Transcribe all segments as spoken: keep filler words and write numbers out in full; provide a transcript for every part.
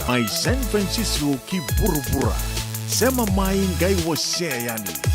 Mai San Francisco ki vuravura. Sema mai qai wasea yani.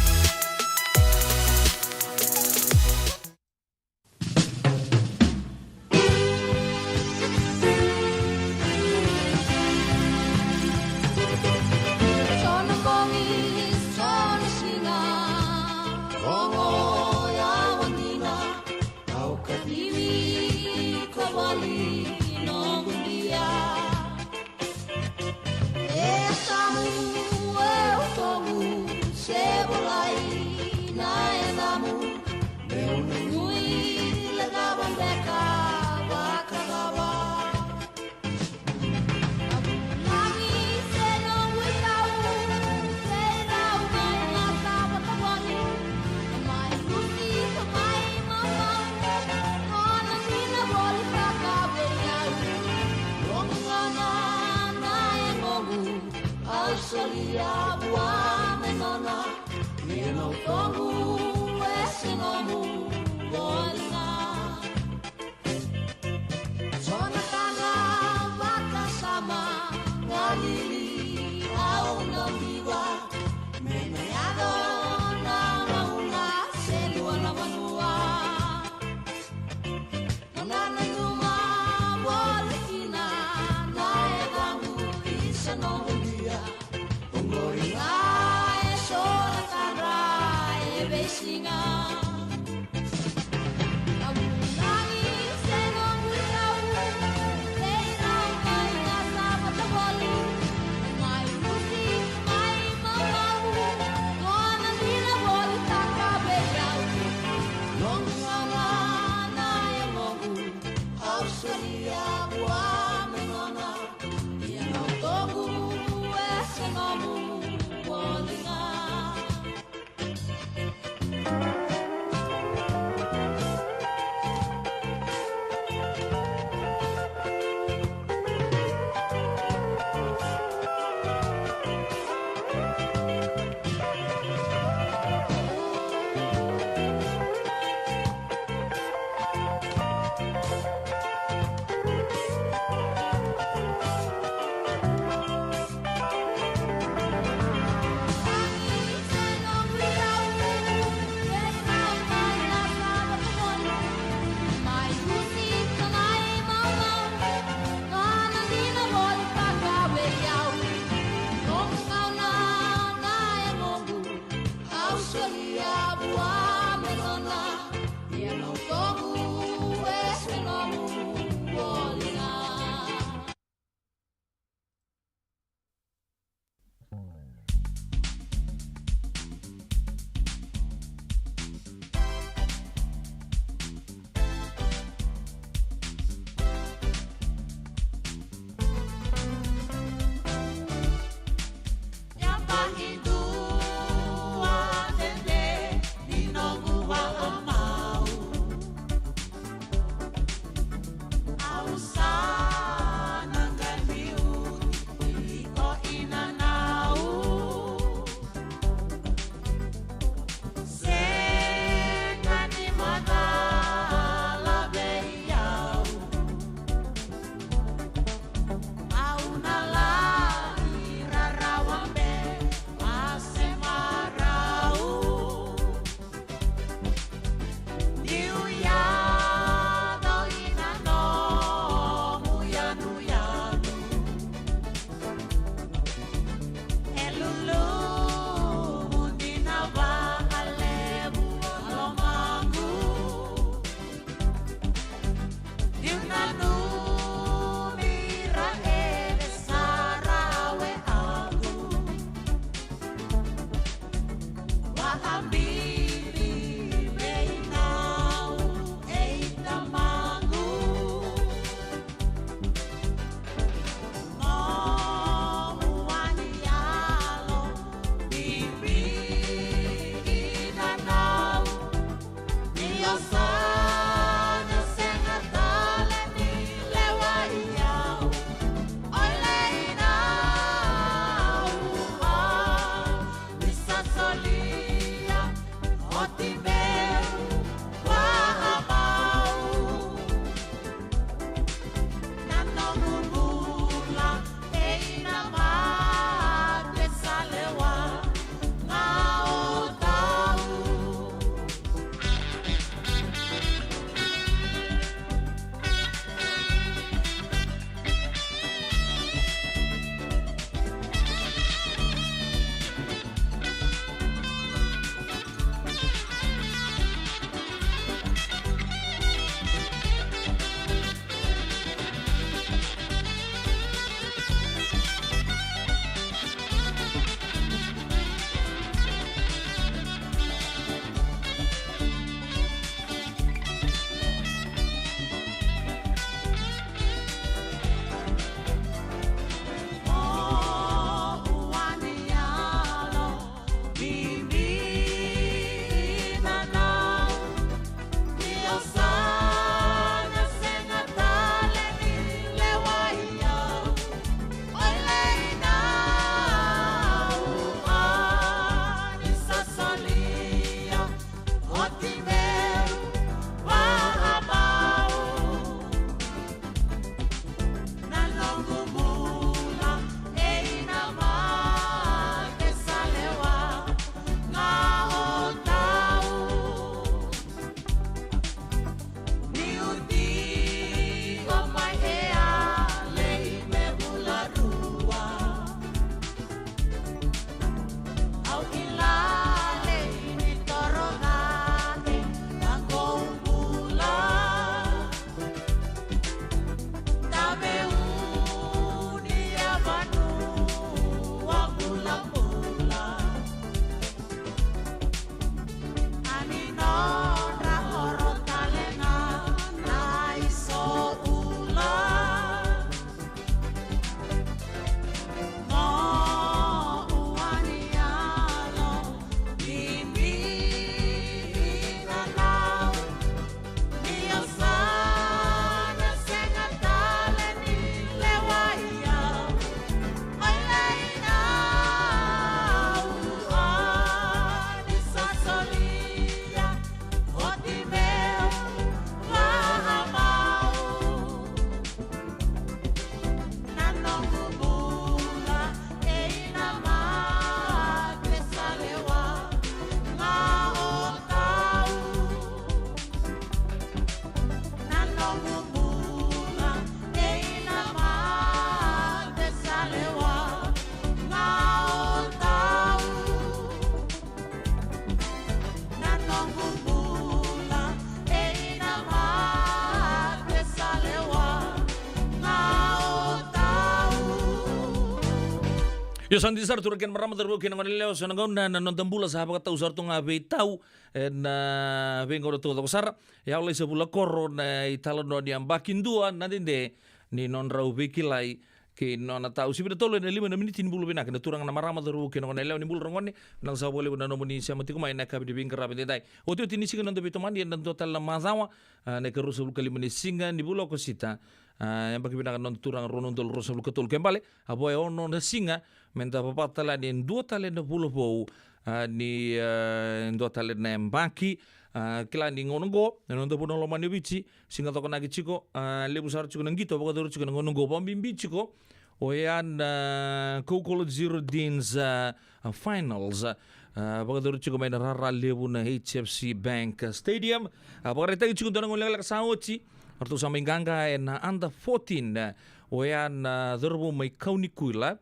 Io, sa dina sara, turaga kei na marama, cauravou kei na goneyalewa, so na gauna na noda bula sa vakatau sara tu ga veitau ena veigauna taucoko sara. E a lai sa vula koro na italanoa ni yabaki dua na dede ni nodrau veikilai kei na nona tau. Sivi na tolu ena lima na miniti. Ni bula vinaka na turaga, na marama, cauravou kei na goneyalewa, ni bula ragone. Vinaka sara vakalevu na nomuni sema tiko mai ena yakavi ni veiqaravi edaidai. Otioti ni siga ni noda veitomani ena dua tale na macawa, a, na ikaruasagavulu ka lima ni siga ni vula o Okosita. A, yabaki vinaka na noda turaga, rua na udolu ruasagavulu ka tolu. Ke bale, a vo e ono na siga meda vavata tale yani e dua tale na vula vou, a, ni, a, dua tale na yabaki. A, kila ni gauna oqo ena noda vanua lomani o Viti, siga cokonaki tiko, a, levu sara tiko na qito vakayacori tiko ena gauna oqo, vakabibi tiko oya na Coca-Cola Zero Deans, a, a, Finals, a, vakayacori tiko mai na rara levu na H F C Bank Stadium. A, vakaraitaki tiko dua na gauna lekaleka sa oti, eratou sa mai qaqa ena under fourteen, a, oya na cauravou mai Kaunikuila.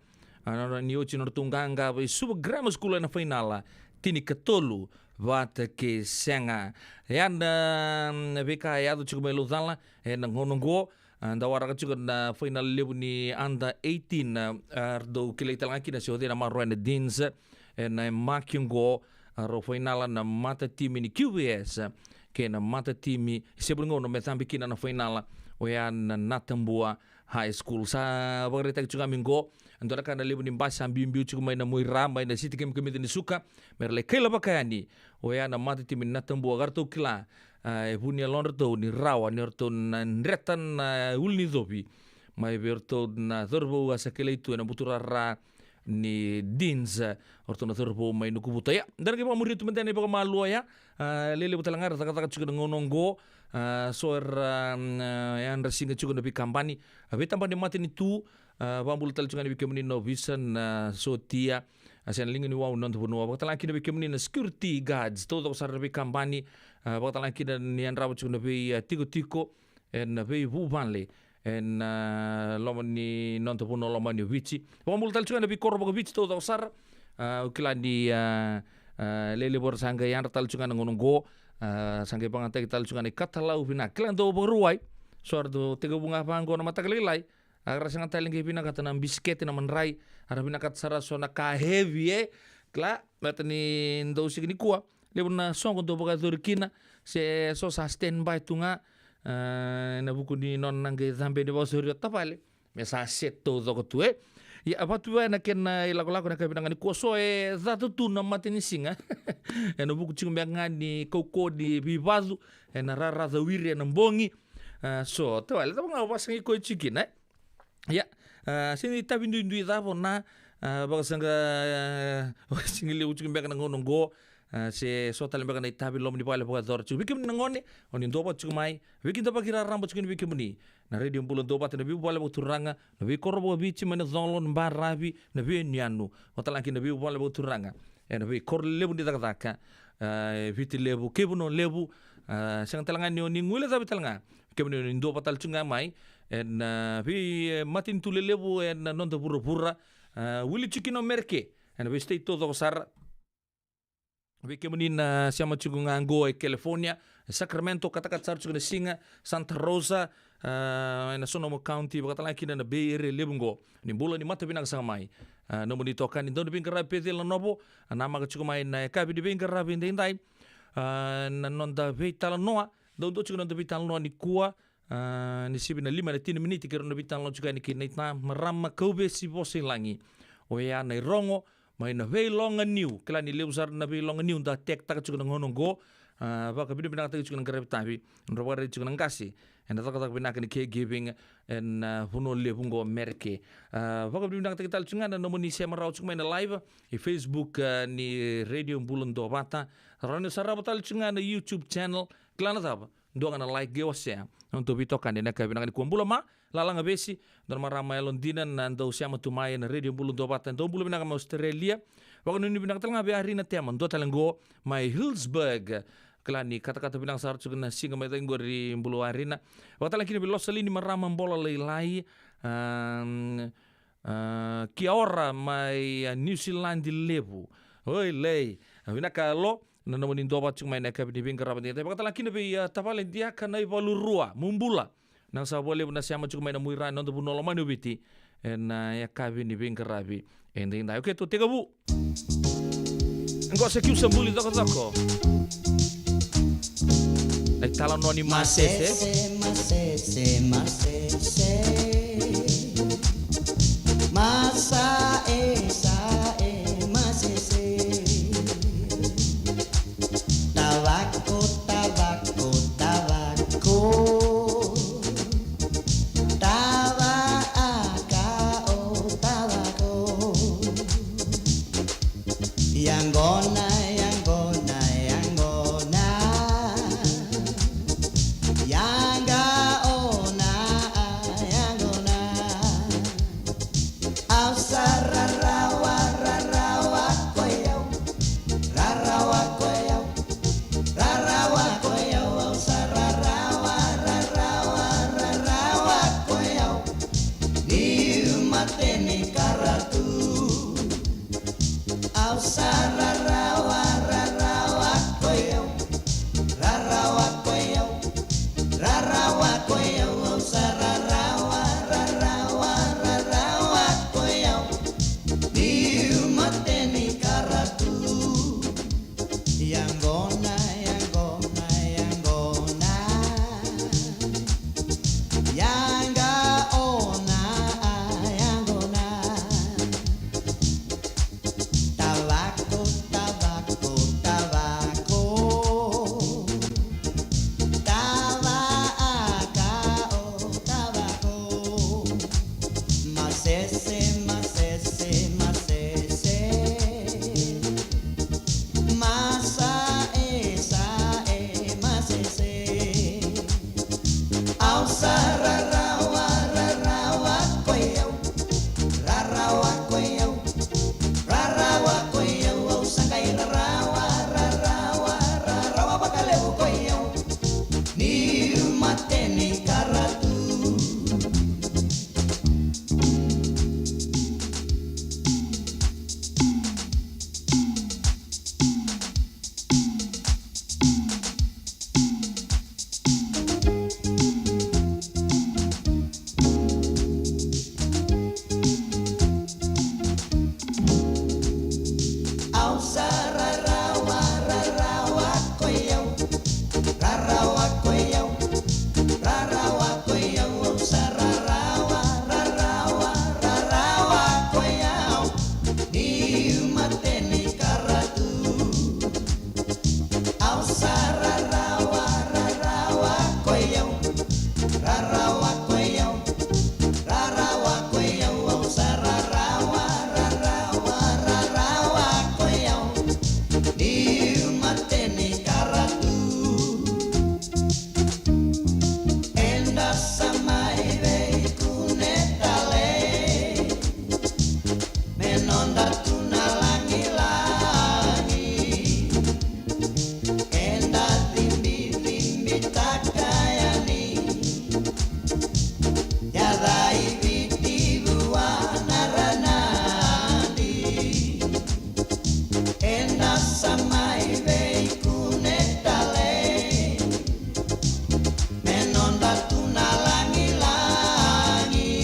A, na, na, ni oti na nodratou qaqa vei Suva Grammar School ena fainala, tinikatolu vata kei sega. Ia na, mm, veika e yaco tiko mai Laucala ena gauna oqo, a, da waraka tiko na fainala levu ni under eighteen, a, a, dau kilai tale ga kina se o cei na maroroya na Deans ena yabaki oqo. A, rau fainala na matatimi ni Q V S kei na matatimi, se vuli gauna me cabe kina na fainala, oya na Natabua High School. Sa vakaraitaki tiko ga mai oqo, dua na ka na levu ni basi sa biubiu tiko mai na Muaira, mai na siti kemikemica ni suka, mera lai kaila vaka yani oya na matatimi ni Natabua, ka ratou kila, a, e vu ni yalodratou ni rawa ni ratou na dreta na ulu ni covi mai vei iratou na cauravou a sa kilai tu ena buturara ni Deans, a, o ratou na cauravou mai Nukuvuta. Ia, da na qai vakamuria tu mada na ivakamalua oya, a, lelevu tale ga era cakacaka tiko na gauna oqo, a, so era, mm, a, yadra siga tiko na veikabani, a, veitabana ni matanitu, a, vakabula tale tiko ga yani vei kemuni na ovisa na sotia, a, se na liga ni wau ni noda vanua, vakatale ga kina vei kemuni na security guards, taucoko sara na veikabani, a, vakatale ga kina ni yadrava tiko na vei, a, tikotiko ena veivuvale ena, a, loma ni noda vanua lomani o Viti. Vakabula tale tiko ga na veikoro vakaviti taucoko sara. A, au kila ni, a, a, lelevu era sa qai yadra tale tiko ga na gauna oqo. A, sa qai vakayagataki tale tiko ga na ikatalau vinaka. Kila dau Vakarauwai, so era dau tekivu ga vaqo na mataka lailai, a, ra sega tale ni qai vinakata na bisikete, na madrai, a ra vinakata sara so na ka heavy, e. Kila, baleta ni dau siga nikua levu na soqo dau vakayacori kina, se so sa standby tu ga, a, ena vuku ni nona na qai cabe ni vakayacori o tavale, me sa set taucoko tu, e. Ia, a vatu vaya na kena ilakolako na ka vinaka nikua, so e cata tu na matanisiga ena vuku tiko beka ga ni kaukauwa ni veivacu ena rara cawiri ena bogi. A, so tavale, cava ga o vakasaqai koya tiko kina, e? Ia, a, se ni itavi duidui cava o na, a, vakasaqa, a, vakasigalevu tiko beka na gauna oqo, a, se so tale beka na itavi loma ni vale vakayacora tiko. Vei kemuni na gone, o ni duavata tiko mai, veikidavaki raraba tiko yani vei kemuni na Radio Bula Duavata, na veivuvale vakaturaga, na veikoro vakaviti mai na colo, na baravi, na veiyanuyanu, vakatale ga kina na veivuvale vakaturaga ena veikoro levu ni cakacaka, a, e Viti Levu kei Vanua Levu. A, sega tale ga ni o ni guilecavi tale ga, kemuni o ni duavata tale tiko ga mai ena, a, vei, e, matanitu lelevu ena noda vuravura, a, wili tiko kina o Mereke ena vei state taucoko sara. Vei kemuni na sema tiko ga oqo e California, e Sacramento, katakata sara tiko na siga, Santa Rosa, a, ena Sonoma County, vakatale ga kina na Bay Area levu oqo. Ni bula, ni mata vinaka saka mai. A, nomuni itokani, dau ni veiqaravi Peceli Nanovo, a, namaka tiko mai na yakavi ni veiqaravi edaidai. A, na noda veitalanoa, dau dua tiko na noda veitalanoa nikua, a, ni sivi na lima ena tini miniti, keirau na veitalanoa tiko yani kei na ita marama kauvesi vosa i lagi, oya na Irogo mai na Veiloganiu. Kila ni levu sara na Veiloganiu da attack-taka tiko na gauna oqo. A, vakavinavinakataki tiko na qaravi tavi, nodra vakaraici tiko na qase ena cakacaka vinaka ni caregiving ena, a, Vanua Levu oqo Mereke. A, vakavinavinakataki tale tiko ga na nomuni sema rawa tiko mai na live i Facebook, a, ni Radio Bula Duavata. Rawa ni sarava tale tiko ga na YouTube channel. Kila na cava, dua ga na like qai wasea. Na nodatou veitokani ena yakavi vinaka nikua. Bula ma Lalaga Vesi, dua na marama yalodina na dau sema tu mai ena Radio Bula Duavata. Dau bula vinaka mai Australia. Vakanuinui vinaka tale ga vei Arina Tema, dua tale oqo mai Hillsburg. Kila ni katakata vinaka sara tiko na siga mai cake oqori, bula Arina. Vakatale kina vei Losalini, marama Bola Lailai. Am, a, kia ora mai, a, New Zealand levu. Oi lei. A, vinaka Lo, na nomuni duavata tiko mai na yakavi ni veiqaravi edaidai. Vakatale kina vei, a, tavale Diaka Naivalurua, mo bula. Vinaka saka vakalevu na sema tiko mai na Muaira, noda vanua lomani o Viti. ena yakavi ni veiqaravi edaidai. Okei, tou tekivu. Qo sa Kiu sa Buli Cokocoko. Na italanoa ni masese. Masese, masese, masese. Masa e, sa e, masese. Tavako, tavako, tavako. Tavaka o tavako. Yaqona, yaqona, yaqona. Yaqa ona, yaqona. Au sa rarawa, rarawa ko i au. Rarawa ko i au. Rarawa ko i au, au sa rarawa, rarawa, rarawa ko i au. Niu mate ni karatu. Au sa rarawa, rarawa ko i au. Rarawa ko i au. Rarawa ko i au, au sa rarawa, rarawa, rarawa ko i au. Niu mate ni karatu. Yaqona, yaqona, yaqona. Yaqa ona, yaqona. Tavako, tavako, tavako. Tavaka o tavako. Masese, masese, masese. Masa e, sa e, masese. Au sa rarawa, rarawa ko i au. Rarawa ko i au. Rarawa ko i au, au sa qai rarawa, rarawa, rarawa vakalevu ko i au. Niu mate ni karatu. Au sa rarawa, rarawa ko i au. Rarawa ko i au. Rarawa ko i au, au sa rarawa, rarawa, rarawa ko i au. Niu mate ni karatu. Au sa rarawa, rarawa ko i au. Rarawa ko i au. Rarawa ko i au, au sa rarawa, rarawa, rarawa ko i au. Niu mate ni karatu. Eda sa mai veikune tale. Me noda tu na lagilagi. Eda cibicibitaka yani. Yaca i Viti vua na ranadi. Eda sa mai veikune tale. Me noda tu na lagilagi.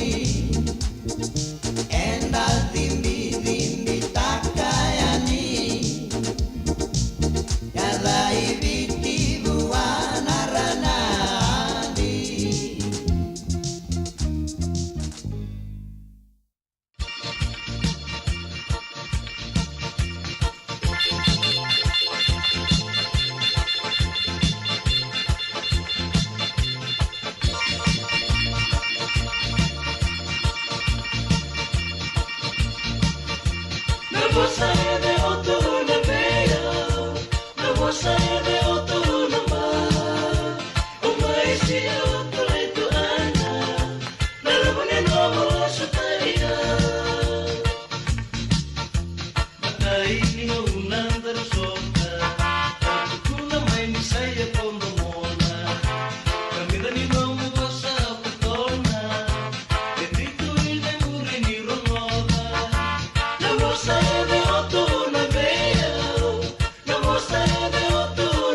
Eda cibicibitaka yani. Yaca i Viti vua na ranadi. Na vosa ede o Turunabea, na vosa ede o Turunaba, o mai sia o Turaituana, na luvu ni nomu lasu taia. Matai ni gauna daru sota, ka tukuna mai ni sa ia ko domona. Ka mira ni nomu vosa ko tona, e dui tu i na muri ni rogoca. Na vosa ede o Tuna vei au, na vosa ede o Tuna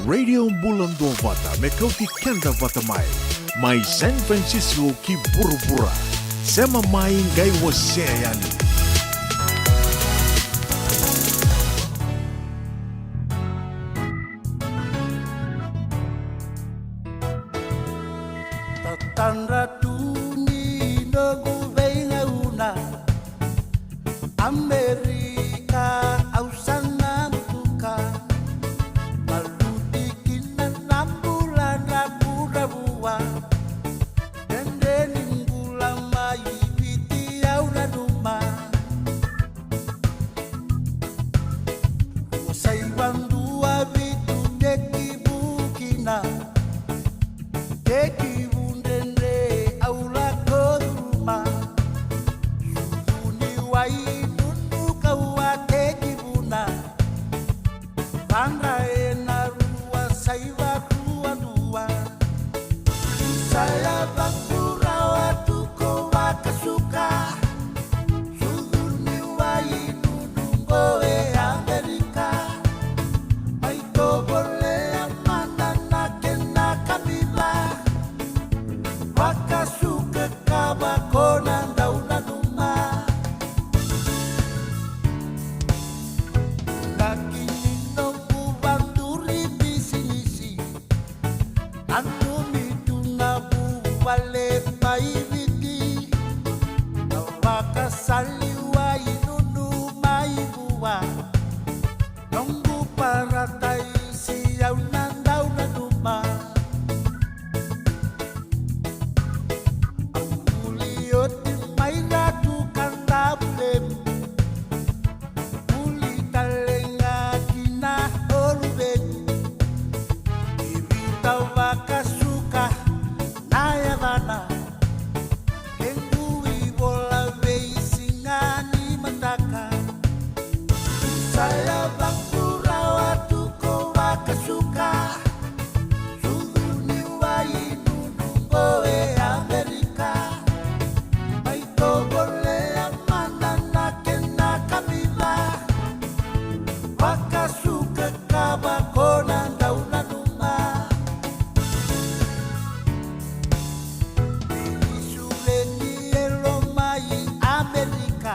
Radio Bula Duavata, me kauti keda vata mai. Mai San Francisco ki vuravura. Sema mai qai wasea yani. Tatadra tu ni noqu veigauna, Amerika au sa na butuka. Maluti kina na bula dravudravua. Dredre ni bula mai Viti au nanuma. Rua saiva dua vitu tekivu kina. Tekivu dredre au lako curuma. Sucu ni wai nunu kau a tekivuna. Vadra ena rua saiva rua dua. Sa yavaqu rawa tu ko vakasuka. Sucu ni wai nunu qo e Amerika. Mai tovolea mada na kena kamica. Vakasuka kava ko na dau nanuma. Inaki ni noqu vaduri bisinisi. Nanumi tu na vuvale mai Viti. Na vakasali wai nunu mai vua. Noqu parataisi au na dau nanuma. Au vuli oti mai Ratu Kadavulevu. Vuli tale ga ki na Oluvequ. Ivita vakasuka na yavana. Kequ ivola veisiga ni mataka. Sa yavaqu rawa tu ko vakasuka. Sucu ni wai nunu qo e Amerika. Mai tovolea mada na kena kamica. Vakasuka kava ko na dau nanuma. Veisureti yalo mai Amerika.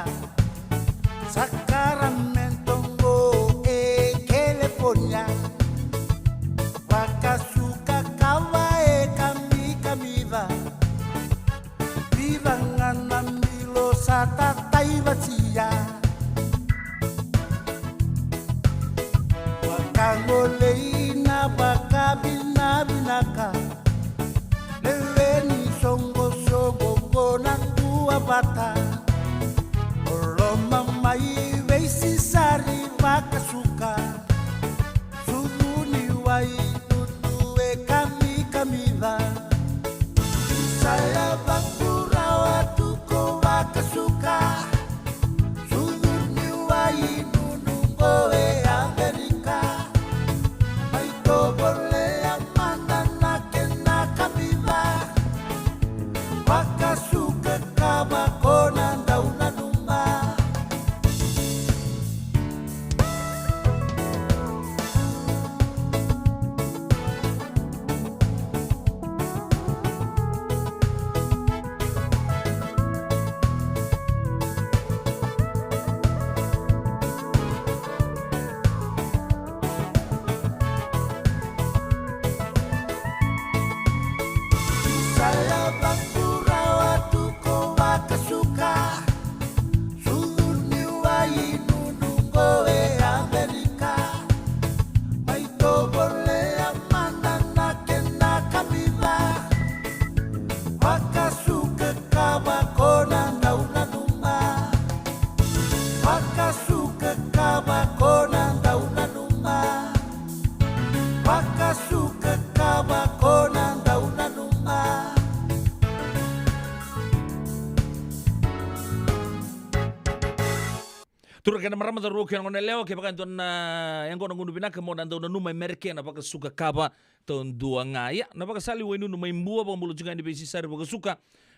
Sacramento qo e California. Vakasuka kava e kamikamica. Vica ga na bilo sa tataivatia. Vakagolei na vakavinavinaka. Lewe ni soqosoqo qo na dua vata. O loma mai veisisari vakasuka. Sucu ni wai nunu e kamikamica. Sa yavaqu rawa tu ko vakasuka. Sucu ni wai nunu qo e Amerika. Mai tovolea mada na kena kamica. Vakasuka kava ko na dau nanuma. Sa yavaqu rawa tu ko vakasuka. Sucu ni wai nunu qo e Amerika. Mai tovolea mada na kena kamica. Vakasuka kava ko na dau nanuma. Vakasuka kava ko na dau nanuma. Vakasuka kava ko na dau nanuma. Turaga kei na marama, cauravou kei na goneyalewa, kevaka e dua na yaqona gunu vinaka mo na dau nanuma e Merika na vakasuka kava taudua ga. Ia, na vakasali wai nunu mai Bua, vakabula tiko ga ni veisisari vakasuka.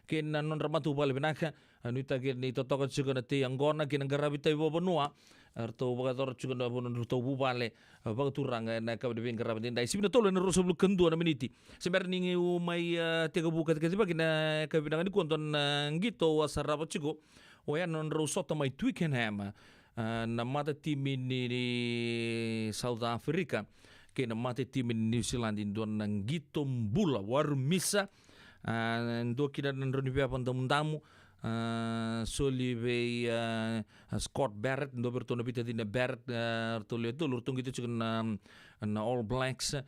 kei na nodra matavuvale vinaka. A, nuitaki ni totoka tiko na tei yaqona kei na qaravi taivavanua. A, ratou vakayacora tiko na vanua nodratou vuvale, a, vakaturaga ena yakavi ni veiqaravi edaidai. Sivi na tolu ena ruasagavulu ka dua na miniti. Se bera niu mai, a, tekivu kacikacivaki na yakavi vinaka nikua, dua na qito au a sarava tiko. Oya na nodrau sota mai Twickenham, a, na matatimi ni, ni South Africa kei na matatimi ni New Zealand, dua na qito bula, warumisa. A, dua kina na drau ni veva damudamu, a, soli vei, a, Scott Barrett, dua vei iratou na veitacini na Barrett, a, ratou lewe tolu, ratou qito tiko na, na All Blacks, a,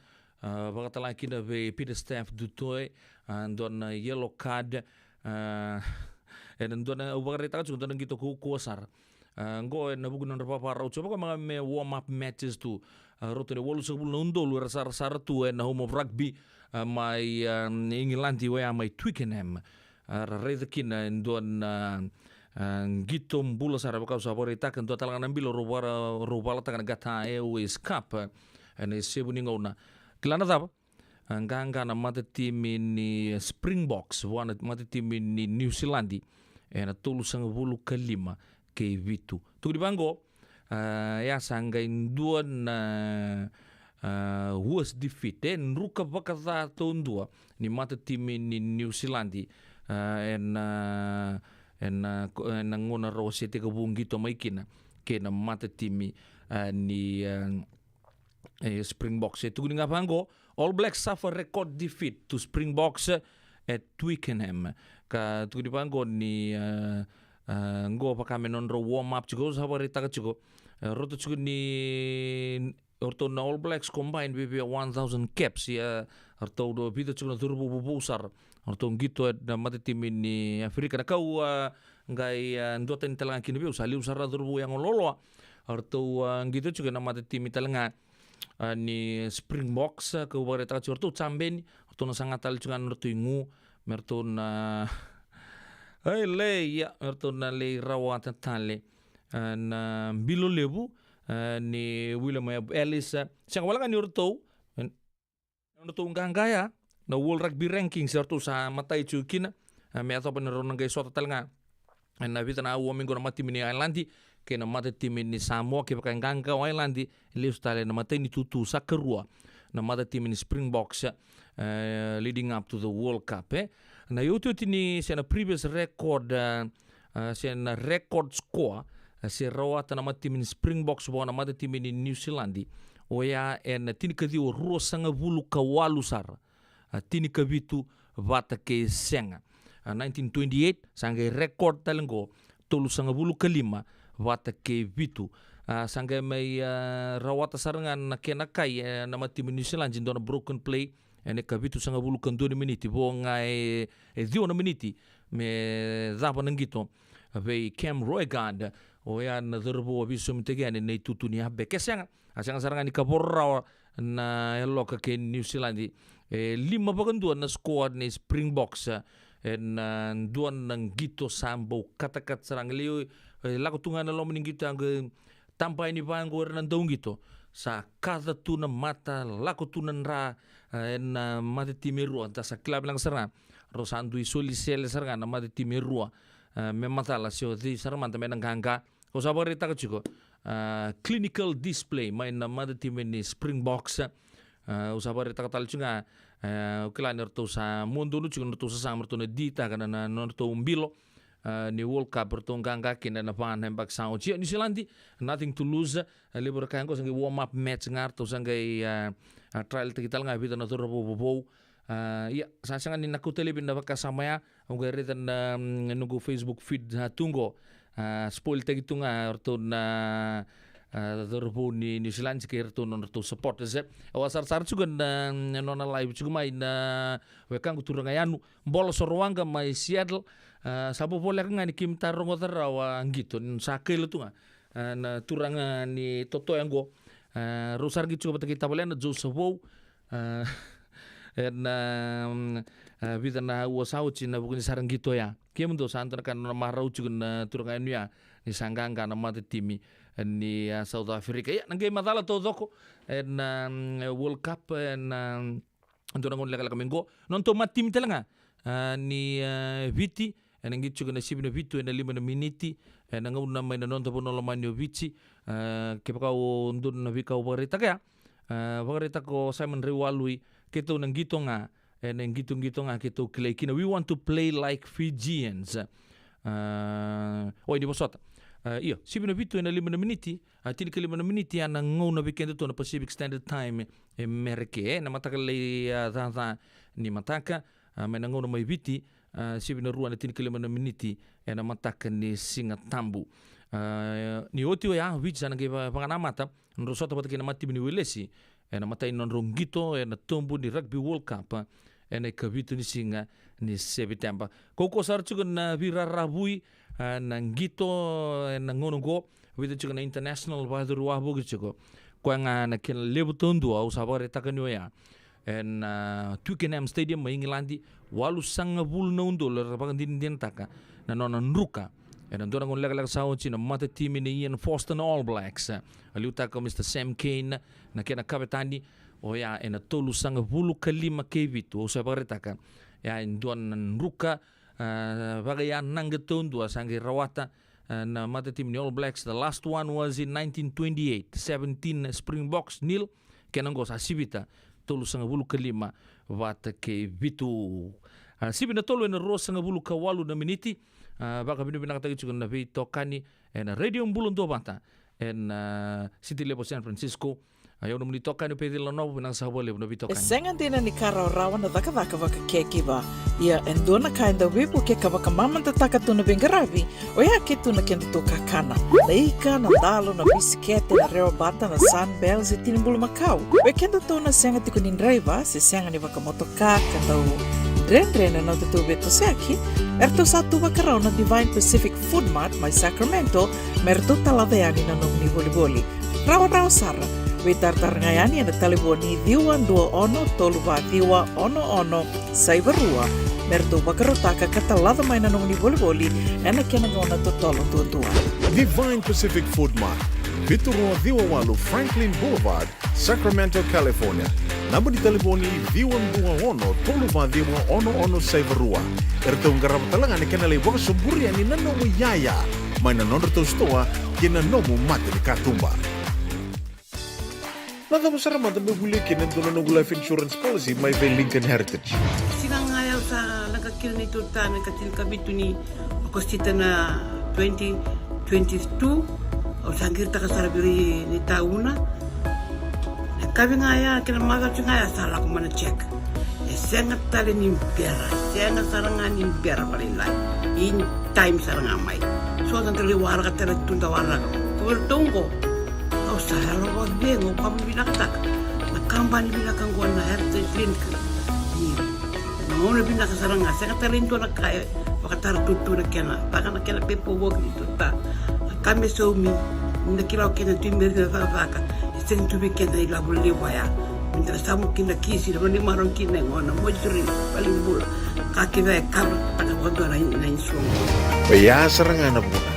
vakatalega kina vei Pieter-Steph du Toit, a, dua na yellow card, a, ena dua na, au vakaraitaka tiko dua na qito kaukauwa sara. A, qo ena vuku ni nodra vakavakarau tiko vaka me warm up matches tu. A, ratou na walusagavulu na udolu era sarasara tu ena Home of Rugby, a, mai, a, Igiladi, oya mai Twickenham. A, ra raica kina e dua na, a, qito bula sara, vaka au sa vakaraitaka, dua talega na bilo rau vara-, rau valataka na Qatar Airways Cup, a, ena isevu ni gauna. Kila na cava? A, qaqa na matatimi ni Springboks vua na matatimi ni New Zealand ena tolusagavulu ka lima kei vitu. Tukuni vaqo, a, ya sa qai dua na, a, worst defeat, e druka vakaca taudua ni matatimi ni New Zealand, a, ena, ena, ena gauna rau a se tekivu qito mai kina kei na matatimi, a, ni, a, e, Springboks. E tukuni ga vaqo, All Blacks suffer record defeat to Springboks at Twickenham. Ka tukuni vaqo ni, e, e, qo vaka me nodrau warm up tiko, sa vakaraitaka tiko. E, ratou tiko ni, ratou na All Blacks combine viavia one thousand caps, ia ratou dau vica tiko na cauravou vovou sara. Ratou qito ena matatimi ni Aferika. Na ka au, a, qai, a, duatani talega kina vei au, sa liu sara na cauravou yago loaloa. Ratou, a, qito tiko ena matatimi talega, a, ni Springboks, a, kau vakaraitaka tiko ratou jabeni, ratou na saga tale tiko ga na nodratou igu, me ratou na, ai, lei, ia, me ratou na lei rawata tale, a, na bilo levu, a, ni William Webb Ellis, a, sega wale ga ni ratou, e, nodratou qaqa ya, na World Rugby Rankings, eratou sa matai tiko kina, a, me yacova ni rau na qai sota tale ga ena vica na aua mai qo na matatimi ni Ireland kei na matatimi ni Samoa. Kevaka e qaqa o Ireland, e lesu tale na matai ni tutu, sa karua na matatimi ni Springboks, e, leading up to the World Cup, e. Na iotioti ni, se na previous record, e, a, se na record score, a, se rawata na matatimi ni Springboks vua na matatimi ni New Zealand, oya ena tinikaciwa ruasagavulu ka walu sara, a, tinikavitu vata kei sega. A, nineteen twenty-eight, sa qai record tale qo, tolusagavulu ka lima vata kei vitu. A, sa qai mai, a, rawata sara ga na kena kai, e, na matatimi ni New Zealand, dua na broken play, ena ikavitusagavulu ka dua ni miniti, vo ga e, e ciwa na miniti me cava na qito vei Cam Roigard, oya na cauravou a veisosomitaki yani ena itutu ni yabaki. E sega, a sega sara ga ni kavoro rawa na yaloka kei New Zealand. E lima vakadua na score ni Springboks, ena dua na qito sa bau katakata sara ga. Lei, e, lako tu ga na loma ni qito ya qo, tabai ni vaqo era na dauqito, sa kaca tu na mata, lako tu na dra, e, ena matatimi e rua. Da sa kila vinaka sara ga, rau sa dui soli sele sara ga na matatimi e rua, e, me macala se o cei sara mada me na qaqa. Au sa vakaraitaka tiko, e, clinical display mai na matatimi ni Springboks. E, au sa vakaraitaka tale tiko ga, e, au kila ni ratou sa mua donu tiko na nodratou sasaga me ratou na ditaka na, na, na nodratou bilo, a, ni World Cup ratou qaqa kina ena va na yabaki sa oti. Ia, New Zealand, nothing to lose. A, levu era kaya qo sa qai warm up match ga, ratou sa qai, a, a, trial taki tale ga e vica na cauravou vovou. A, ia, sa sega ni na kauta laivi na vakasama ya, au qai raica na, mm, noqu Facebook feed, a, tu qo. A, spoil taki tu ga o ratou na, a, cauravou ni New Zealand kei ratou na nodratou supporters, e. Au a sarasara tiko na, na nona live tiko mai na wekaqu turaga Yanu Bola Sorowaqa mai Seattle. A, sa vovoleka ga ni keimami ta rogoca rawa a qito, ni sa kaila tu ga, a, na turaga ni Totoya qo. A, rau sara qito tiko vata kei tavalena Joe Savou. A, ena, mm, a, vica na aua sa oti ena vuku ni sara qito ya. Kemudou sa dua na ka na nona marau tiko na turaga Yanu ya, ni sa qaqa na matatimi ni, a, South Africa. Ia, na qai macala taucoko ena, mm, World Cup, ena, mm, dua na gauna lekaleka mai qo. Nodatou matatimi tale ga, a, ni, a, Viti, ena qito tiko na sivi na vitu ena lima na miniti, ena gauna mai na noda vanua lomani o Viti. A, kevaka o dua na veika o vakaraitaka ya, a, vakaraitaka o Simon Raiwalui, keitou na qito ga, ena qitoqito ga keitou kilai kina. We want to play like Fijians. A, oi, ni vosota. A, io, sivi na vitu ena lima na miniti, a, tinikalima na miniti, a, na gauna vei kedatou na Pacific Standard Time e Mereke, e, na mataka lailai, a, caca ni mataka, a, mai na gauna mai Viti, a, sivi na rua na tinikalima na miniti ena mataka ni Siga Tabu. A, ni oti oya, Viti sa na qai va-, vakanamata na nodra sota vata kei na matatimi ni Welesi ena matai ni nodrau qito ena tobu ni Rugby World Cup ena ikavitu ni siga ni Seviteba. Kaukauwa sara tiko na veiraravui, a, na qito ena gauna oqo, vica tiko na international vakayacori wavoki tiko. Koya ga na kena levu taudua au sa vakaraitaka ni oya ena, a, Twickenham Stadium mai Igiladi, walusagavulu na udolu era vakadinadinataka na nona druka ena dua na gauna lekaleka sa oti na matatimi ni Ian Foster na All Blacks. A liutaka o Mister Sam Cane na kena kavetani, oya ena tolusagavulu ka lima kei vitu, au sa vakaraitaka. Ya e dua na druka, a, vakayanaqa taudua sa qai rawata, a, na matatimi ni All Blacks. The last one was in nineteen twenty-eight, seventeen Springboks nil, kena oqo sa sivita tolusagavulu ka lima vata kei vitu. A, sivi na tolu ena ruasagavulu ka walu na miniti. A, vakavinavinakataki tiko na veitokani ena Radio Bula Duavata ena, a, city level San Francisco. A, o au nomuni tokani o Peceli Lanovo, vinaka saka vakalevu na veitokani. E sega dina ni ka rawarawa na cakacaka vakacaregiver. Ia e dua na ka e dau veivuke ka vakamamadataka tu na veiqaravi, oya kece tu na kedatou kakana. Na ika, na dalo, na bisikete, na rewa bata, na Sunbell se tini bulumakau. Oi kedatou na sega tiko ni draiva se sega ni vakamotoka ka dau dredre na nodatou veitosoyaki, eratou sa tu vakarau na Divine Pacific Food Mart mai Sacramento me ratou talaca yani na nomuni volivoli. Rawarawa sara. Veitaratara ga yani ena talevoni ciwa dua ono tolu va ciwa ono ono saiva rua me ratou vakarautaka ka talaca mai na nomuni volivoli ena kena gauna totolo duadua. Divine Pacific Food Mart, vitu rua ciwa walu Franklin Boulevard, Sacramento, California. Naba ni talevoni ciwa dua ono tolu va ciwa ono ono saiva rua. Eratou qarava tale ga na kena lai vakasoburi yani na nomu iyaya mai na nodratou sitoa kei na nomu mata ni katuba. Na cava sara mada me volia kina e dua na noqu life insurance policy mai vei Lincoln Heritage? Siga ga ya au sa leqa kina neitou ta na ika tinikavitu ni Okosita na twenty twenty-two. Au sa qiritaka sara vei ira na itauna. Na yakavi ga ya kei na macawa ga ya sa lako mai na check. E sega tale ni bera, sega sara ga ni bera vakalailai. In time sara ga mai. So da lai waraka tale tu, da waraka. Ko vei ratou oqo, au sa yalo vakacegu, au vakavinavinakataka na kabani vinaka oqo na Heritage Link. Ni na gauna vinaka sara ga, sega tale ni dua na ka e vakatara tutu na kena, vaka na kena paperwork ni tuta. Na ka me saumi, ni na kila o keda tu i Merika na cakacaka, e sega tu vei keda ilavo levu ya. Me da na samu kina kisi, na vanua ni marau kina e gona, mortuary, valenibula, ka kece e cover taka vakadua na, na insurance. Oya sara ga na vuna.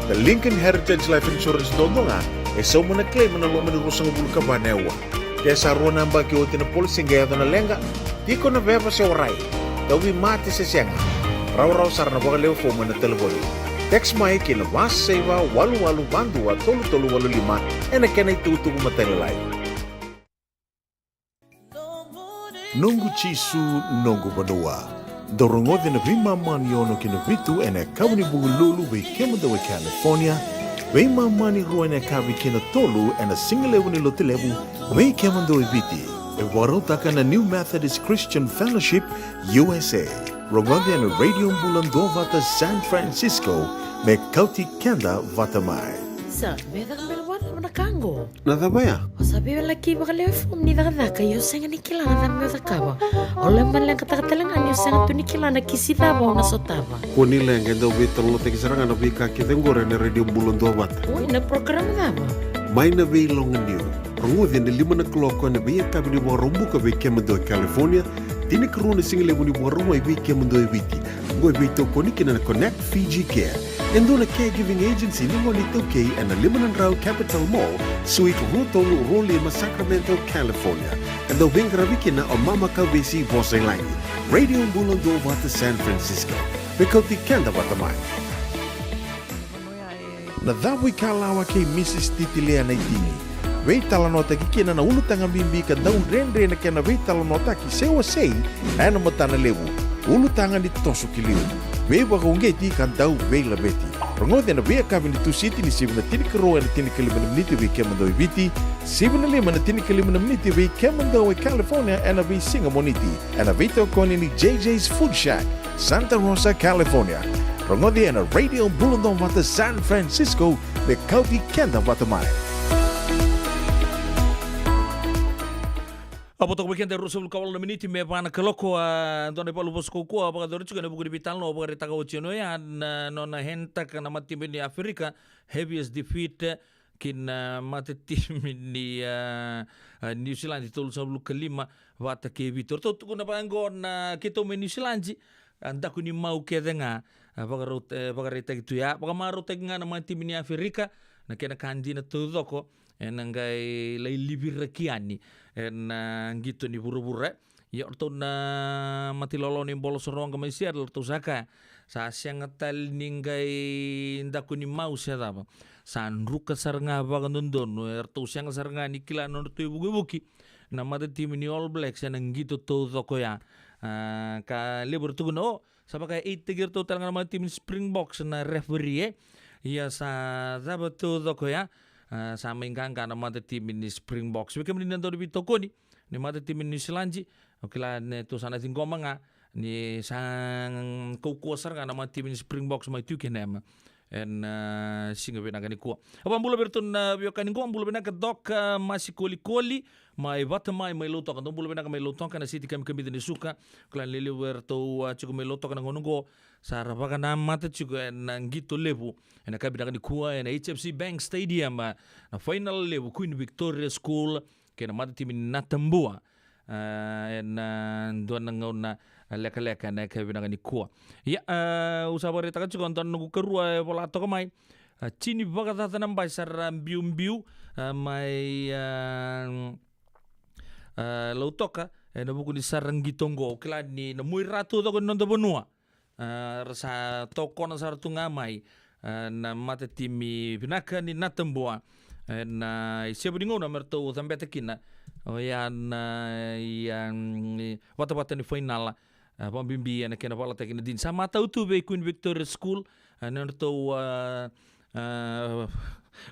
Na Lincoln Heritage Life Insurance duadua ga e sauma na claim ena loma ni ruasagavulu ka va na aua. Ke sa rua na yabaki oti na policy qai yaco na leqa, tiko na veva se warai, tauvimate se sega, rawarawa sara na vakalewe fomu ena talevoni. Text mai ki na va saiva walu walu va dua tolu tolu walu lima ena kena itukutuku matailalai. Noqu Jisu, noqu vanua. Dou rogoci na veimama ni ono ki na vitu ena yakavi ni Vukelulu vei kemudou e California, veimama ni rua ena yakavi ki na tolu ena sigalevu ni Lotulevu vei kemudou e Viti. E vakarautaka na New Methodist Christian Fellowship U S A. Rogoci ena Radio Bula Duavata San Francisco me kauti keda vata mai. Sa, me caka beka vua na ka qo. Na cava ya? O sa veiwalaki vakalewe fomu ni cakacaka, ia o sega ni kila na cava meu cakava. O lako mai leqataka tale ga ni o sega tu ni kila na kisi cava o na sotava. Kua ni leqa, e dau veitalanoataki sara ga na veika kece oqori ena Radio Bula Duavata. Oi, na program cava? Mai na Veiloganiu. Rogoci ena lima na kaloko ena veiyakavi ni Vakaraubuka vei kemudou e California, tinikarua na sigalevu ni Vakarauwai vei kemudou e Viti. Oqo e veitokoni kina na Connect Fiji Care, e dua na caregiving agency ni gone iTaukei ena lima na drau Capitol Mall, Suite rua tolu rua lima, Sacramento, California. E dau veiqaravi kina o Mama Kauvesi Vosa i Lagi, Radio Bula Duavata San Francisco, me kauti keda vata mai. Na Cavu i Kalawa kei Mrs Titilea Naitini. Veitalanoataki kina na ulutaga bibi ka dau dredre na kena veitalanoataki se wasei ena matana levu. Ulutaga ni toso ki liu. Veivakauqeti ka dau veilaveti. Rogoci ena veiyakavi ni Tusiti ni sivi na tinikarua ena tinikalima na miniti vei kemudou e Viti, sivi na lima na tinikalima na miniti vei kemudou e California ena veisiga Moniti, ena veitokoni ni J J's Food Shack, Santa Rosa, California. Rogoci ena Radio Bula Duavata San Francisco, me kauti keda vata mai. A vo toka vei keda e ruasagavulu ka walu na miniti me va na kaloko, a, dua na ivalu vosa kaukauwa vakayacori tiko ena vuku ni veitalanoa vakaraitaka oti yani oya na nona hand taka na matatimi ni Aferika, heaviest defeat, ki na matatimi ni, a, a, New Zealand, tolusagavulu ka lima vata kei Viti. O ratou tukuna vaqo na keitou mai New Zealand, a, daku ni mau kece ga, a, vakarau-, e, vakaraitaki tu ya. Vakamarautaki ga na matatimi ni Aferika na kena ka dina taucoko ena qai lai liviraki yani ena qito ni vuravura. Ia o ratou na matailawalawa ni bolo soroga mai Seattle, ratou sa kaya sa sega tale ni qai daku ni mau se cava. Sa druka sara ga vakadodonu, e ratou sega sara ga ni kila na nodratou ivukivuki na matatimi ni All Blacks ena qito taucoko ya. A, ka levu era tukuna, o, sa vaka e eight-taki iratou tale ga na matatimi ni Springboks na referee, e. Ia sa cava taucoko ya, a, sa mai qaqa na matatimi ni Springboks. Vei kemuni na dau ni veitokoni ni matatimi ni Niusiladi, o kila ni tou sa na ciqoma ga ni sa, mm, kaukauwa sara ga na matatimi ni Springboks mai Twickenham ena, a, siga vinaka nikua. Au vakabula vei iratou na veiwekani qo, bula vinaka Doc, a, Masi Kolikoli, mai vata mai, mai Lautoka. Dou bula vinaka mai Lautoka, na siti kamikamica ni suka. Kila ni levu eratou, a, tiko mai Lautoka na gauna qo, sa ra vakanamata tiko ena qito levu ena yakavi vinaka nikua ena H F C Bank Stadium, a, na fainala levu Queen Victoria School kei na matatimi ni Natabua, a, ena, a, dua na gauna, a, lekaleka ena yakavi vinaka nikua. Ia, a, au sa vakaraitaka tiko e dua na noqu karua e vola toka mai, a, Tini Vakacaca na Bai, sa ra biubiu, a, mai, a, a, Lautoka ena vuku ni sa ra qito qo. Au kila ni na muaira taucoko ni noda vanua, a, ra sa tokona sara tu ga mai, a, na matatimi vinaka ni Natabua ena isevu ni gauna me ratou cabeta kina oya na, a, i, a, mm, vatavata ni fainala, a, vakabibi ena kena valataki na Deans. Sa matau tu vei Queen Victoria School, a, na nodratou, a, a,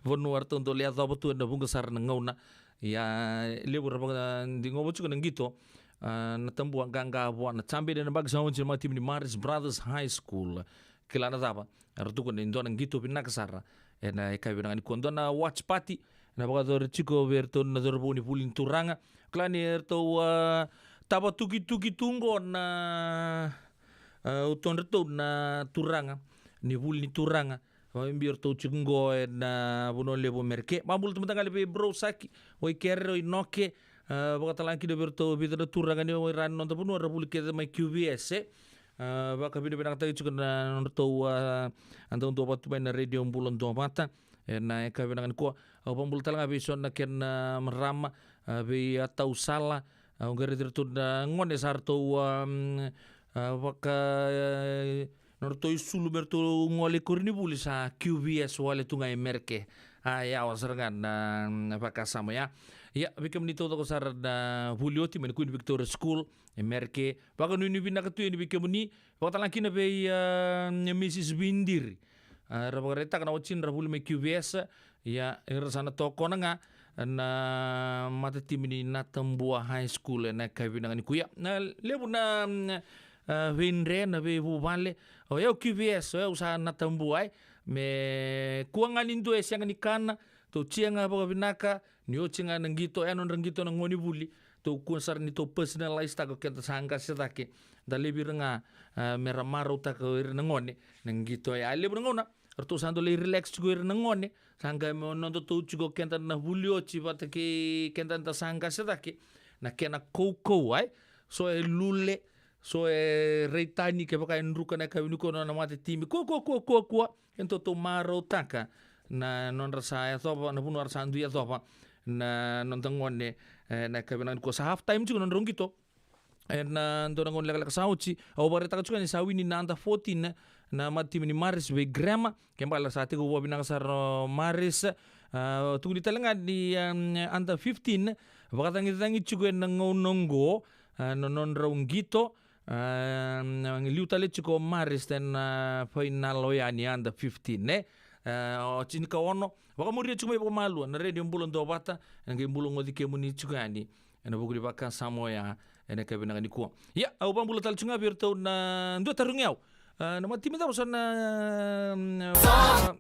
vanua ratou dau lai yacova tu ena vuqa sara na gauna. Ia, levu ra vakadiqova tiko na qito, a, Natabua qaqa vua na champion ena yabaki sa oti na matatimi ni Marist Brothers High School. Kila na cava, era tukuna ni dua na qito vinaka sara ena yakavi vinaka nikua. Dua na watch party ena vakayacori tiko vei iratou na cauravou ni vuli ni turaga. Kila ni ratou, a, tava tukituki tu qo na, a, utodratou na turaga ni vuli ni turaga. Vakabibi o ratou tiko qo ena vanua levu o Mereke. Vakabula tu mada ga vei Bro Saki, o Ikere, o Inoke, a, vakatalega kina vei iratou vica na turaga ni waira ni noda vanua ra vuli kece mai Q V S, e. A, vakavinavinakataki tiko na nodratou, a, a dau duavata mai na Radio Bula Duavata ena yakavi vinaka nikua. Au vakabula talega vei so na kena marama, a, vei a Tausala, a, au qai raici iratou na gone sa ratou, a, mm, a, vaka, e, nodratou isulu me ratou gole i koronivuli sa Q V S wale tu ga e Mereke. A, yawa sara ga na, na vakasama ya. Ia, vei kemuni taucoko sara na vuli oti mai na Queen Victoria School e Mereke, vakanuinui vinaka tu yani vei kemuni. Vakatalega kina vei, a, Mrs Vidiri, a, ra vakaraitaka na watina ra vuli mai Q V S. Ia, era sa na tokona ga na matatimi ni Natabua High School ena yakavi vinaka nikua. Ia, na levu na, mm, a, veidre, na veivuvale. O yau Q V S, o yau sa Natabua, e. Me kua ga ni dua e sega ni kana, tou jia ga vakavinaka, ni oti ga na qito, e, nodra qito na gone vuli, tou kua sara ni tou personalize taka o keda sa qase cake. Da laivi ira ga, a, me ra marautaka o ira na gone na qito, e. A, levu na gauna ratou sa dau lai relax tiko o ira na gone, sa qai me nodatou tiko keda na vuli oti vata kei keda da sa qase cake, na kena kaukauwa, e. So e lule, so e raitani kevaka e druka na yakavi nikua na nona matatimi. Kua, kua, kua, kua, kua. Keda tou marautaka na nodra sa yacova, na vanua ra sa dui yacova na noda gone E, na yakavi vinaka nikua sa half time tiko na nodrau qito. E, na dua na gauna lekaleka sa oti, au vakaraitaka tiko ni sa wini na under fourteen na mata timi ni Marist vei Grammar. Ke bale sa tekivu vakavinaka sara o Marist. A, tukuni tale ga ni, um, under fifteen vakacagicagi tiko ena gauna oqo, a, na nodrau qito. A, liu tale tiko o Marist ena, a, final oya ni under fifteen, e? A, o tinikaono, vakamuria tiko mai vakamalua na Radio Bula Duavata, ena qai bula goci kemuni tiko yani ena vuku ni vakasama oya ena yakavi vinaka nikua. Ia, au vakabula tale tiko ga vei iratou na dua tarogi au. A, na mata timi cava sa na, mm, a,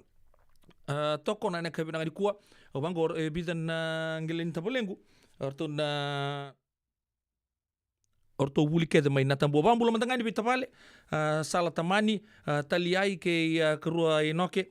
a, tokona ena yakavi vinaka nikua. Au vaqo, e, vica na qele ni tavalequ. O ratou na O ratou vuli kece mai Natabua. Vakabula mada ga ni vei tavale, a, Sala Tamani, a, Taliai kei, a, karua Inoke.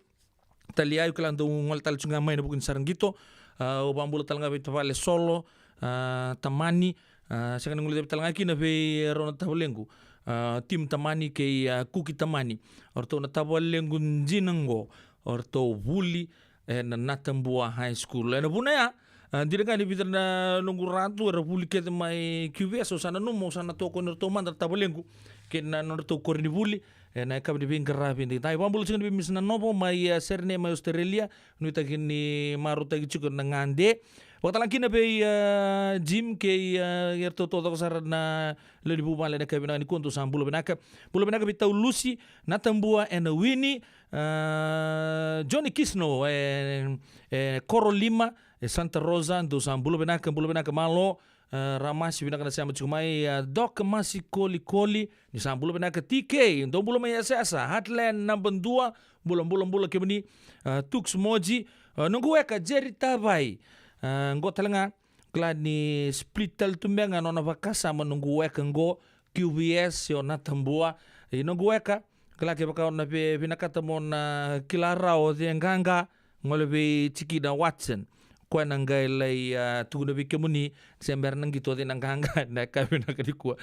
Taliai, au kila dou gole tale tu ga mai ena vuku ni sara qito. A, au vakabula tale ga vei tavale Solo, a, Tamani. A, sega ni guilecavi tale ga kina vei rau na tavalequ, a, Tim Tamani kei, a, Kuki Tamani. O ratou na tavalequ dina oqo. O ratou vuli ena Natabua High School. Ena vuna ya, a, dina ga ni vica na noqu ratu era vuli kece mai Q V S, au sa nanuma, au sa na tokoni iratou mada na tavalequ kei na nodratou koronivuli ena yakavi ni veiqaravi edaidai. Vakabula tiko ga vei Miss Nanovo mai, a, Sydney mai Australia, nuitaki ni marautaki tiko na gade. Vakatalega kina vei, a, Jim kei, a, iratou taucoko sara na lewe ni vuvale ena yakavi vinaka nikua, dou sa bula vinaka. Bula vinaka vei Tau Lusi, Natabua ena wini, a, Johnny Kisno, e, e Korolima, e Santa Rosa, dou sa bula vinaka, bula vinaka Malo, a, Ramasi, vinaka na sema tiko mai, a, Doc Masi Kolikoli, ni sa bula vinaka. T K, dou bula mai Yasayasa, Heartland naba dua, bula, bula, bula kemuni, a, Tux Moji, a, noqu weka Jerry Tavai, a, qo tale ga, kila ni split tale tu beka ga nona vakasama noqu weka qo, Q V S, o Natabua. I noqu weka, kila kevaka o na via vinakata mo na kila rawa o cei e qaqa, gole vei tikina Watson. Koya na qai lai, a, tukuna vei kemuni se bera na qito o cei na qaqa ena yakavi vinaka nikua.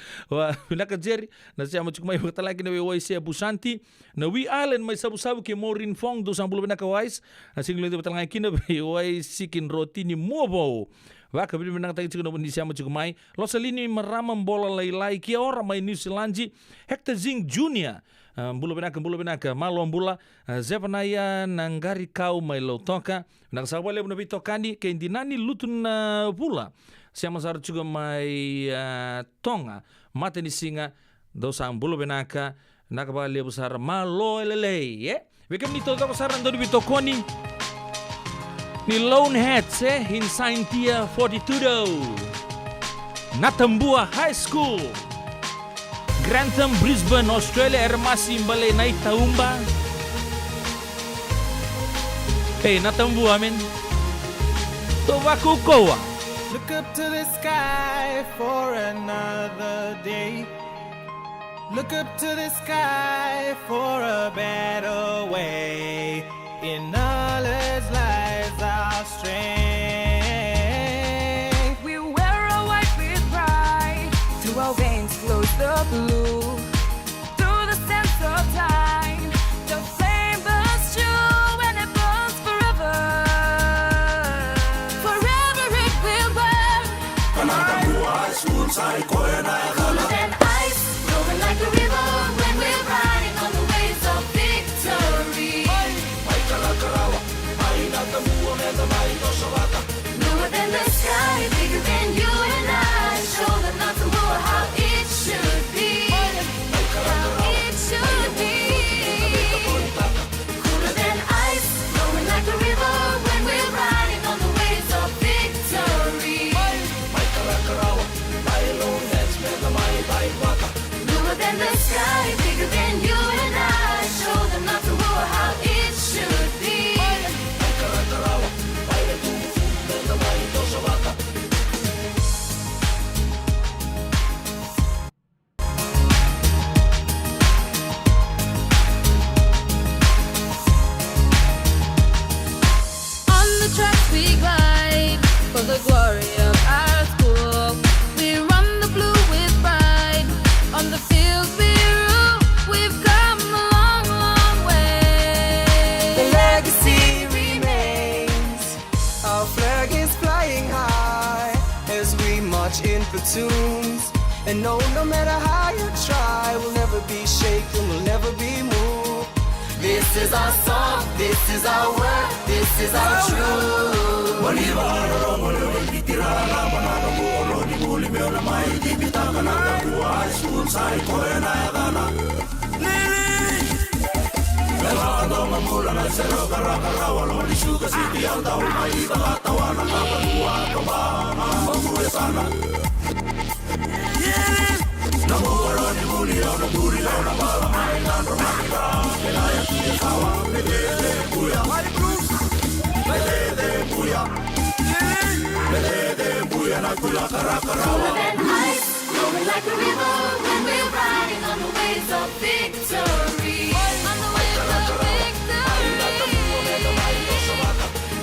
Vinaka Jerry, na sema tiko mai. Vakatalega kina vei Waise Busanti, na Wee Island mai Savusavu kei Maureen Fong, dou sa bula vinaka Wais. A, sega ni guilecavi tale ga kina vei Waisiki Drotini Muavou. Vakavinavinakataki tiko na nomuni sema tiko mai. Losalini Marama, Bola Lailai, Kia Ora mai Niusiladi, Hector Zing Junior. A, bula vinaka, bula vinaka, malo bula. A, Zefanaia Naqarikau mai Lautoka. Vinaka saka vakalevu na veitokani, kei Dinani Lutunavula. Sema sara tiko mai, a, Toga, Matanisiga, dou sa bula vinaka, vinaka vakalevu sara, malo e lelei, e? Vei kemuni taucoko sara na dau ni veitokoni ni Lone Hats, e, in Saintia Fortitudo, Natabua High School, Grantham, Brisbane, Australia, Eremasi Balei Naitauba. Ei, Natabua, amen. Tou vakaukauwa. Look up to the sky for another day. Look up to the sky for a better way. In knowledge lies our strength. We wear our white with pride. Through our veins flows the blue. Through the sands of time, the flame burns true and it burns forever. Forever it will burn. Another blue eyes, moon side, Koya na Cooler than ice, flowing like a river when we're riding on the waves of victory. Mai Kalakarawa, mai Natabua, meda mai toso vata. Bluer than the sky, bigger than you and I. Show them Natabua how it should be. Platoons. And no, no matter how you try, we'll never be shaken, we'll never be moved. This is our song, this is our word, this is our truth. Maliva arorogo leo e viti raraba na noqu olo ni vuli meu na mai cipitaka na kakua high school sa i koya na yacana. Lili. Me vakadoga bula na sero karakarawa loma ni suka siti au dau mai vakatawana na kakua toba na mamu e sana. Na buka rau ni vuli au na buri au na bala mai na dromani ra. Kena ya tuya kawa me tete buya. Me tete buya. Me tete buya na kula karakarawa. Smoother than ice, flowing like a river when we're riding on the waves of victory. On the waves of victory.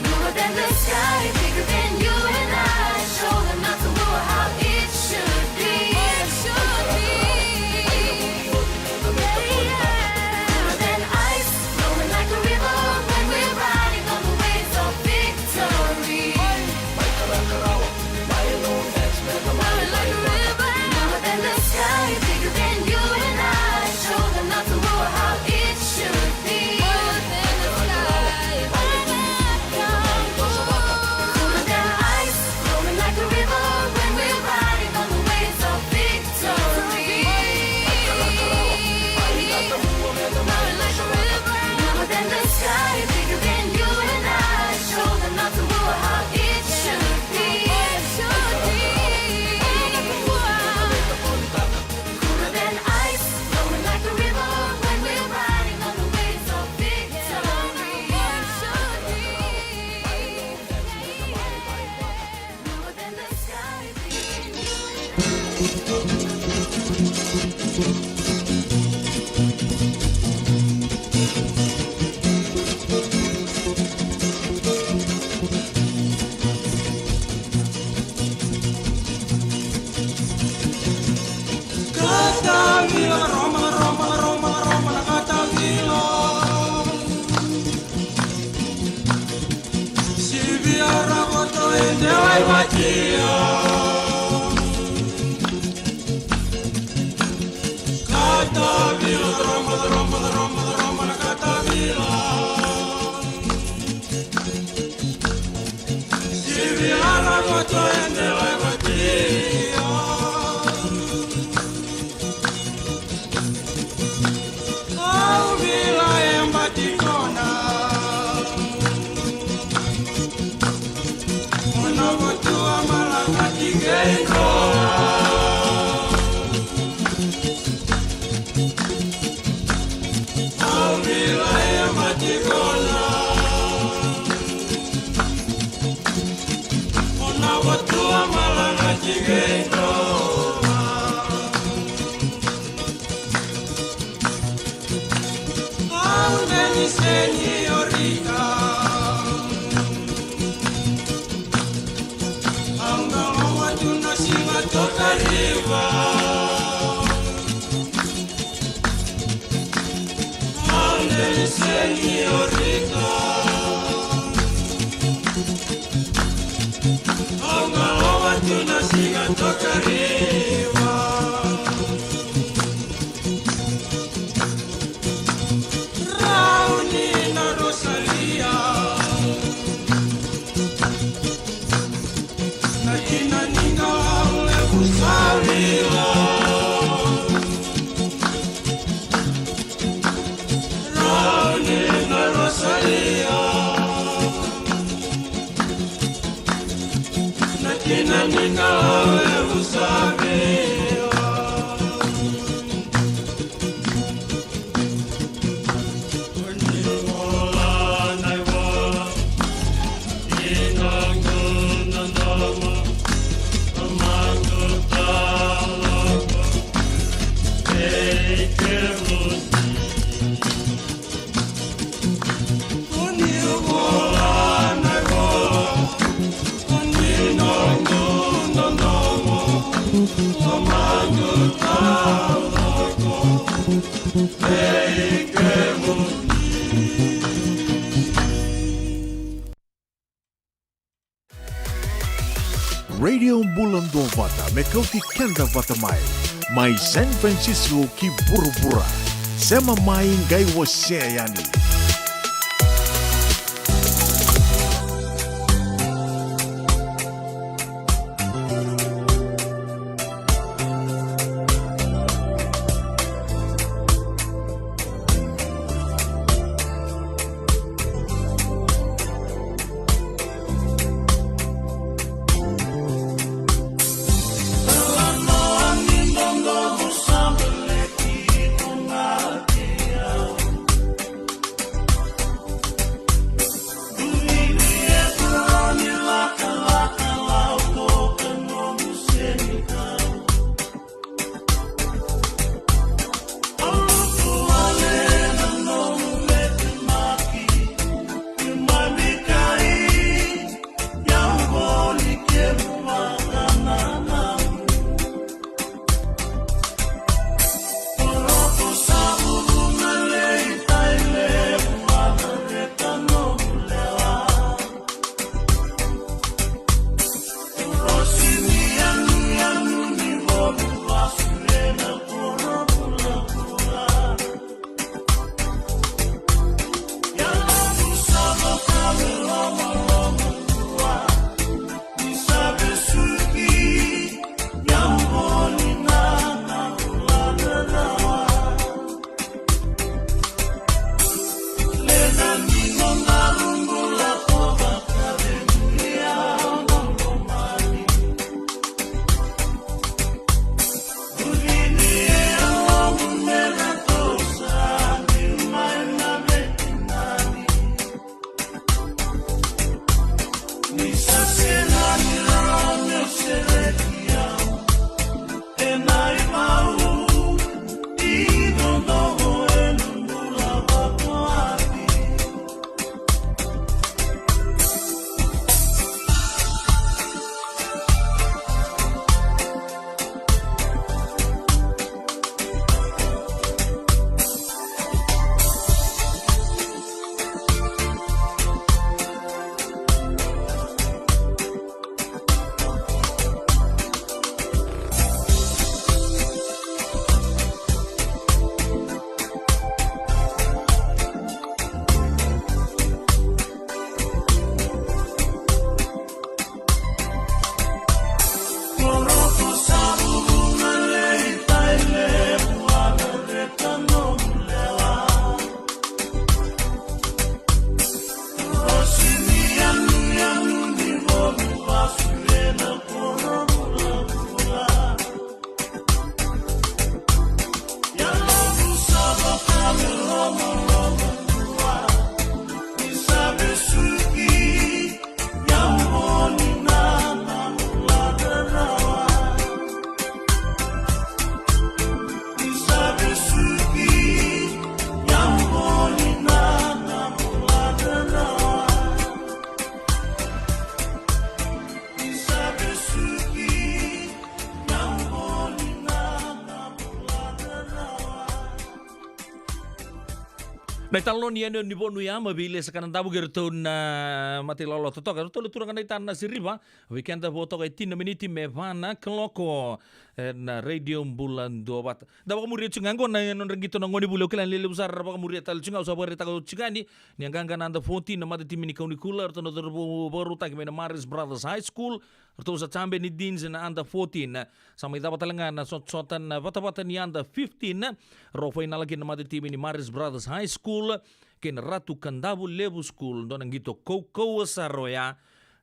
Bluer than the sky, bigger than you and I. Show them not to wonder how it should be. It should be. Yeah, yeah. Bluer than ice, flowing like a river when we're riding on the waves of victory. Bluer than the sky, bigger than you and I. Show them not to wonder how it should be. Bluer than the sky, bluer than ice, flowing like a river when we're riding on the waves of victory. Bluer than the sky, bigger than you and I. Show them not to wonder how it should be. It should be. Cooler than ice, flowing like a river when we're riding on the waves of victory. It should be. Cooler than the sky, bigger than you and I. Katavila, Roma, Roma, Roma, Roma, na Katavila. Sivia Rakoto e Delaivaki. Katavila, Roma, Roma, Roma, Roma, na Katavila. Sivia Rakoto e Delaivaki. Au vila e Batikona. Ona votua malaka tikei koa. Au vila e Batikona. Ona votua malaka tikei koa. Au deni seniorita. Au na loma tu na siga toka riva. Au deni seniorita. Au na loma tu na siga toka riva. Rauni na Rosalia. Na kina ni Kalou e vusalia. Rauni na Rosalia. Na kina ni Kalou e vusalia. Radio Bula Duavata me kauti keda vata mai, mai San Francisco ki vuravura. Sema mai, qai wasea yani. Na italanoa ni yanuyanu ni vonu ya, ma veilesa ka na davu kei iratou na mata ilawalawa totoka. Ratou le turaga na itana na siriva, vei keda vo toka e tini na miniti me va na kaloko, e, na Radio Bula Duavata. Da vakamuria tiko ga qo na nodra qito na gonevuli, au kila ni levu sara era vakamuria tale tiko ga, au sa vakaraitaka tiko yani. Ni a qaqa na under fourteen na matatimi ni Kaunikula, ratou na cauravou vakarautaki mai na Marist Brothers High School, ratou sa champion ni Deans na under fourteen. Sa mai cava tale ga na sotasota na vatavata ni under fifteen, rau fainala kina na matatimi ni Marist Brothers High School kei na Ratu Kadavulevu School. Dua na qito kaukauwa sara oya.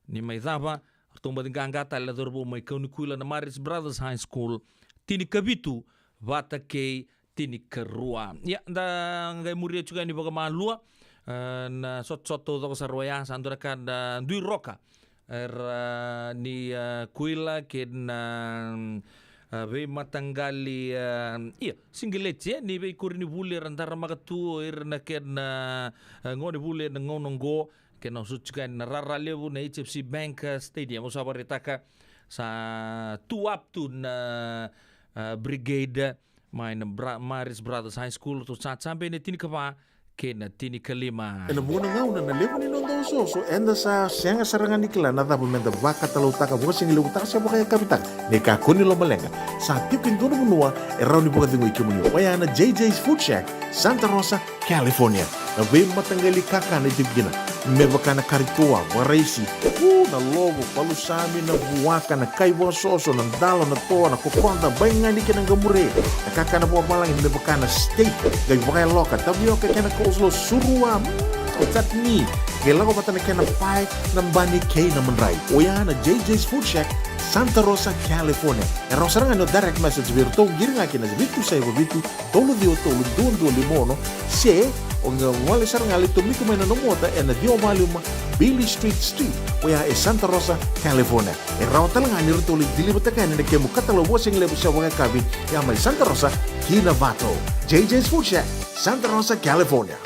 Ni mai cava, ratou baci qaqa tale na cauravou mai Kaunikula na Marist Brothers High School, tinikavitu vata kei tinikarua. Ia, da qai muria tiko yani vakamalua, e, na sotasota taucoko sara oya, sa dua na ka da dui roka. Era ni, e, kuila kei na, e, veimataqali, e, ia, sigileti, e, ni veikoronivuli era daramaka tu o ira na kena, e, gonevuli ena gauna oqo, kei na sucu yani na rara levu na H F C Bank, e, Stadium. Au sa vakaraitaka sa tu up tu na, e, brigade mai na Bra-, Marist Brothers High School, ratou sa champion e tinikava kei na tinikalima. Ena vuqa na gauna na levu ni noda osooso, eda sa sega sara ga ni kila na cava meda vakatalautaka, vakasigilevutaka se vakayakavitaka. Ni kakua ni lomaleqa, sa tiko e dua na vanua e rawa ni vakacegui kemuni. Oya na J J's Food Shack, Santa Rosa, California. Na veimataqali kakana e tiko kina, me vaka na kari toa, vakaraisi, u, na lovo, palusami, na vuaka, na kai vakasoso, na dalo, na toa, na kokoda, baigani kei na qamure. Na kakana vakavalagi me vaka na steak, qai vakayaloka, tavioka kei na coleslaw, surua, mm, chutney. Qai lako vata na kena pae, na bani kei na madrai. Oya na J J's Food Shack, Santa Rosa, California. E rawa sara ga ni o direct message vei iratou, qiri ga kina vitu saiva vitu, tolu ciwa tolu, dua dua lima ono, se o qai gole sara ga, lai tomika mai na nomu ota ena ciwa walu lima Beale Street Suite, oya e Santa Rosa, California. E rawa tale ga ni ratou lai deliver-taka yani na kemu katalau vakasigalevu se vakayakavi, ya mai Santa Rosa ki Novato. J J's Food Shack, Santa Rosa, California.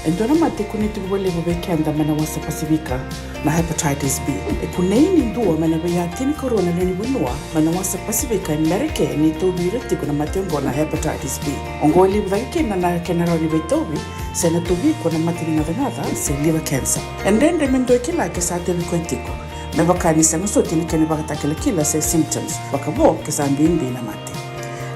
E dua na mate e kunei tiko vakalevu vei keda mai na wasa Pasifika, na hepatitis B. E kunei ni dua mai na veiya tinikarua na lewe ni vanua mai na wasa Pasifika e Merika e tauvi ira tiko na mate oqo na hepatitis B. Oqo e levu cake kina na kena rawa ni veitauvi se na tauvi iko na mate ni gacagaca se liver cancer. E dredre me dua e kila ke sa tauvi koya tiko, me vaka ni sega soti na kena ivakatakilakila se symptoms, vakavo ke sa bibi na mate.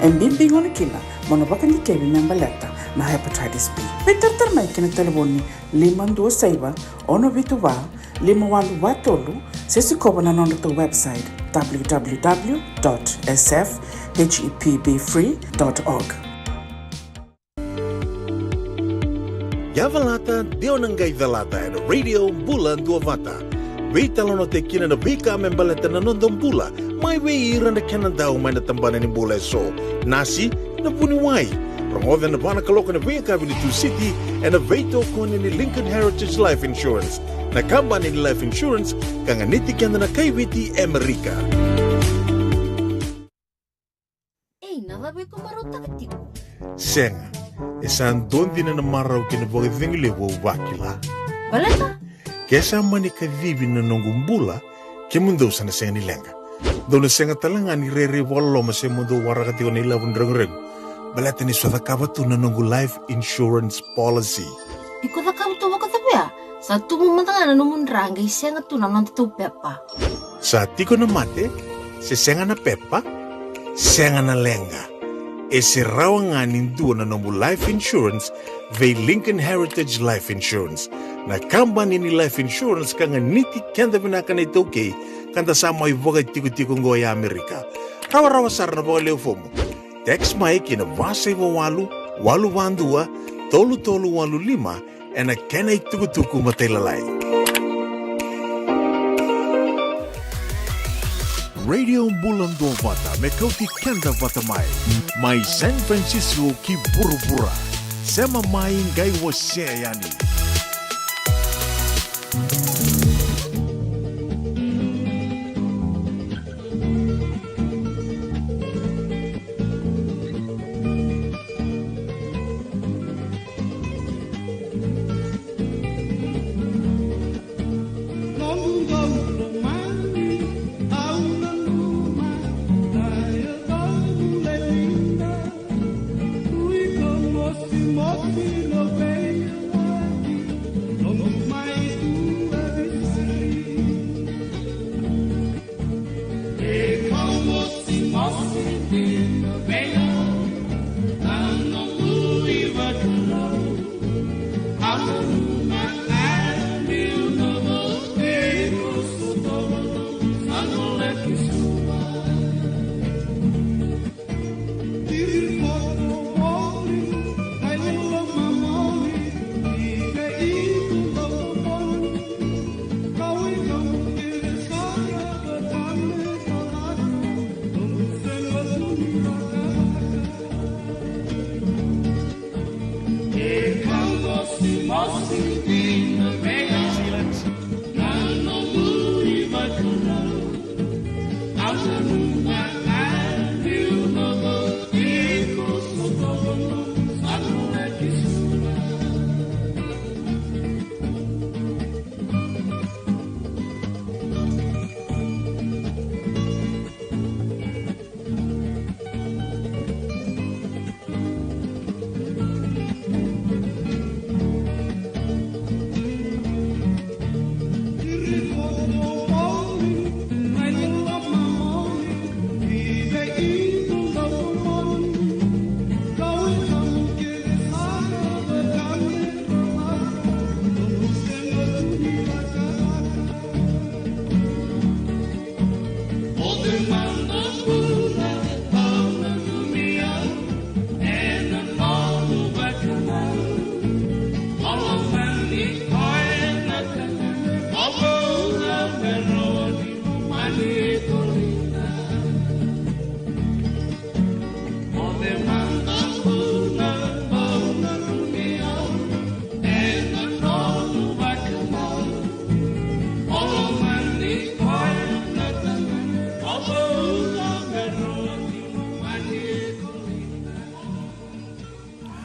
E bibi gona kina mo na vakadikevi me baleta na hepatitis B. Veitaratara mai ki na talevoni lima dua saiva, ono vitu va, lima walu va tolu, se sikova na nodratou website, w w w dot s f h e p b free dot org. Ia calata, de o na qai calata ena Radio Bula Duavata. Veitalanoataki kina na veika me baleta na noda bula, mai vei ira na kena dau mai na tabana ni bula eso, nasi, na vuniwai. Rogoca ena va na kaloko ena veiyakavi ni Tusiti ena veitokoni ni Lincoln Heritage Life Insurance, na kabani ni life insurance ka ganiti keda na kai Viti e Amerika. Ei, na cava iko marautaka tiko? Sega, e sa dua dina na marau kei na vakacegu levu au vakila. Baleta? Ke sa mani kacivi na noqu bula, kemudou sa na sega ni leqa. Dou na sega tale ga ni rairai vakaloloma se mo dou waraka tiko na ilavo ni reguregu, baleta ni sa cakava tu na noqu life insurance policy. Iko cakava tu vakacava ya? Sa tubu mada ga na nomu dra qai sega tu na nodatou pepa. Sa tiko na mate, se sega na pepa, sega na leqa. E se rawa ga ni dua na nomu life insurance vei Lincoln Heritage Life Insurance, na kabani ni life insurance ka ganiti keda vinaka na iTaukei, ka da sa mai vakatikotiko oqo e Amerika. Rawarawa sara na vakalewe fomu. Text mai ki na va saiva walu, walu va dua, tolu tolu walu lima, ena kena itukutuku matailalai. Radio Bula Duavata me kauti keda vata mai, mai San Francisco ki vuravura. Sema mai qai wasea yani.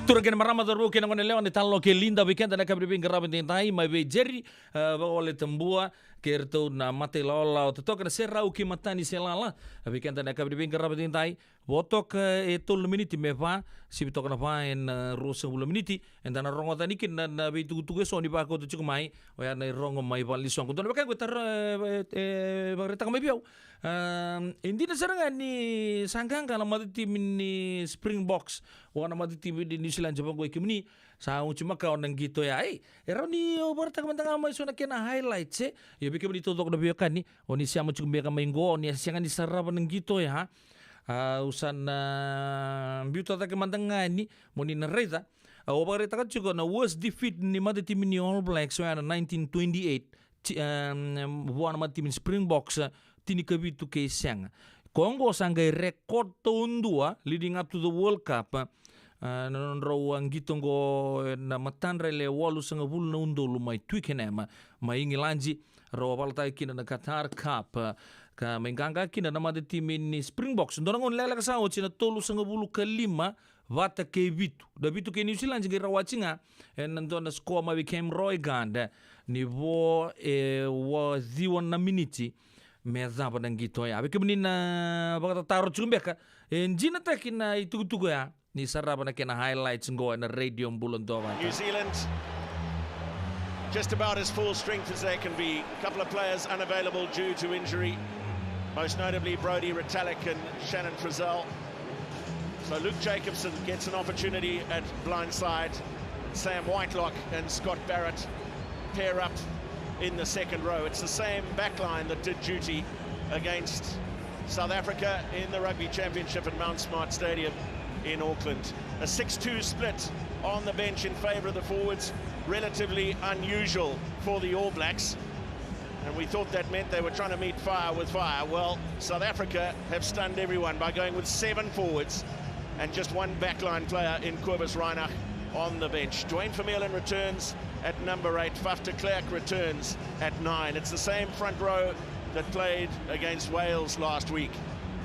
Turaga kei na marama, cauravou kei na goneyalewa, na italanoa kei Lida vei keda na yakavi ni veiqaravi edaidai mai vei Jerry, e, Vakawale Tabua, kei iratou na mata ilawalawa totoka na Serau kei Matani Selala. Vei keda na yakavi ni veiqaravi edaidai, vo toka e tolu na miniti me va, sivi toka na va ena, e, ruasagavulu na miniti. Eda na rogoca yani kina na, na veitukutuku eso ni vakauta tiko mai, oya na irogo mai valenisoqo. Dua na wekaqu e taro, e, e, e vakaraitaka mai vei au. Am, e dina sara ga ni sa qaqa na matatimi ni Springboks vua na matatimi ni New Zealand, sa vaqo i kemuni, sa oti makawa na qito ya. Ei, e rawa ni o vakaraitaka mada ga mai so na kena highlights, e? Io, vei kemuni taucoko na veiwekani, o ni sema tiko beka mai qo, o ni a sega ni sarava na qito ya. A, au sa na biuta cake mada ga yani mo ni na raica. A, au vakaraitaka tiko na worst defeat ni matatimi ni All Blacks oya na nineteen twenty-eight, ti-, em, em, vua na matatimi ni Springboks, e, tinikavitu kei sega. Ko oqo sa qai record taudua leading up to the World Cup, e, na nodrau, e, qito oqo, e, na matadra e le walusagavulu na udolu mai Twickenham, e, mai Igiladi, rau a valataka kina na Qatar Cup, e, ka mai qaqa kina na matatimi ni Springboks. Dua na gauna lekaleka sa oti na tolusagavulu ka lima vata kei vitu. Na vitu kei New Zealand qai rawati ga ena dua na score mai vei Cam Roigard, e, ni vo e waciwa na miniti me cava na qito ya. Vei kemuni na vakatataro tiko beka, e dinataki na itukutuku ya, ni sarava na kena highlights qo ena Radio Bula Dua Vata. New Zealand just about as full strength as they can be. A couple of players unavailable due to injury, most notably Brodie Retallick and Shannon Frizzell. So Luke Jacobson gets an opportunity at blindside. Sam Whitelock and Scott Barrett pair up in the second row. It's the same backline that did duty against South Africa in the Rugby Championship at Mount Smart Stadium in Auckland. A six two split on the bench in favour of the forwards, relatively unusual for the All Blacks. And we thought that meant they were trying to meet fire with fire. Well, South Africa have stunned everyone by going with seven forwards and just one backline player in Cobus Reinach on the bench. Duane Vermeulen returns at number eight. Faf de Klerk returns at nine. It's the same front row that played against Wales last week.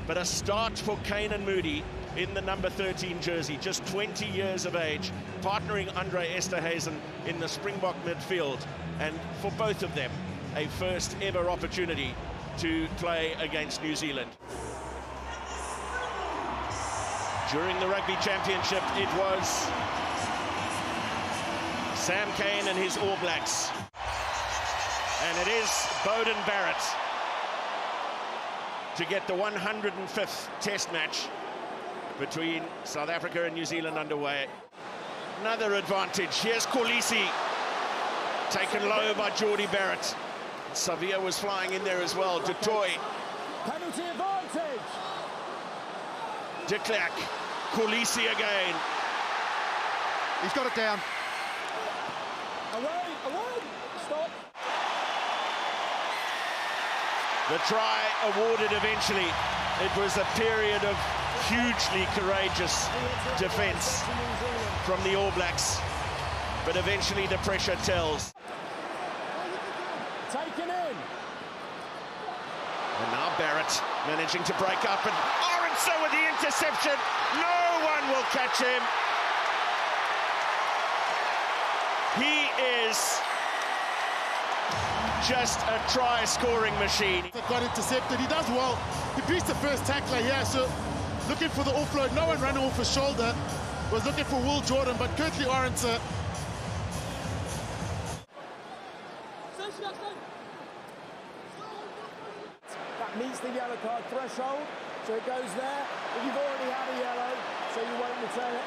But a start for Canan Moodie in the number thirteen jersey, just twenty years of age, partnering Andre Esterhuizen in the Springbok midfield. And for both of them, a first ever opportunity to play against New Zealand. During the Rugby Championship, it was Sam Cane and his All Blacks. And it is Beauden Barrett to get the one hundred and fifth Test match between South Africa and New Zealand underway. Another advantage. Here's Kolisi. Taken low by Jordie Barrett. Savea was flying in there as well. Du Toit. Penalty advantage. De Klerk. Kolisi again. He's got it down. Away, away. Stop. The try awarded eventually. It was a period of hugely courageous defence from the All Blacks, but eventually the pressure tells. Taken in. And now Barrett managing to break up, and Arendse with the interception. No one will catch him. He is just a try scoring machine. Got intercepted. He does well. He beats the first tackler here, so looking for the offload. No one running off his shoulder. Was looking for Will Jordan, but Kurt-Lee Arendse. That meets the yellow card threshold, so it goes there. But you've already had a yellow, so you won't return it.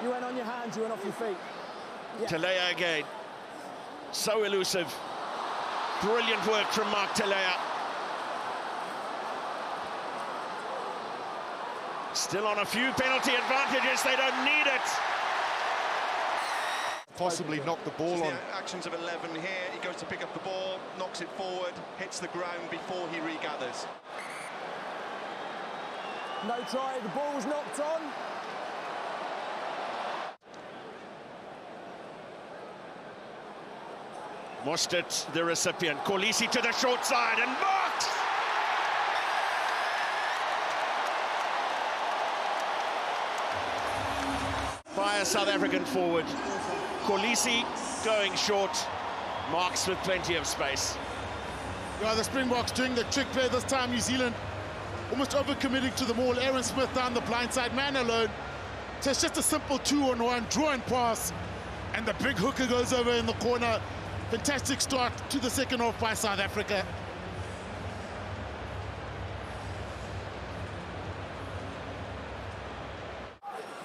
You went on your hands, you went off your feet. Yeah. Telea again. So elusive. Brilliant work from Mark Telea. Still on a few penalty advantages, they don't need it. Possibly knocked the ball on. The actions of eleven here. He goes to pick up the ball, knocks it forward, hits the ground before he regathers. No try, the ball's knocked on. Mostert, the recipient. Kolisi to the short side and marks! By a South African forward. Kolisi going short. Marks with plenty of space. Yeah, the Springboks doing the trick play this time. New Zealand almost overcommitting to the maul. Aaron Smith down the blind side, man alone. So it's just a simple two on one, draw and pass. And the big hooker goes over in the corner. Fantastic start to the second half by South Africa.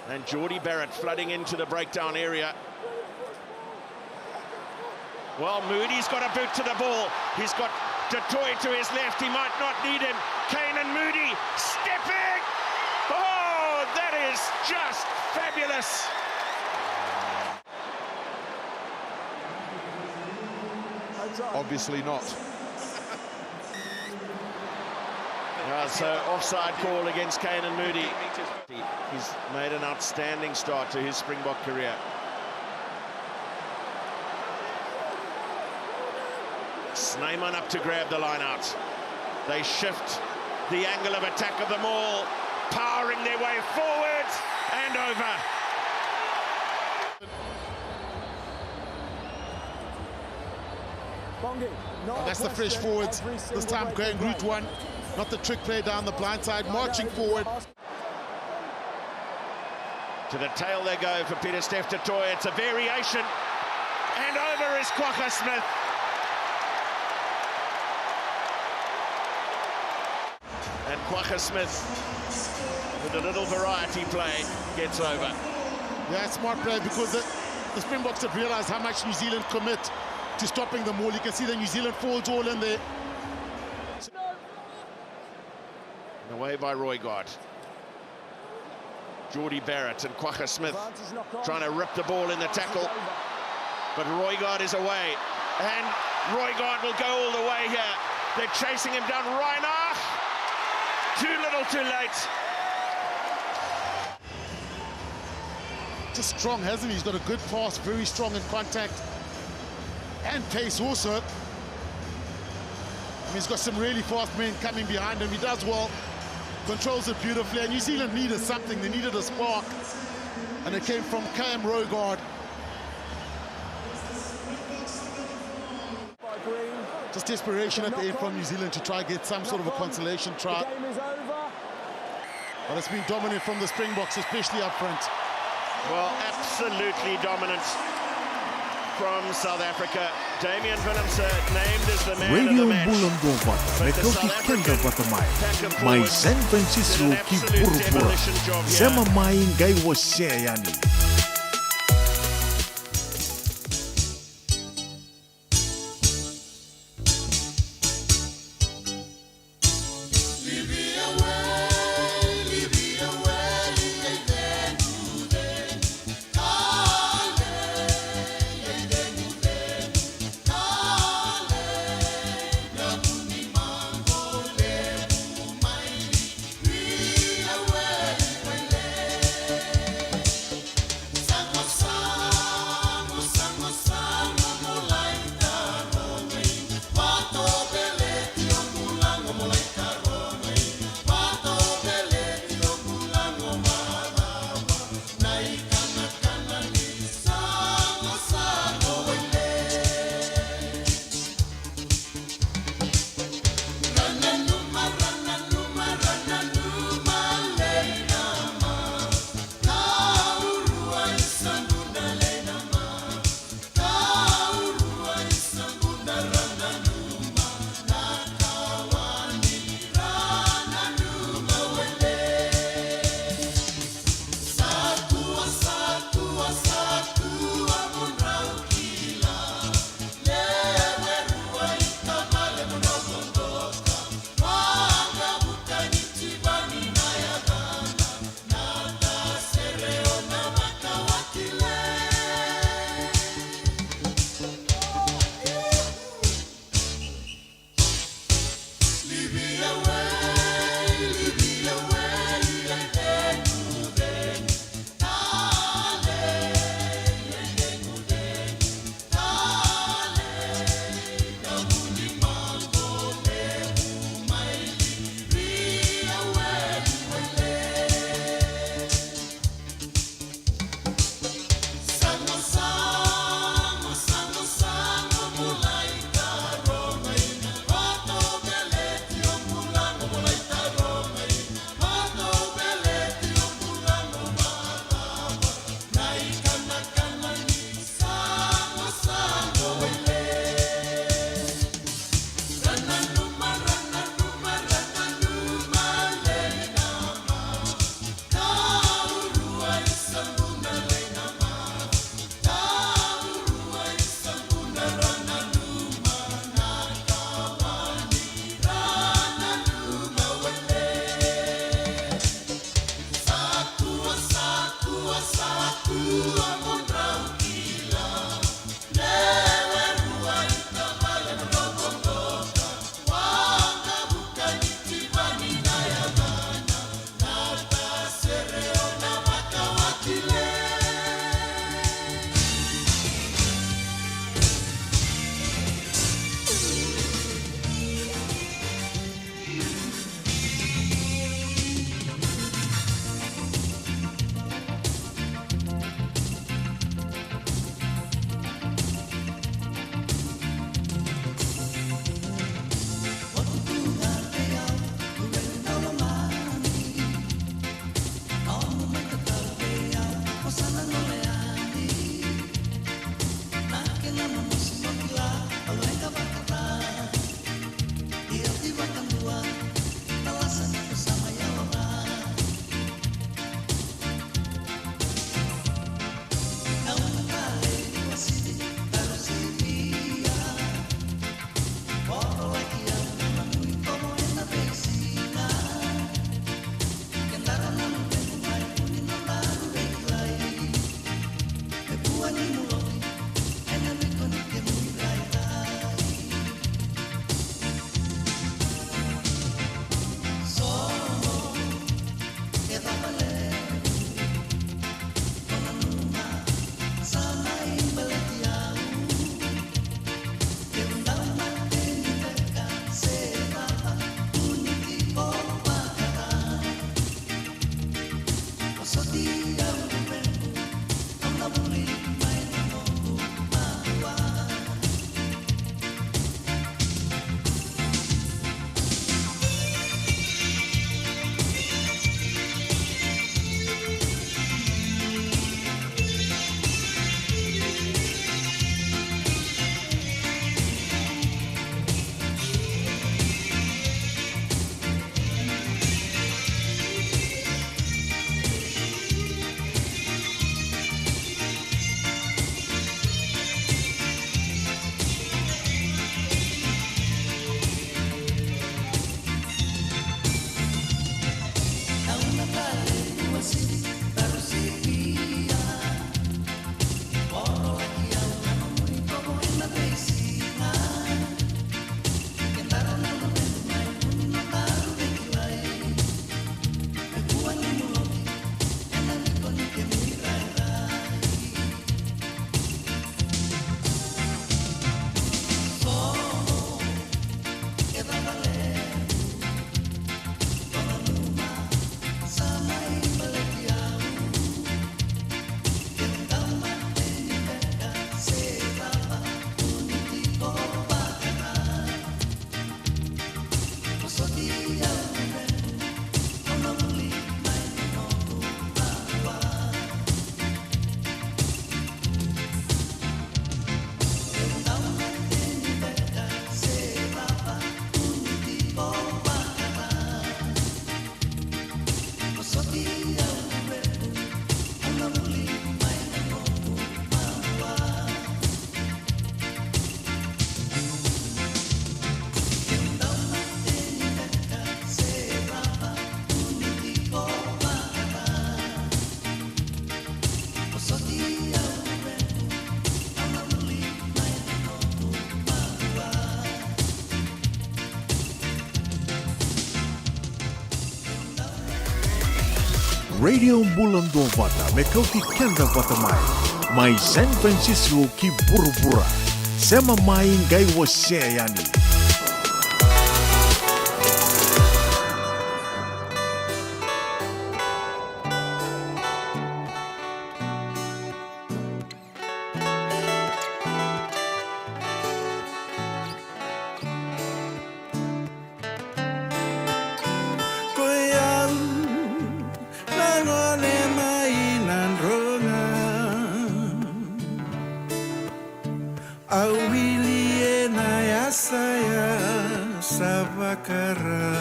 And Jordie Barrett flooding into the breakdown area. Well, Moody's got a boot to the ball. He's got Du Toit to his left. He might not need him. Canan Moodie stepping. Oh, that is just fabulous. Obviously not. Uh, so offside call against Canan Moodie. He's made an outstanding start to his Springbok career. Snyman up to grab the line out. They shift the angle of attack of the maul, powering their way forward and over. That's the fresh forwards. This time going route one, not the trick play down the blind side, marching forward. To the tail they go for Pieter-Steph du Toit. It's a variation. And over is Kwagga Smith. And Kwagga Smith, with a little variety play, gets over. Yeah, smart play because the, the Springboks have realised how much New Zealand commit to stopping the maul. You can see the New Zealand forwards all in there. And away by Roygaard. Jordie Barrett and Kwagga Smith trying to rip the ball in the tackle. But Roygaard is away. And Roygaard will go all the way here. They're chasing him down. Reinach! Too little, too late. Just strong, hasn't he? He's got a good pass, very strong in contact. And pace also. I mean, he's got some really fast men coming behind him. He does well, controls it beautifully. And New Zealand needed something. They needed a spark. And it came from Cam Roygaard. Just desperation at the end from New Zealand to try and get some sort of a consolation try. But it's been dominant from the Springboks, especially up front. Well, absolutely dominant from South Africa. Damian Willemse named as the man of the match. But the South African pack and forward did an absolute demolition job here. Mai San Francisco ki Burubura. Sema mai qai wasea yani. Radio Bula Duavata, me kauti keda vata mai. Mai San Francisco ki vuravura. Sema mai qai wasea yani. Ko i au na gone mai Nadroga. Au wili ena yasa ya sa vakara.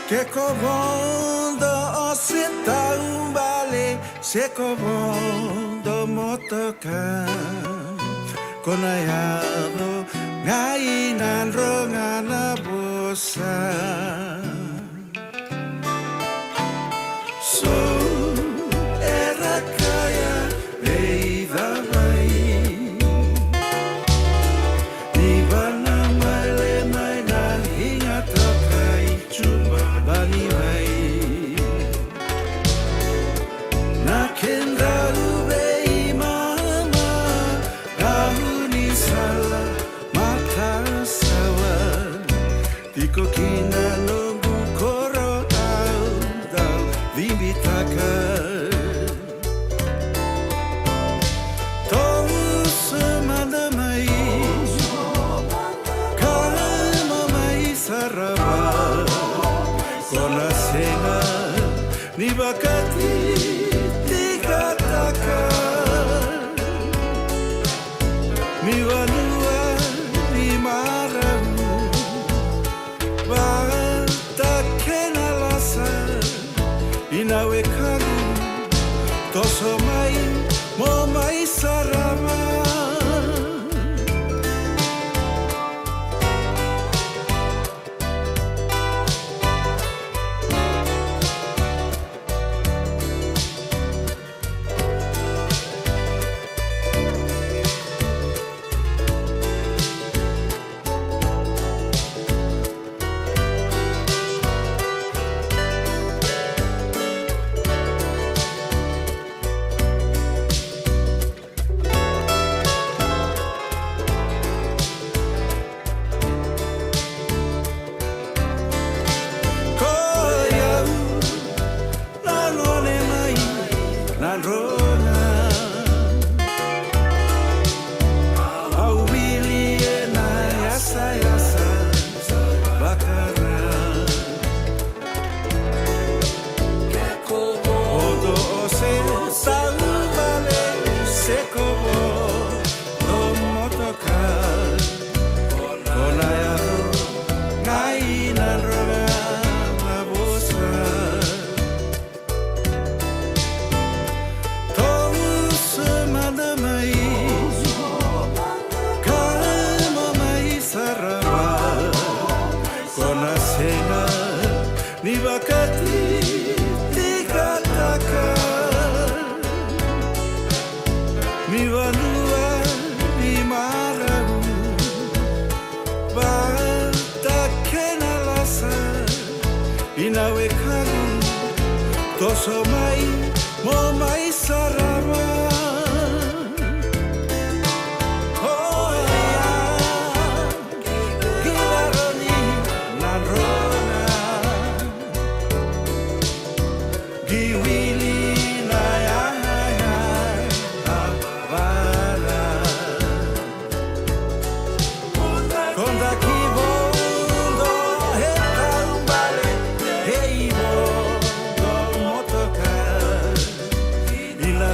Ke ko vodo o se taubale, se ko vodo motoka, ko na yaco ga i Nadroga na vosa. So era kaya vei Cavai, ni vanamale mai na higa tokai Juba Banivai. Na kedrau veimama, gaunisala, matasawa, tiko kina noqu koro au dau cibitaka. Toso mada mai, kama mai sarava, ko na sega ni vakatitikataka. Ni vanua ni marau, vata kei na lasa, i na wekaqu, toso mai mo mai sarava. Ko i au na gone mai Nadroga. Au wili ena yasayasa vakara. Odo o se tauvale se kovo do motoka. Ko na yaco ga i Nadroga na vosa. Toso mada mai, kama mai sarava. Ko na sega ni vakatitikataka. Ni vanua ni marau, vata kei na lasa, i na wekaqu, toso mai mo mai sarava. Oya, qai varo ni Nadroga. Qai wili na yaya na vara. Koda ki vodo he taubale, he i vodo motoka. I na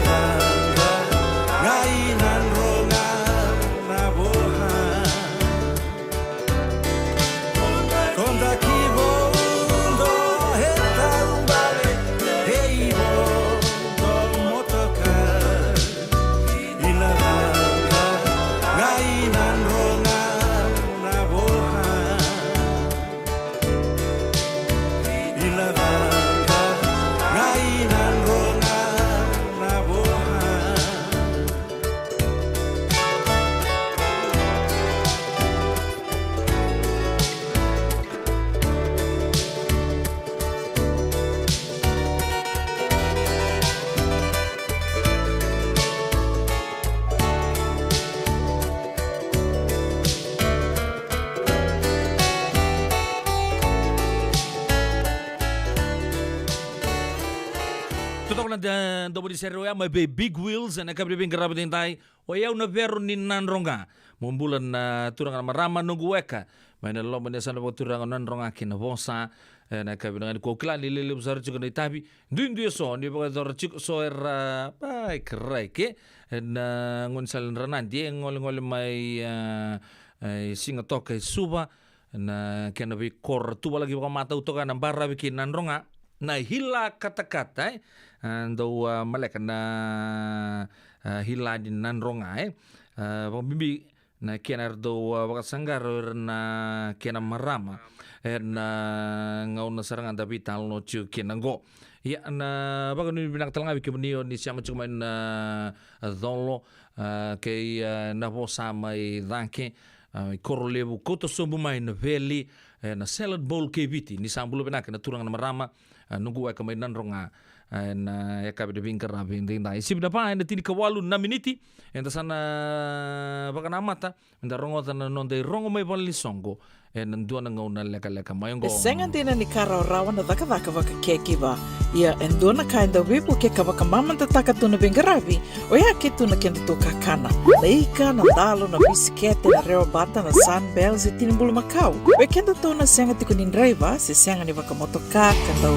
Toka na da-, domo ni sere oya mai vei Big Wheels, ena yakavi ni veiqaravi edaidai. O yau na Vero ni Nadroga. Mo bula na turaga na marama, noqu weka mai na loma ni yasana vakaturaga o Nadroga kei Navosa. Ena yakavi nikua, au kila ni lelevu sara tiko na itavi. Duidui eso ni vakayacora tiko, so era, a, bai, karai ke. Ena gaunisala ni Ranadi, e golegole mai, a, e, Sigatoka e Suva. Na kena veikoro tuvalaki vakamatau toka na baravi kei Nadroga, na hila katakata, e. A, dau, a, maleka na, a, hila ni Nadroga, e. A, vakabibi na kena era dau, a, vakasaqara o ira na kena marama ena gauna sara ga da veitalanoa tiko kina qo. Ia, na vakanuinui vinaka tale ga vei kemuni o ni sema tiko mai na, a, Colo, a, kei, a, Navosa mai cake, a, i Korolevu, kauta sobu mai na veli, e, na salad bowl kei Viti. Ni sa bula vinaka na turaga na marama, a, noqu weka mai Nadroga, a, ena yakavi ni veiqaravi edaidai. Sivi na va ena tinikawalu na miniti, eda sa na vakanamata, eda rogoca na noda irogo mai valenisoqo ena dua na gauna lekaleka mai oqo. E sega dina ni ka rawarawa na cakacaka vakacaregiver. Ia, e dua na ka e dau veivuke ka vakamamadataka tu na veiqaravi, oya kece tu na kedatou kakana. Na ika, na dalo, na bisikete, na rewa bata, na Sunbell, se tini bulumakau. Vei kedatou na sega tiko ni draiva, se sega ni vakamotoka, ka dau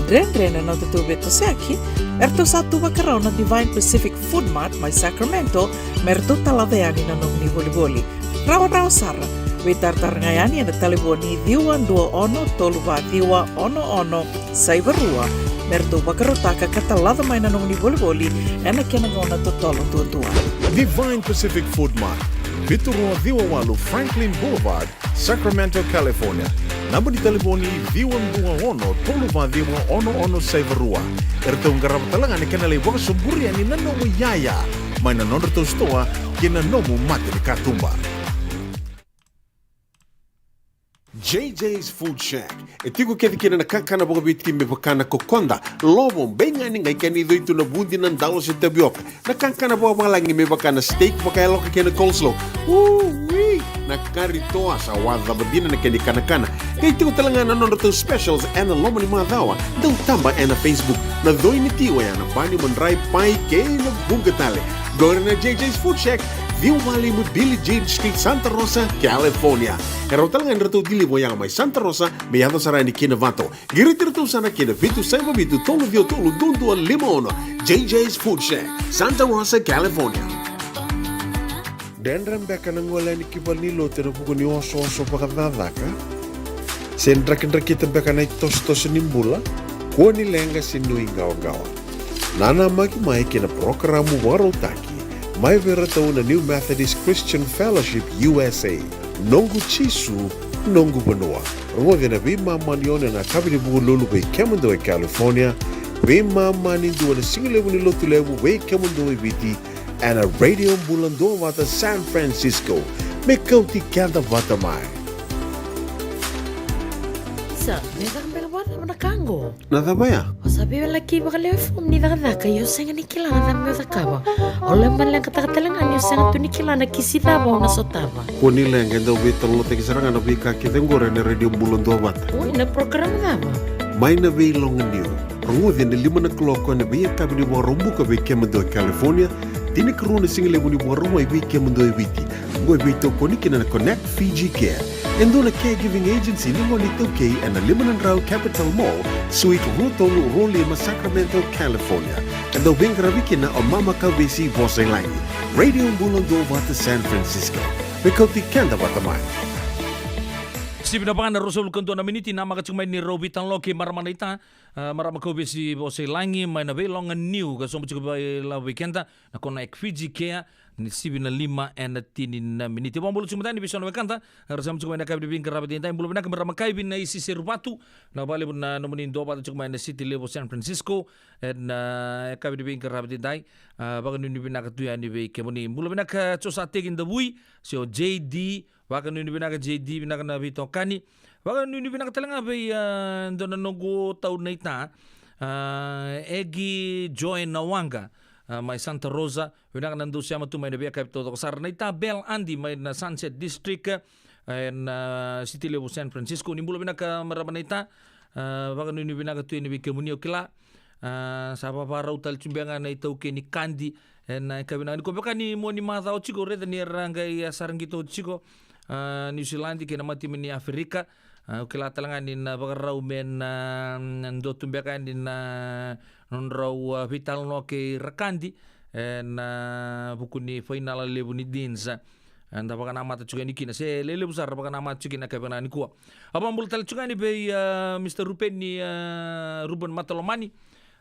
dredre na nodatou veitosoyaki, eratou sa tu vakarau na Divine Pacific Food Mart mai Sacramento, me ratou talaca yani na nomuni volivoli. Rawarawa sara, veitaratara ga yani ena talevoni ciwa dua ono tolu va ciwa ono ono saiva rua, me ratou vakarautaka ka talaca mai na nomuni volivoli ena kena gauna totolo duadua. Divine Pacific Food Mart, vitu rua ciwa walu Franklin Boulevard, Sacramento, California. Naba ni talevoni ciwa dua ono tolu va ciwa ono ono saiva rua. Eratou qarava tale ga na kena lai vakasoburi yani na nomu iyaya mai na nodratou sitoa kei na nomu mata ni katuba. J J's Food Shack. E tiko kece kina na kakana vakaviti me vaka na kokoda, lovo, beigani, qai kena icoi tu na vudi, na dalo se tavioka. Na kakana vakavalagi me vaka na steak vakayaloka kei na coleslaw. Ui! Na kari toa, sa wacava dina na kena ikanakana. Qai tiko tale ga na nodratou specials ena loma ni macawa. Dau taba ena Facebook. Na coi ni ti oya na bani, madrai, pai kei na vuqa tale. Qori na J J's Food Shack, ciwa walu lima Billie Jean Street, Santa Rosa, California. E rawa tale ga ni ratou deliver oya mai Santa Rosa me yaco sara yani ki Novato. Qiriti iratou sara ki na vitu saiva vitu tolu ciwa tolu dua dua lima ono. J J's Food Shack, Santa Rosa, California. Dredre beka na gole yani ki valenilotu ena vuku ni osooso vakacakacaka? Se drakidrakita beka na itosotoso ni bula? Kua ni leqa se nuiqawaqawa. Nanamaki mai ki na parokaramu vakarautaki mai vei iratou na New Methodist Christian Fellowship U S A. Noqu Jisu, noqu vanua. Rogoci ena veimama ni ono ena yakavi ni Vukelulu vei kemudou e California, veimama ni dua na sigalevu ni Lotulevu vei kemudou e Viti, ena Radio Bula Duavata San Francisco. Me kauti keda vata mai. Isa, me caka beka vakacava na ka qo? Na cava ya? O sa veiwalaki vakalewe fomu ni cakacaka, ia o sega ni kila na cava meu cakava. O laiva leqataka tale ga ni o sega tu ni kila na kisi cava o na sotava. Kua ni leqa, e dau veitalanoataki sara ga na veika kece qori ena Radio Bula Duavata. Oi, na program cava? Mai na Veiloganiu. Rogoci ena lima na kaloko ena veiyakavi ni Vakaraubuka vei kemudou e California, tinikarua na sigalevu ni Vakarauwai vei kemudou e Viti. Qo e veitokoni kina na Connect Fiji Care, e dua na caregiving agency ni gone iTaukei, ena lima na drau Capital Mall, Suite rua tolu rua lima, Sacramento, California. E dau veiqaravi kina o Mama Kauvesi Vosailagi. Radio Bula Duavata San Francisco. Me kauti keda vata mai. Sivi na va na ruasagavulu ka dua na miniti, namaka tiko mai ni rau veitalanoa kei marama naita, a, Marama Kauvesi Vosailagi mai na Veiloganiu, ka sobu tiko vei, lavo vei keda na Connect Fiji Care, ni sivi na lima ena tini na miniti. Vakabula tiko mada yani vei so na wekada era sema tiko mai ena yakavi ni veiqaravi edaidai. Bula vinaka Marama Kaivi Naisi Seruvatu, na vakalevu na nomuni duavata tiko mai na siti levu o San Francisco ena yakavi ni veiqaravi edaidai. A, vakanuinui vinaka tu yani vei kemuni. Bula vinaka Josateki Davui, se o J D, vakanuinui vinaka J D, vinaka na veitokani. Vakanuinui vinaka tale ga vei, a, dua na noqu tau naita, a, Egi Joy Nawaqa, a, mai Santa Rosa. Vinaka na dau sema tu mai na veiyakavi taucoko sara. Naita Bel Adi mai na Sunset District, a, ena, a, siti levu San Francisco. Ni bula vinaka marama naita. A, vakanuinui vinaka tu yani vei kemuni, au kila. A, sa vavarau tale tiko beka ga na iTaukei ni kadi ena yakavi vinaka nikua. Vaka ni mo ni macawa tiko, raica ni ra qai, a, sara qito tiko, a, Niusiladi kei na matatimi ni Aferika. A, au kila tale ga ni na vakarau me na, na dua tu beka yani na nodrau, a, veitalanoa kei Rakadi ena vuku ni fainala levu ni Deans. Eda vakanamata tiko yani kina, se lelevu sara vakanamata tiko kina yakavi vinaka nikua. A, vakabula tale tiko yani vei, a, Mister Rupeni, a, Ruben Matalomani,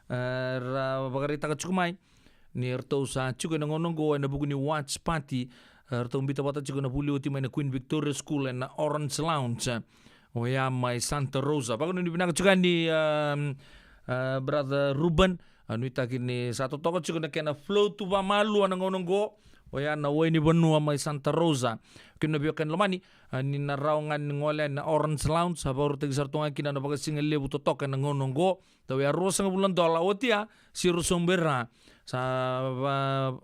a, ra vakaraitaka tiko mai ni ratou sa tiko ena gauna oqo ena vuku ni watch party, a, ratou biuta vata tiko na vuli oti mai na Queen Victoria School ena Orange Lounge, a, oya mai Santa Rosa. Vakanuinui vinaka tiko yani, a, a, brother Ruben. A, nuitaki ni sa totoka tiko na kena flow tu vamalua na gauna oqo. Oya na wai ni vanua mai Santa Rosa. Kemuni na veiwekani lomani, a, ni na rawa ga ni gole yani na Orange Lounge, sa vakarautaki sara tu ga kina na vakasigalevu totoka ena gauna oqo. Tauya ruasagavulu na dola, oti ya, siro sobu e ra. Sa va,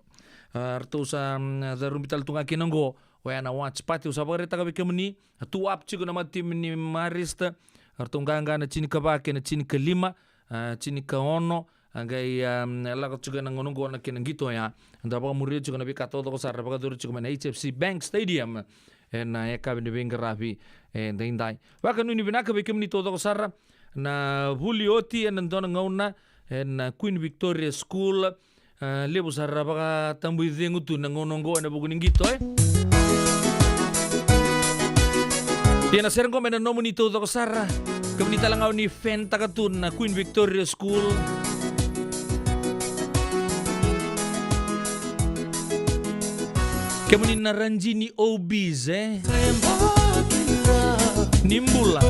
a, ratou sa, mm, carubi tale tu ga kina oqo. Oya na watch party, au sa vakaraitaka vei kemuni, a, tu up tiko na matatimi ni Marist, a, ratou qaqa na tinikava kei na tinikalima, a, tinikaono, a, qai, a, lako tiko ena gauna oqo na kena qito oya. Da vakamuria tiko na veika taucoko sara vakayacori tiko mai na H F C Bank Stadium ena yakavi ni veiqaravi edaidai. Vakanuinui vinaka vei kemuni taucoko sara na vuli oti ena dua na gauna ena Queen Victoria School. A, levu sara vakatabui cegu tu na gauna oqo ena vuku ni qito, e. Ia na sere qo me na nomuni taucoko sara. Kemuni tale ga o ni fan taka tu na Queen Victoria School. Kemuni na Rajini O Bs, e? Ni bula.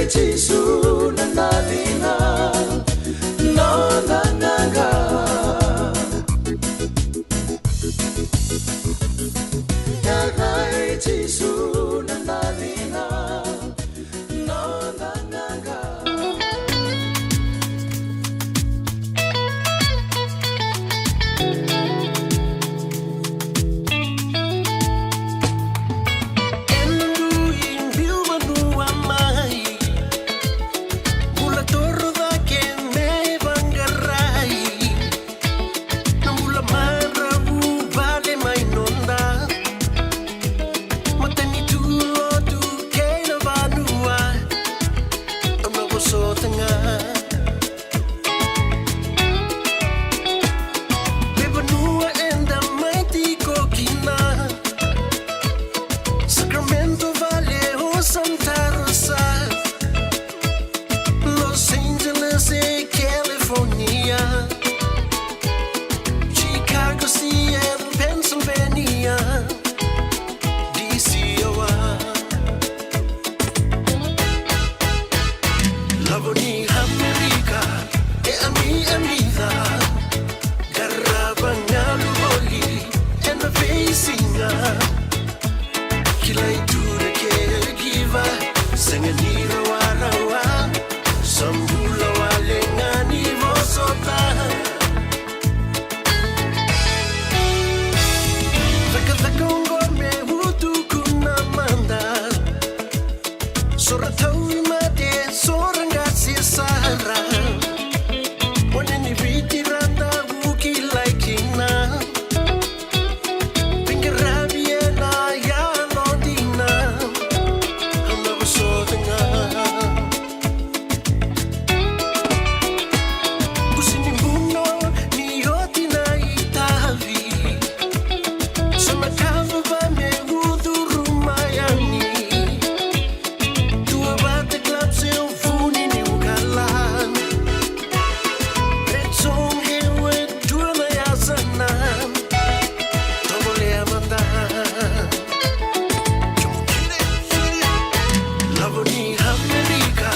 Jisu na davina, noda daqa. Daqa i Jisu na davina, noda daqa. Ena dui biu vanua mai, bula toro cake me vaqarai. Na bula maravu vale mai noda, matanitu, lotu kei na vanua, au na vosota ga. Me vanua eda mai tiko kina, Sacramento vale o Santa Rosa, Los Angeles e California, Chicago, Seattle, Pennsylvania, D C, Iowa. Lavo ni Amerika e ami amica, qarava galu voli ena veisiga. Kilai tu na caregiver, sega ni rawarawa, sa bula wale ga ni vosota. Cakacaka oqo me utuku na mada. Sora tauvimate, sora qase sara. One ni Viti ra tavu kilai kina. Veiqaravi ena yalodina. Au na vosota ga. Kusi ni buno ni oti na itavi. So na kava me ucuru mai yani. Tua vata club se vuni ni ukala. Red zone, Hayward, tua na yasana. Tovolea mada. Lavo ni Amerika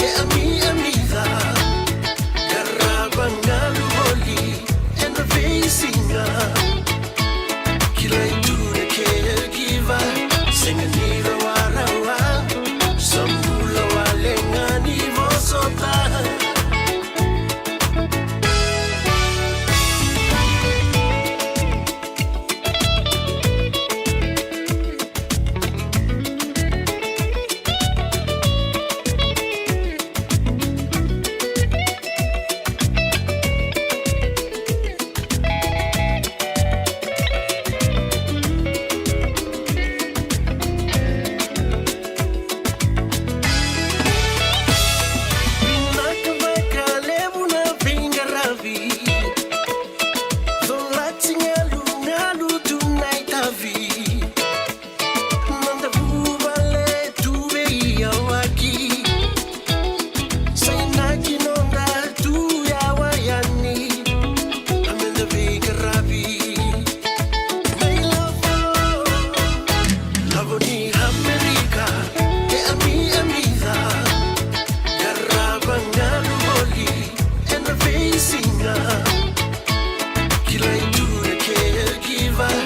e ami amica. Qarava galu voli ena veisiga. Kilai tu na caregiver, sega ni rawarawa, sa bula wale ga ni vosota. Vinaka vakalevu na veiqaravi. Colati galugalu tu na itavi. Noda vuvale tu veiyawaki. Sa inaki noda tu yawa yani. A meda veiqaravi. Mai lavo. Lavo ni Amerika e ami amica. Qarava galu voli ena veisiga. Kilai tu na caregiver,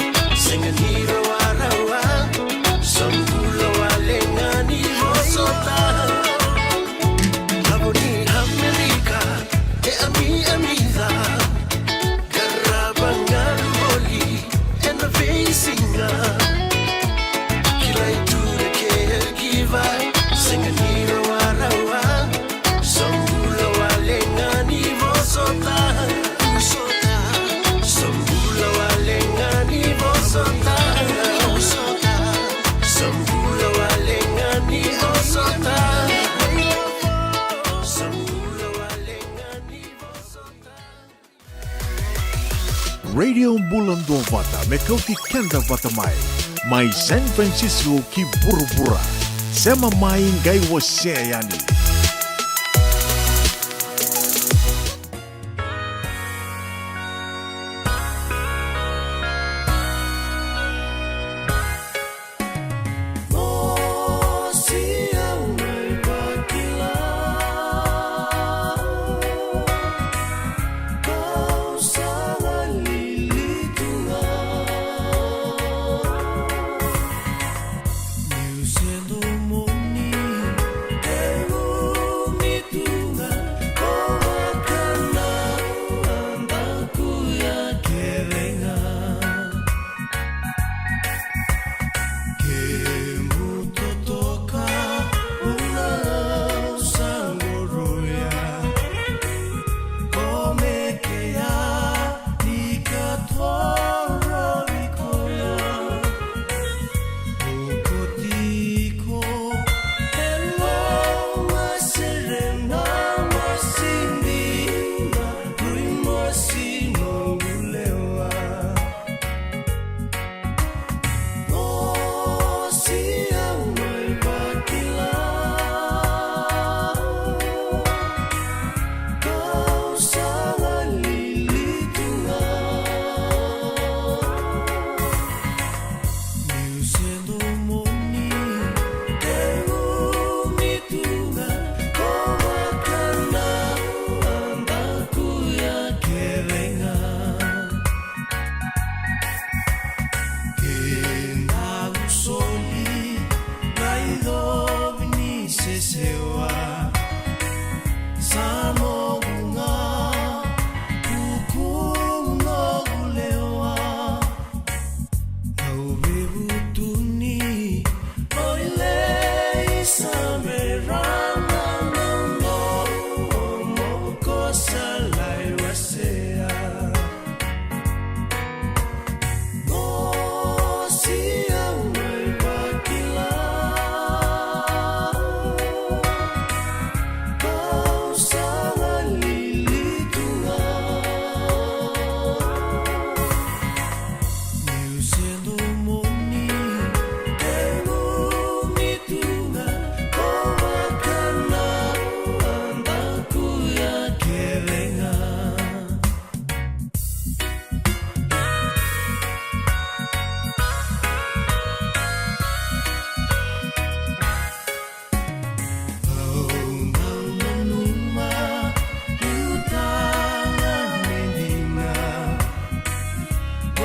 sega ni rawarawa, sa bula wale ga ni vosota. Lavo ni Amerika e ami amica. Qarava galu voli ena veisiga. Kilai tu na caregiver, sega ni rawarawa, sa bula wale ga ni vosota. Sa bula wale ga ni vosota. Sa bula wale ga ni vosota. Sa bula wale ga ni vosota. Radio Bula Duavata, me kauti keda vata mai. Mai San Francisco ki vuravura. Sema mai, qai wasea yani. Sewa, sa noqu ga, kuku noqu lewa. Au vevutuni, oi lei sa berana na noqu, o moko sa lai wasea. Mosi au mai vakila, kau sa galili tu ga. Niu se domoni, kemuni tu ga, ko vaka na daku ya kece ga. Au dau nanuma, liutaka me dina.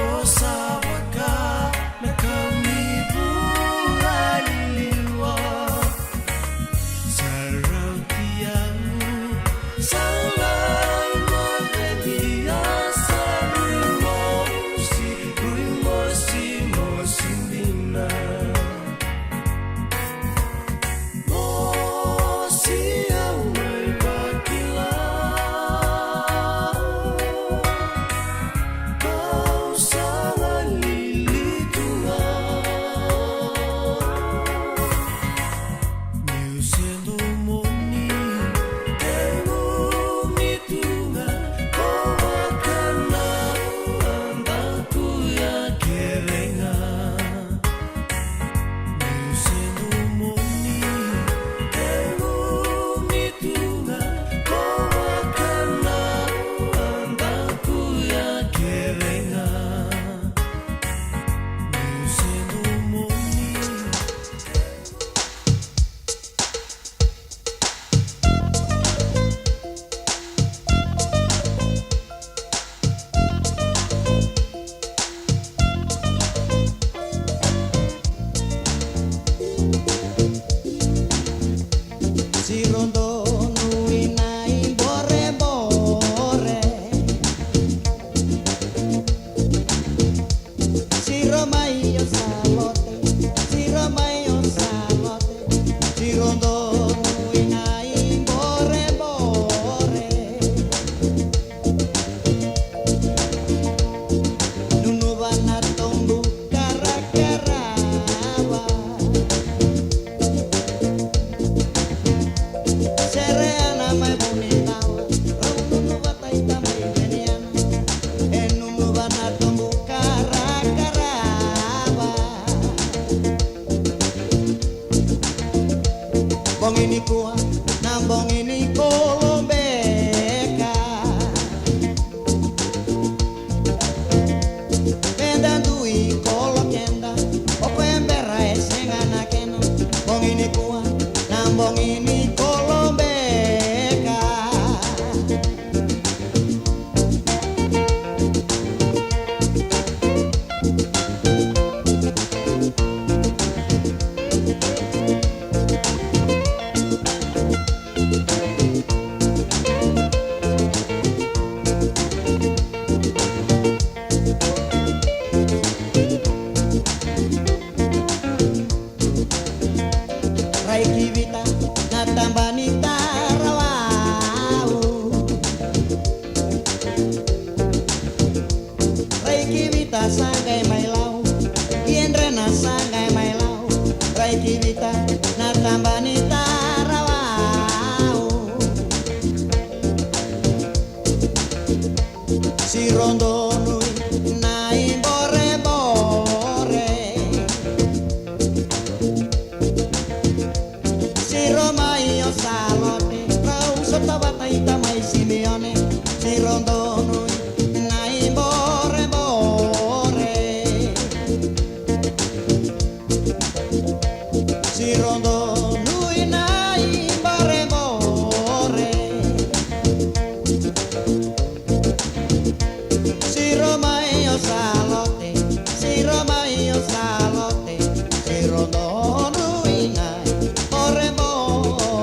O sa vaka na kau ni vula liliwa. Sa rauti au, sa lai mavedi, a sa rui mosi, rui mosi, mosi dina. Mosi au mai vakila, kau sa galili tu ga. Niu se domoni, kemuni tu ga, ko vaka na daku ya kece ga. Niu se domoni, kemuni tu ga, ko vaka na daku ya kece ga. Niu se domoni. Siro donu ina iborebore. Siro mai o sa lote, siro mai o sa lote, siro donu ina iborebore. Nunuva na tobu karakarava. Sereana mai Vunivawa, rau nunuva taita mai Veniana. E nunuva na tobu karakarava. Bogi nikua na bogi ni kolobeka. Meda dui kolo keda, o koya bera e sega na kena. Bogi nikua na bogi ni kolobeka. Rai ki vita na taba ni tarawau. Rai ki vita sa qai mai lau, i edrena sa qai mai lau. Rai ki vita na taba ni tarawau. Siro donu na iborebore. Siro mai o sa lote, rau sota vata i tamai Simeone. Siro donu na iborebore. Siro donu na iborebore. Siro mai o sa lote, siro mai o sa lote, siro donu na iborebore.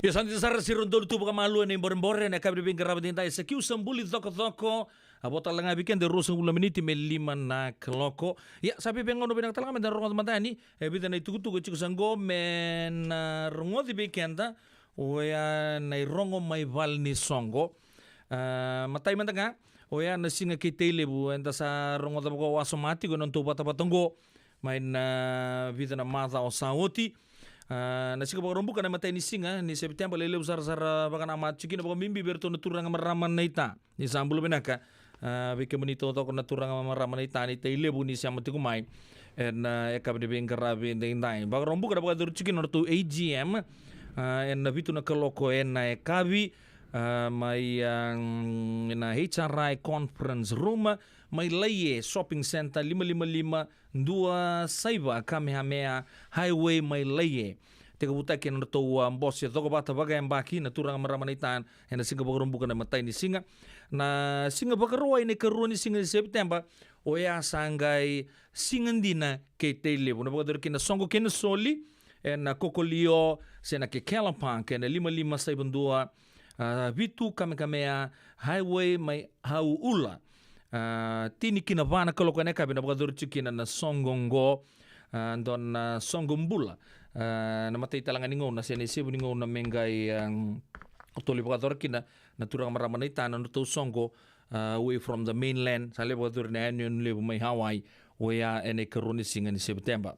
Io, sa dina sara, siro donu tu vakamalua ena iborebore ena yakavi ni veiqaravi edaidai. Sa kiu sa buli cokocoko. A vo tale ga vei keda e ruasagavulu na miniti me lima na kaloko. Ia, sa veigauna vinaka tale ga meda rogoca mada yani e vica na itukutuku e tiko sa qo me na rogoci vei keda. Oya na irogo mai vale ni soqo. A, matai mada ga, oya na siga kei Tailevu eda sa rogoca vakawasoma tiko ena nodatou vatavata qo mai na vica na macawa sa oti. A, na siga Vakaraubuka na imatai ni siga ni Sepiteba, lewe levu sara sa ra vakanamata tiko kina, vakabibi vei iratou na turaga marama naita. Ni sa bula vinaka, a, vei kemuni taucoko na turaga marama naita ni Tailevu ni sema tiko mai ena, a, yakavi ni veiqaravi edaidai. Vakaraubuka na vakayacori tiko kina na nodratou A G M, a, ena vitu na kaloko ena yakavi, a, mai, a, mm, na H R I Conference Room, mai Laie Shopping Centre, lima lima lima dua saiva Kamehameha Highway mai Laie. Tekivutaki ena nodratou, a, bose cokovata vakayabaki na turaga marama naita ena siga Vakaraubuka na imatai ni siga. Na siga Vakarauwai na ikarua ni siga ni Sepiteba, oya sa qai siga dina kei Tailevu. Na vakayacori kina na soqo kei na soli ena Kokolio se na Kekela Park ena lima lima saiva dua, a, vitu Kamehameha Highway mai Hauula. A, tini ki na va na kaloko ena yakavi na vakayacori tiko kina na soqo qo. A, dua na soqo bula. A, na matai tale ga ni gauna se na isevu ni gauna me qai, a, toli vakayacora kina na turaga marama naita na nodratou soqo, a, away from the mainland. Sa lai vakayacori na yanuyanu levu mai Hawaii, oya ena ikarua ni siga ni Sepiteba.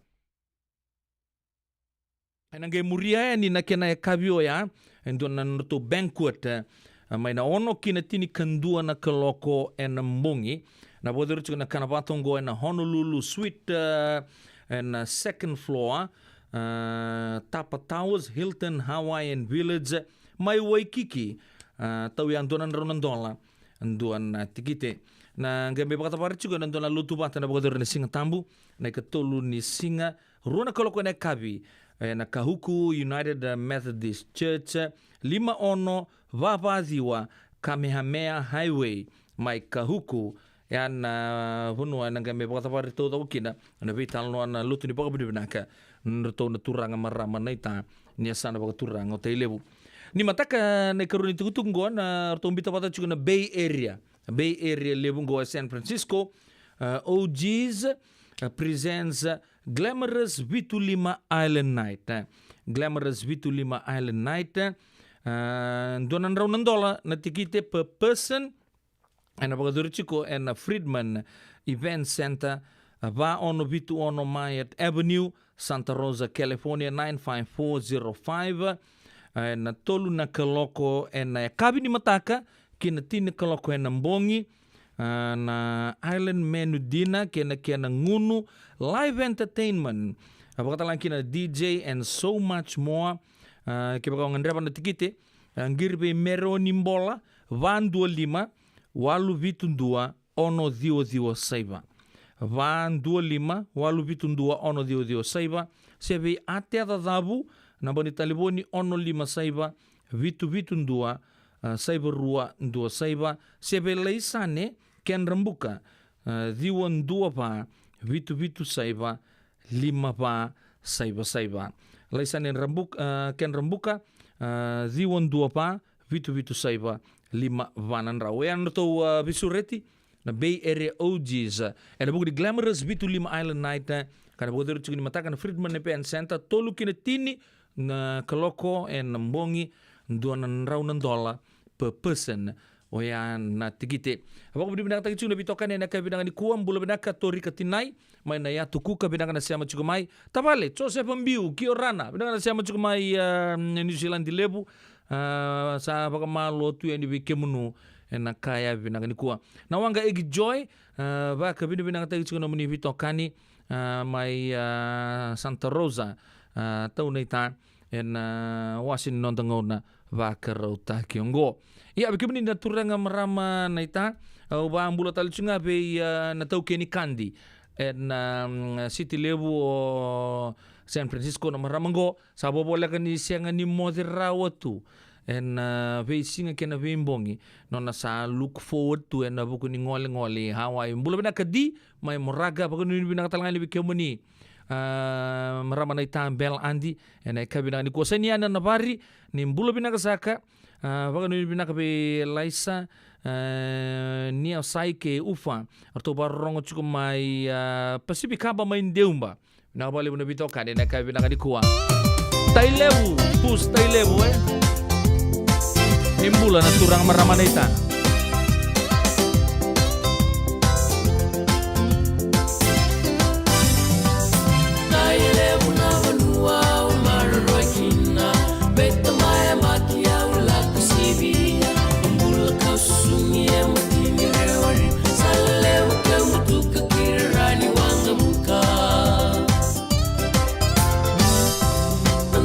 Ena qai muria yani na kena yakavi oya e dua na nodratou banquet, e, mai na ono ki na tinikadua na kaloko ena bogi. Na vakayacori tiko na kana vata oqo ena Honolulu Suite, e, ena second floor, e, Tapa Towers, Hilton Hawaiian Village, mai Waikiki. E, tauya dua na drau na dola dua na tikite. Na qai mai vakatavari tiko ena dua na lotu vata na vakayacori na Siga Tabu na ikatolu ni siga, rua na kaloko ena yakavi, ena Kahuku United Methodist Church, lima ono va va ciwa Kamehameha Highway, mai Kahuku. Oya na vanua ena qai mai vakatavari taucoko kina na veitalanoa na lotu ni vakavinavinaka na nodratou na turaga marama naita ni yasana vakaturaga o Tailevu. Ni mataka na ikarua ni tukutuku qo na ratou bita vata tiko na Bay Area. Bay Area levu qo e San Francisco, uh, O Gs, uh, presents, uh, Glamorous Vitu Lima Island Night, eh. Glamorous Vitu Lima Island Night, eh. Uh, dua na drau na dola na tikite per person. Ena vakayacori tiko ena Friedman Event Center, uh, va ono vitu ono Myatt Avenue, Santa Rosa, California, nine five four zero five. Eh, na tolu na kaloko ena yakavi ni mataka ki na tini na kaloko ena bogi. Ah, na Island Menu Dinner kei na kena gunu, live entertainment, a vakatalega kina na D J and so much more. Ah, kevaka o gadreva na tikite, ah, qiri vei Meroni Bola, va dua lima, walu vitu dua, ono ciwa ciwa saiva. Va dua lima, walu vitu dua, ono ciwa ciwa saiva. Se vei Atea Cacavu, naba ni talevoni ono lima saiva, vitu vitu dua, ah, saiva rua dua saiva. Se vei Laisane Kedrabuka, ah, ciwa dua va, vitu vitu saiva, lima va saiva saiva. Laisane Rabuka, ah, Kedrabuka, ah, ciwa dua va, vitu vitu saiva, lima va na drau. Oya na nodratou, ah, veisureti na Bay Area O Gs, eh, ena vuku ni Glamorous Vitu Lima Island Night, eh, ka na vakayacori tiko ni mataka na Friedman Event Center, tolu ki na tini na kaloko ena bogi, dua na drau na dola per person. Oya na tikite. Vakavinavinakataki tiko na veitokani ena yakavi vinaka nikua, bula vinaka Torika Tinai, mai na Yatu Kuka, vinaka na sema tiko mai. Tavale Josefa Biu, Kiorana, vinaka na sema tiko mai, ah, New Zealand levu. Ah, sa vakamalua tu yani vei kemunu ena yakavi vinaka nikua. Na waqa Egi Joy, ah, vakavinavinakataki tiko na nomuni veitokani, ah, mai, ah, Santa Rosa, ah, taunaita ena, ah, wase ni noda gauna vakarautaki oqo. Ia, vei kemuni na turaga marama naita, au vabula tale tiko ga vei, ah, na taukei ni kadi ena, mm, city levu o San Francisco, na marama oqo sa vovoleka ni sega ni moce rawa tu ena, ah, veisiga kei na veibogi. Nona sa look forward tu ena vuku ni golegole i Hawaii. Bula vinaka Di mai Moraga, vakanuinui vinaka tale ga yani vei kemuni. a, marama naita Bel Adi, ena yakavi vinaka nikua. Sa ni yani na vari, ni bula vinaka saka, a, vakanuinui vinaka vei Laisa, a, Nia Sai kei Ufa. Ratou vakarorogo tiko mai, a, Pasifika Kaba mai Deuba. Vinaka vakalevu na veitokani ena yakavi vinaka nikua. Tailevu, Pus Tailevu, e? Ni bula na turaga marama naita. Tailevu na vanua au maroroya kina. Beta mai yabaki au lako sivia. Bula kau susugi e matini rewari. Sa levu keu butuka kira rani waqavuka.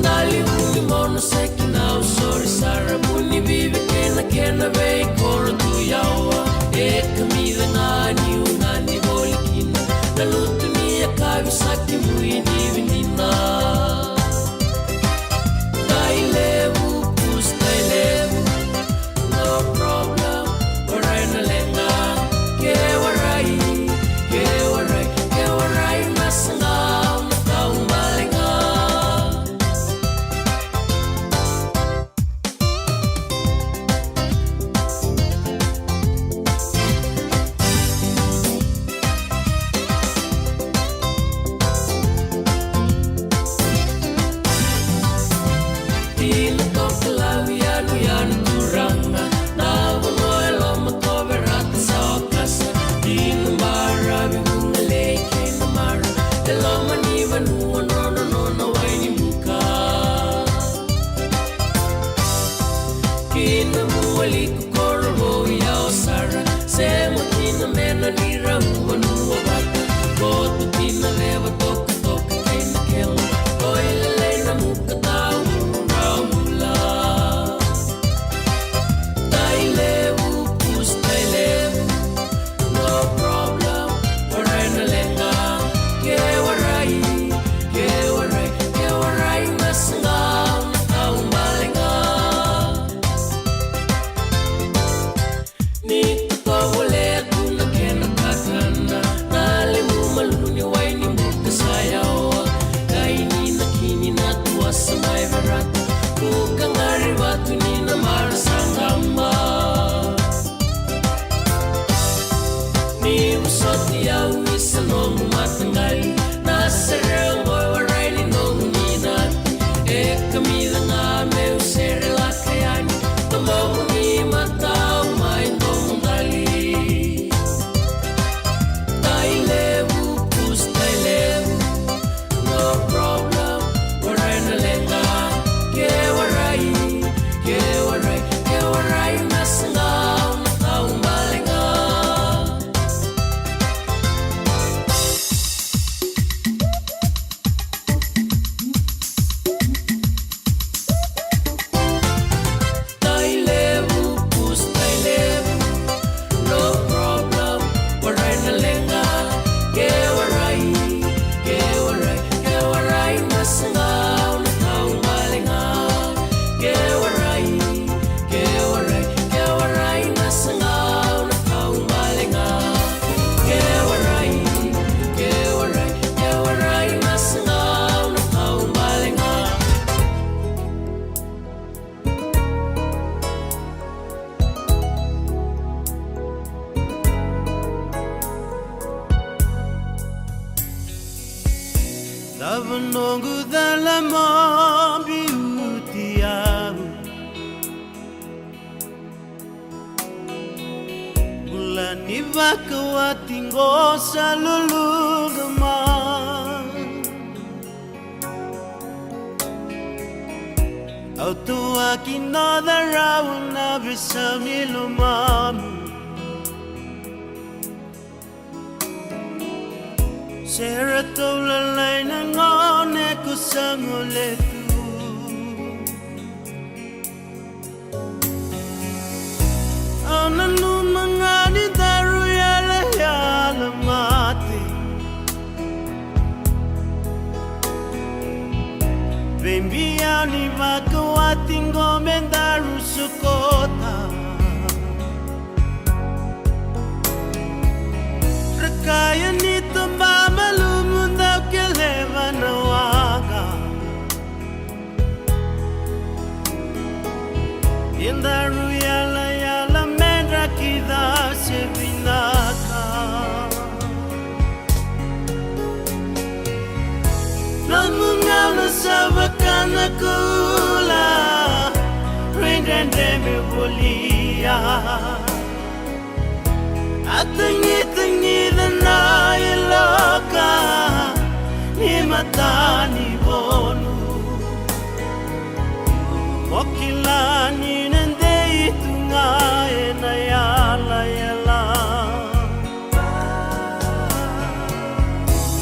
Dali vuni mono seki nau sori sara vuni vivi kena kena vei koro tu yawa. E kamica ga niu gadi voli kina. Na lutu ni yakavi saki mui divi dina. Tailevu, Pus Tailevu. No problem, warai na lenga. Ke warai, ke warai, ke warai na saga, na kau bale ga. Dina toka lau yanuyanu turaga, na vanua e loma ko Verata sa okasa. Dina baravi vugalei kei na mara, e loma ni vanua nona nona wai ni buka. Kina mua liku koro vou yau sara, sema kina mena ni rau vanua vata. Koto kina leva toka toka kei na kela. Oi lelei na muka tau rau bula. Tailevu, Pus Tailevu. No problem, warai na lenga. Ke warai, ke warai, ke warai na saga, na kau bale ga. Ni tovolea tu na kena kakana, na levu malua ni wai ni buka sa yawa. Kai ni na kini na tuasa mai Verata, buka gari vatu ni na mara sa gaba. Ni vosoti au isa nomu mataqali, na sere oqo e warai ni nomu ninati. E kamica ga meu sere laka yani, toboqu ni matau mai domo qali. Tailevu, Pus Tailevu. No problem, warai na lenga. Ke warai, ke warai, ke warai na saga, na kau bale ga. Tailevu, Pus Tailevu. No problem, warai na lenga. Ke warai, ke warai, ke warai na saga, na kau bale ga. Ke warai, ke warai, ke warai na saga, na kau bale ga. Ke warai, ke warai, ke warai na saga, na kau bale ga. Cava noqu cala mo biuti au? Bula ni vakawati qo sa luluqa mai. Au tuaki noda rau na veisau ni lomamu. Se ratou lalai na gone ko sa gole tu. Au nanuma ga ni daru yalayala mate. Veibiau ni vakawati qo me daru sukota. Ra kaya ni toba malumu dau keleva Edaru yalayala me dra kila se vinaka. Nomu gauna sa vaka na koula, rui dredre me volia. A tagitagica na yaloka ni matanivonu. Mo kila ni na dei tu ga ena yalayala.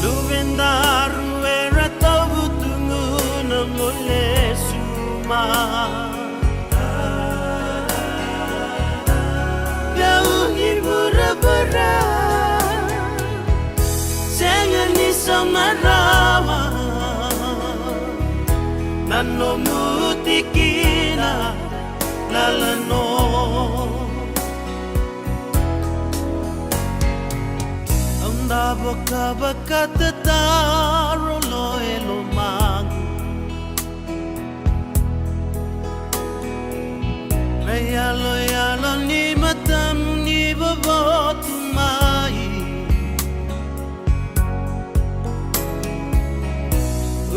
Luvedaru era tauvutugu na mo lesu mai. Yau ni vuravura, sega ni sauma rawa na nomu tikina lalano. Au davo ka vakatataro lo e lomaqu. Na yaloyalo ni matamu ni vovotu mai.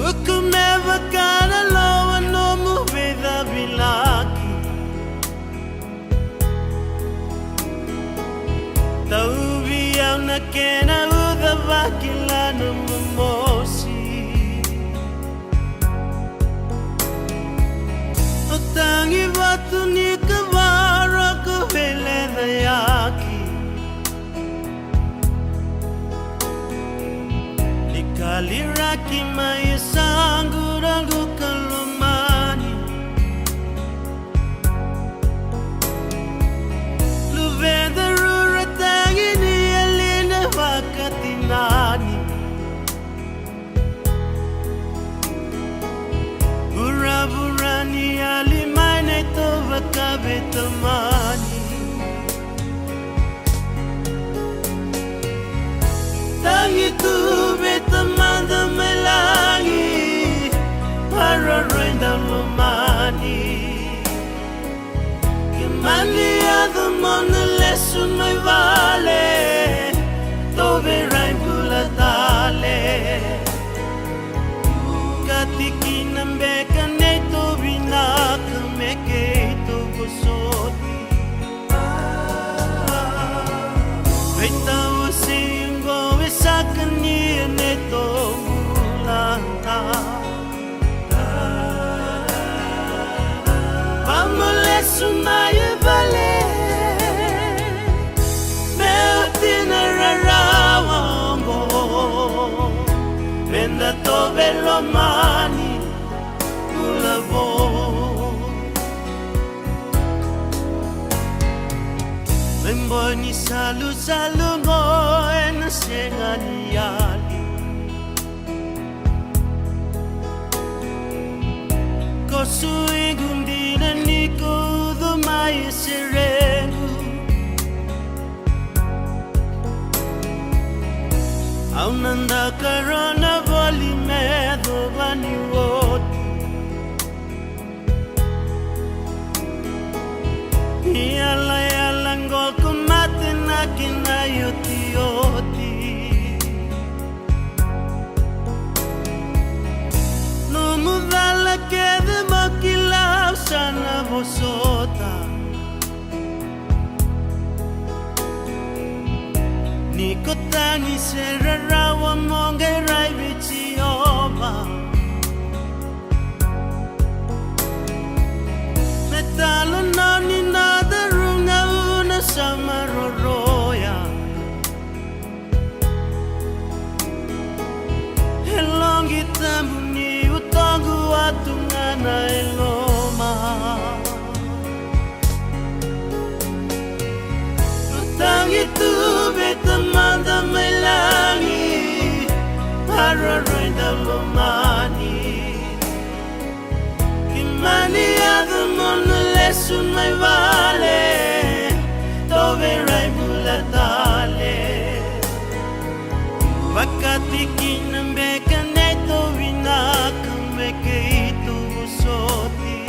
Uku me vaka na lowa nomu veicavilaki. Tauvi au na kena uca, vakila na momosi. O tagi vatu ni kavara ko veilecayaki. Ni kaliraki mai e saqu raqu ka lomani. Luvedaru ra tagi ni yali na vakatinani. Vuravura ni yali mai na itovo ka veitamani. Tagi tu vei Tamada mai lagi, maroroi dau lomani. Ke mani yaco mo na lesu mai vale, tou veirai bula tale. Ka tikina beka neitou vinaka me keitou vosoti. Veitawasei oqo e sa kania neitou bula. Vamo lesu mai e vale, me oti na rarawa oqo, me da tou veilomani bula vou. Me boi ni salusalu qo ena sega ni yali. Ko suiqu dina ni ko ucu mai e serequ. Au na dakarona voli me yacova ni oti. Ni yalayala qo ko mate na kena iotioti. Nomu cala kece mo kila au sa na vosota. Ni ko tagi se rarawa mo qai rai vei Jiova. Me talanoa ni na daru gauna sa maroroya. E loqi tabu ni utoqu a tu ga na e loma. Tagi tu vei Tamada mai lagi, maroroi dau lomani. Ke mani yaco mo na lesu mai vale, tou veirai bula tale. Vakatikina beka neitou vinaka me keitou vosoti.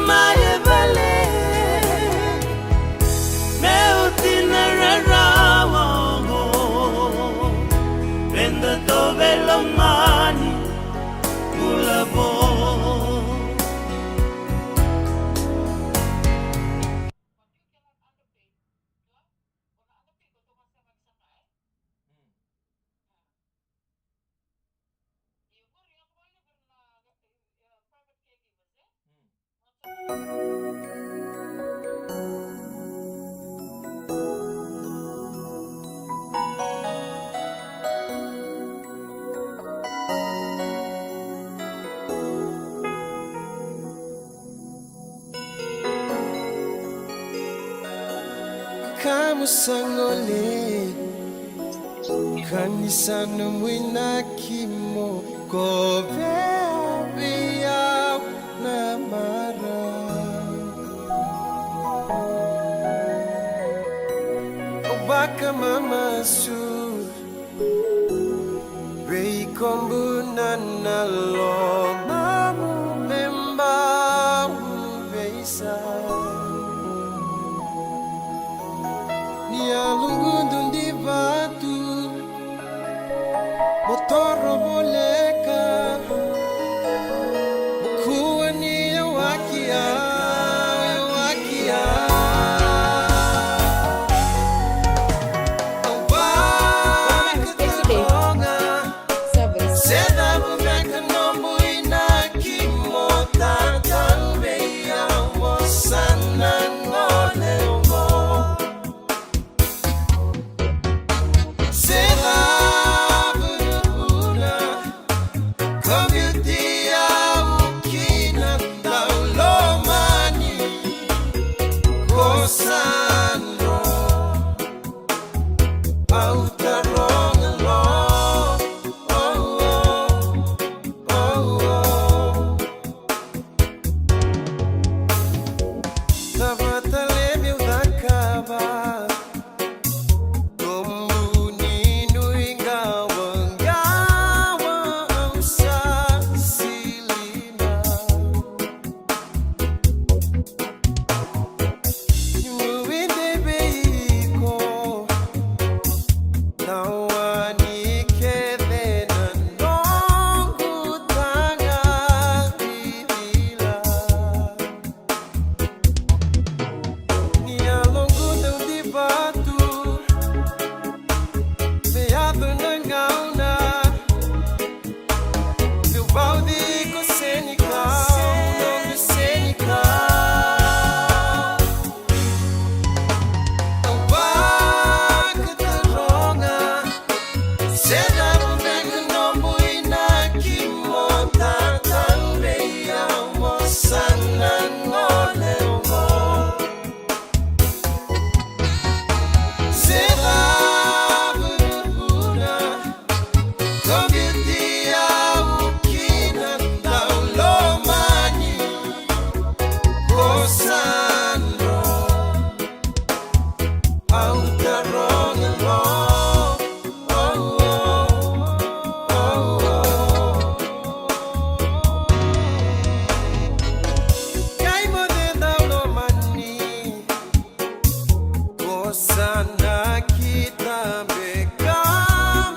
Mai e vale, meu tina rarawa oqo, eda dau veilomani, bula vou. Ka mo sa gole, ka ni sa nomu inaki mo kovea vei au na marau. Au vakamamasu vei kobu na lomamu me bau veisau. Ni yaloqu dau divatu, mo toro voleka, mo kua ni yawaki au, yawaki au. Au vakataroga, se cava beka nomu inaki mo tatau vei au, mo sa na gole oqo. Se cava na vuna ka biuti au kina, dau lomani ko sa dro. Au taroga lo, oh, oh, oh, oh. Cava tale meu cakava? Nomu ni nuiqawaqawa au sa sili mai. Niu nuidei vei iko, na wani kece na noqu taga vivila. Ni yaloqu dau divatu, me yaco na gauna meu vauci iko senikau, noqu senikau. Au vakataroga, se cava beka nomu inaki mo tatau vei au, mo sa na gole oqo. Se cava na vuna ka biuti au kina, dau lomani ko sa dro. Au taroga lo, oh, oh, oh, oh. Qai moce dau lomani, ko sa nakita beka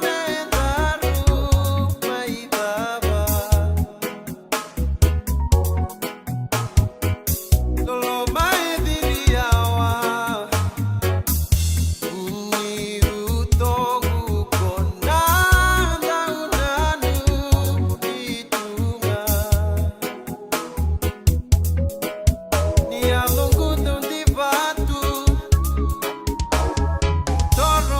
me daru mai cava. Loloma e ciri yawa, uni utoqu ko na dau nanumi tu ga. Ni yaloqu dau divatu, toro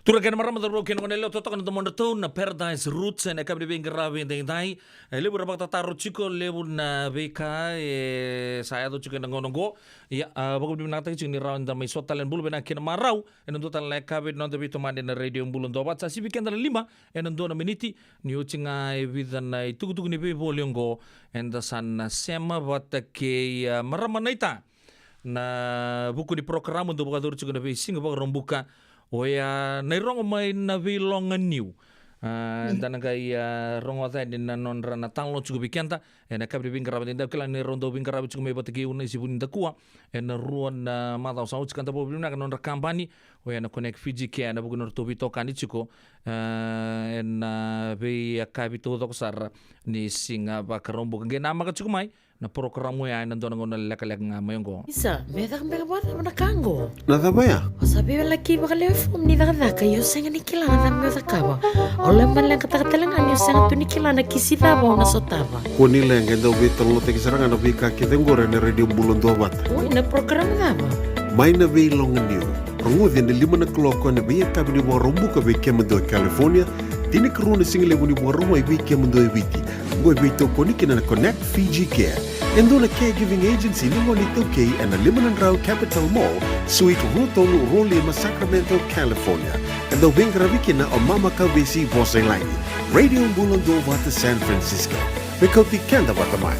Turaga kei na marama, cauravou kei na goneyalewa, totoka na domodratou na Paradise Roots ena yakavi ni veiqaravi edaidai. E levu era vakatataro tiko, levu na veika e sa yaco tiko ena gauna oqo. Ia, a, vakavinavinakataki tiko ni rawa ni da mai sota tale ena bula vinaka kei na marau ena dua tale na yakavi na noda veitomani ena Radio Bula Duavata. Sa sivi keda na lima ena dua na miniti, ni oti ga e vica na itukutuku ni veivoli oqo, eda sa na sema vata kei, a, marama naita. Na vuku ni porokaramu dau vakayacori tiko na veisiga Vakaraubuka, oya Na iRogo mai na Veiloga Niu. A, da na qai, a, rogoca yani na nodra na talanoa tiko vei keda ena yakavi ni veiqaravi edaidai. Au kila ni rau dau veiqaravi tiko mai vata kei Una, Isivu ni Dakua, ena rua na macawa sa oti, ka da vakavinavinaka na nodra kabani, oya na Connect Fiji Care, ena vuku ni nodratou veitokani tiko, a, ena veiyakavi taucoko sara ni siga Vakaraubuka. Qai namaka tiko mai na porokaramu oya ena dua na gauna lekaleka ga mai oqo. Isa, me caka beka vakacava na ka oqo? Na cava ya? O sa veiwalaki vakalewe fomu ni cakacaka, ia o sega ni kila na cava me o cakava. O lai maleqataka tale ga ni o sega tu ni kila na kisi cava o na sotava. Kua ni leqa, e dau veitalanoataki sara ga na veika kece oqori ena Radio Bula Duavata. Oi, na porokaramu cava? Mai na Veiloga Niu. Rogoci ena lima na kaloko ena veiyakavi ni Vakaraubuka vei kemudou e California, tinikarua na sigalevu ni Vakarauwai vei kemudou e Viti. Oqo e veitokoni kina na Connect Fiji Care, e dua na caregiving agency ni gone iTaukei, ena lima na drau Capitol Mall, Suite rua tolu rua lima, Sacramento, California. E dau veiqaravi kina o Mama Kauvesi Vosailagi. Radio Bula Duavata, San Francisco. Me kauti keda vata mai.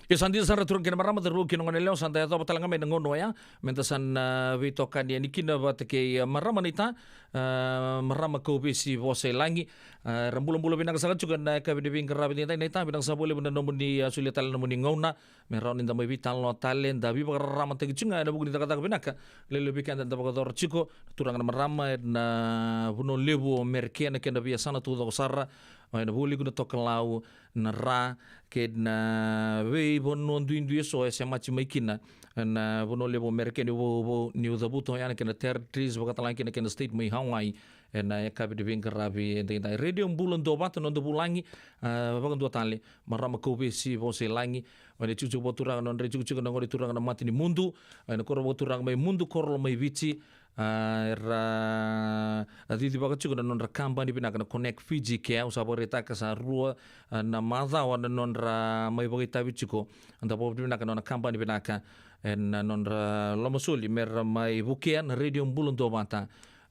Ia, sa dina sara, turaga kei na marama, cauravou kei na goneyalewa, sa da yacova tale ga mai na gauna oya meda sa na veitokani yani kina vata kei, a, marama naita, a, Marama Kauvesi Vosailagi. A, era bulabula vinaka saka tiko ena yakavi ni veiqaravi edaidai. Naita, vinaka saka vakalevu na nomuni, a, solia tale na nomuni gauna me rawa ni da mai veitalanoa tale, da veivakararamataki tiko ga ena vuku ni cakacaka vinaka lelevu vei keda eda vakayacora tiko. Turaga na marama, ena vanua levu o Merika, na kena veiyasana taucoko sara, ena vualiku na tokalau, na ra, kei na veivanua duidui eso e semati mai kina ena vanua levu o Merika. Niu, niu cavuta oya na kena territories, vakatalega kina kena state mai Hawaii, ena yakavi ni veiqaravi edaidai. Radio Bula Duavata, noda vulagi, a, vakadua tale, Marama Kauvesi Vosailagi. Ena itikotiko vakaturaga, nodra itikotiko na gone turaga na Matanimudu, ena koro vakaturaga mai Mudu, koro mai Viti. A, era, a, cicivaka tiko na nodra kabani vinaka na Connect Fiji Care. Au sa vakaraitaka sa rua, a, na macawa na nodra mai vakaitavi tiko. Da vakavinavinaka na nona kabani vinaka ena nodra lomasoli mera mai vukea na Radio Bula Duavata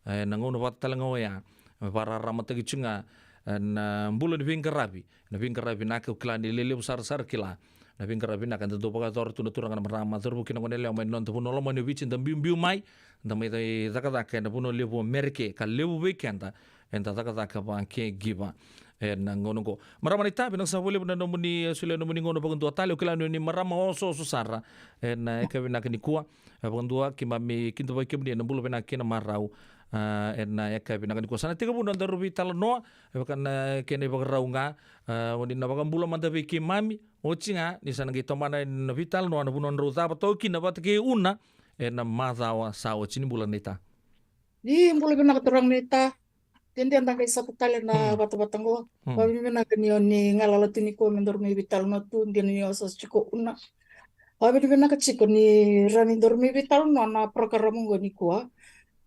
ena gauna vata tale ga oya. Me vakararamataki tiko ga ena bula ni veiqaravi, na veiqaravi vinaka. Au kila ni lelevu sara, sara kila na veiqaravi vinaka eda dau vakayacora tu na turaga na marama, cauravou kei na goneyalewa mai na noda vanua lomani o Viti, da biubiu mai, da mai cakacaka ena vanua levu o Merika, ka levu vei keda eda cakacaka vaka caregiver ena gauna oqo. Marama naita, vinaka saka vakalevu na nomuni, e, solia na nomuni gauna vakadua tale. Au kila ni o ni marama osooso sara ena yakavi vinaka nikua. E, vakadua keimami kidavaki kemuni ena bula vinaka kei na marau, a, ena yakavi vinaka nikua. Sa na tekivu na nodaru veitalanoa, e, vaka na kena ivakarau ga, a, o ni na vakabula mada vei keimami. Oti ga ni sa na qai tomana na veitalanoa, na vanua drau cava toka kina vata kei Una ena macawa sa oti. Ni bula naita. Ni bula vinaka turaga naita. Dede da qai sota tale na, hmm, vatavata oqo. Hmm. Vakavinavinaka ni o ni galala tu nikua me daru mai veitalanoa tu, dina ni o sa tiko Una. Vakavinavinaka tiko ni rawa ni daru mai veitalanoa na porokaramu oqo nikua.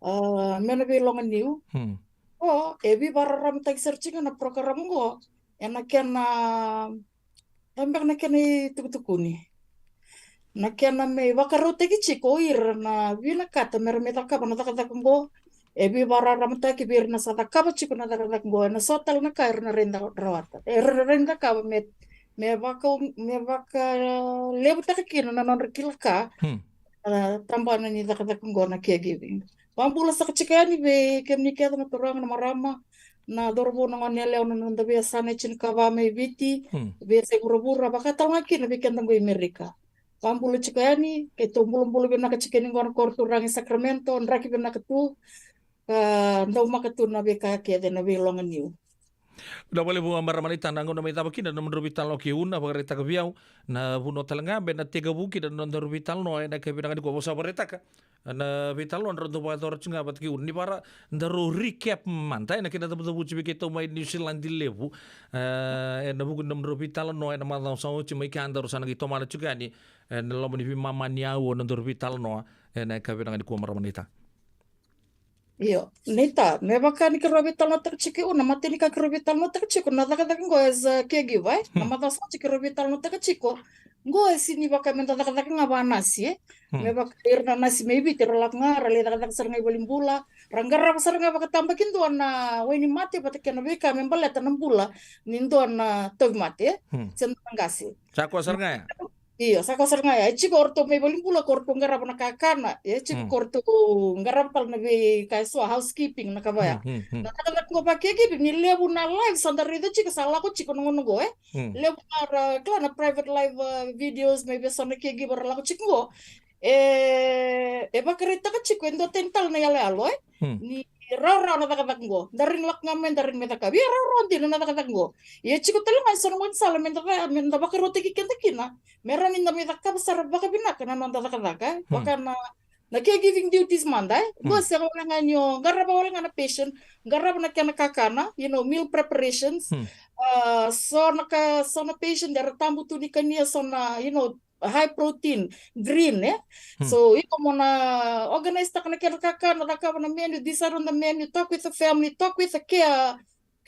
A, mai na Veiloga Niu. Hmm. O, e veivakararamataki sara tiko na porokaramu oqo ena kena, cava beka na kena itukutukuni, na kena me vakarautaki tiko o ira na vinakata mera me cakava na cakacaka oqo. E veivakararamataki vei ira na sa cakava tiko na cakacaka oqo, ena so tale na ka era na rawa ni cakava, era na rawa ni cakava me, me vaka, me vakalevutaka kina na nodra kila ka. Hmm. A, tabana ni cakacaka oqo na caregiving. Vakabula saka tiko yani vei kemuni kece na turaga na marama, na cauravou, na goneyalewa, na noda veiyasana e tinikava mai Viti, hmm, veiyasai vuravura, vaka talega kina vei keda oqo i Merika. Vakabula tiko yani, keitou bulabula vinaka tiko yani oqo na koro turaga i Sacramento, draki vinaka tu, ka daumaka tu na veika kece na Veiloga Niu. Vinaka vakalevu marama naita. Na gauna mai cava kina na nomudrau veitalanoa kei Una, vakaraitaka vei au na vanua talega me na tekivu kina na nodaru veitalanoa ena yakavi vinaka nikua. Au sa vakaraitaka na veitalanoa drau dau vakayacora tiko ga vata kei Una, ni vara daru recap mada ena kena cavucavuti vei keitou mai Niusiladi levu, e, ena vuku ni nomudrau veitalanoa ena macawa sa oti, mai kea daru sa na qai tomana tiko yani ena loma ni veimama ni aua na nodaru veitalanoa ena yakavi vinaka nikua marama naita. Io, Neita, me vaka ni keirau veitalanoataka tiko, na mata ni ka keirau veitalanoataka tiko, na cakacaka qo as a caregiver, e? Na macawa sa oti keirau veitalanoataka tiko. Qo e sega ni vaka me da cakacaka ga vaka nasi, e? Me vaka ira na nasi mai Viti, ra lako ga, ra lai cakacaka sara ga i valenibula, ra qarava sara ga vakatabakidua na wainimate vata kei na veika me baleta na bula ni dua na tauvimate, e? Se dua na qase. Sa koya sara ga ya. Io, sa koya sara ga ya. E tiko o ratou mai valenibula, ko ratou qarava na kakana. E tiko ko ratou qarava tale na veika e so, housekeeping, na ka vaya. Na cakacaka qo vaka caregiving, ni levu na live sa da raica tiko, sa lako tiko na gauna qo, e? Levu na ra, kila na private live, uh, videos, mai vei so na caregiver ra lako tiko qo. E, e vakaraitaka tiko e dua tani tale na iyaloyalo, e? Ni rawarawa na cakacaka qo. Da rawa ni lako ga mai, da rawa ni mai cakava. Ia rawarawa dina na cakacaka qo. Ia tiko tale ga e so na gaunisala me da va-, me da vakarautaki keda kina. Me rawa ni da mai cakava sara vakavinaka na noda cakacaka, e? Vaka na, na caregiving duties mada, e? Qo sega wale ga ni o qarava wale ga na patient, qarava na kena kakana, you know, meal preparations. Ah, so na ka, so na patient era tabu tu ni kania so na, you know, high protein, green, e? So iko mo na organize taka na kena kakana, cakava na menu, decide on the menu, talk with the family, talk with the care,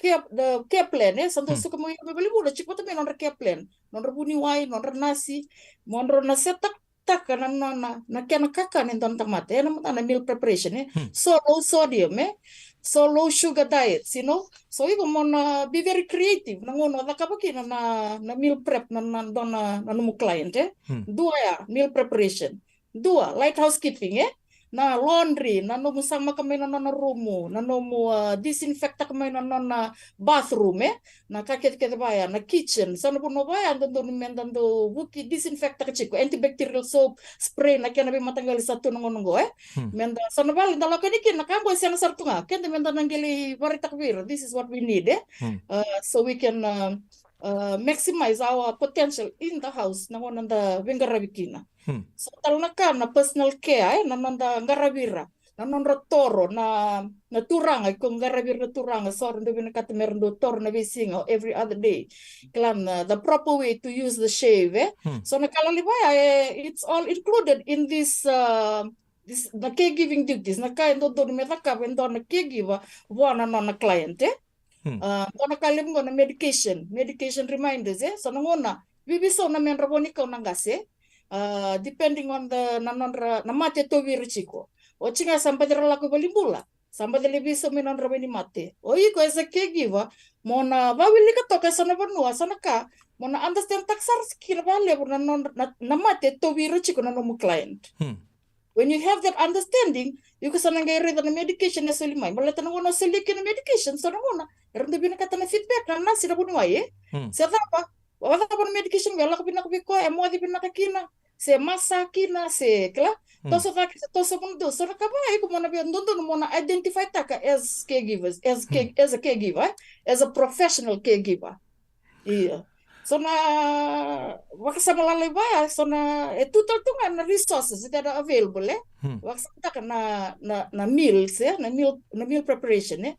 care, the care plan, e? Sa dau suka mai ira mai valenibula, tiko vata mai nodra care plan, nodra vuniwai, nodra nasi, mo dra na set taka na, na, na, na kena kakana e dua na tamata, e? Na mata na meal preparation, e? So low sodium, e? So low sugar diets, you know? So iko mo na be very creative na gauna o cakava kina na, na meal prep na, na dua na, na nomu client, e? Dua ya, meal preparation. Dua, light housekeeping, e? Na laundry, na nomu samaka mai na nona rumu, na nomu, ah, disinfectaka mai na nona bathroom, e? Na ka kecekece vaya, na kitchen, so na vanua vaya dodonu me da dau vuki disinfectaka tiko, antibacterial soap, spray, na kena veimataqali sa tu na gauna qo, e? Me da, so na vale da lako yani kina, na ka qo e sega sara tu ga, keda me da na qai lai vakaraitaka vei ira, this is what we need, e? Ah, so we can, ah, ah, maximize our potential in the house, na gauna da veiqaravi kina. So tale na ka na personal care, e, na noda qaravi ira, na nodra toro, na, na turaga, iko qaravi ira na turaga, so ra dau vinakata me ra dau toro na veisiga, every other day. Kila na, the proper way to use the shave, e. So na ka lalai vaya, e, it's all included in this, uh, this, na caregiving duties, na ka e dodonu me cakava e dua na caregiver vua na nona client, e. Ah, dua na ka levu qo na medication, medication reminders, e. So na gauna, veiveisau na medra vo ni kau na qase, ah, depending on the, na nodra, na mate e tauvi ira tiko. Oti ga sa baci ra lako i valenibula, sa baci lai veisau mai nodra wainimate. O iko as a caregiver, mo na vawilika toka e so na vanua, so na ka, mo na understand taka sara kina vakalevu na nodra, na, na mate e tauvi ira tiko na nomu client. When you have that understanding, iko sa na qai raica na medication e soli mai. Baleta na gauna o solia kina na medication, so na gauna era dau vinakata na feedback na nasi, na vuniwai, e? Se cava, o cava na medication qo, e lako vinaka vei koya, e moce vinaka kina, se masa kina, se kila, toso cake, se toso vanua donu, so na ka vaya iko mo na via dodonu mo na identify taka as caregivers, as care-, as a caregiver, e? As a professional caregiver. Io. So na vakasama lalai vaya, so na, e tu tale tu ga na resources that are available, e? Vakasamataka na, na, na meals, e? Na meal, na meal preparation, e?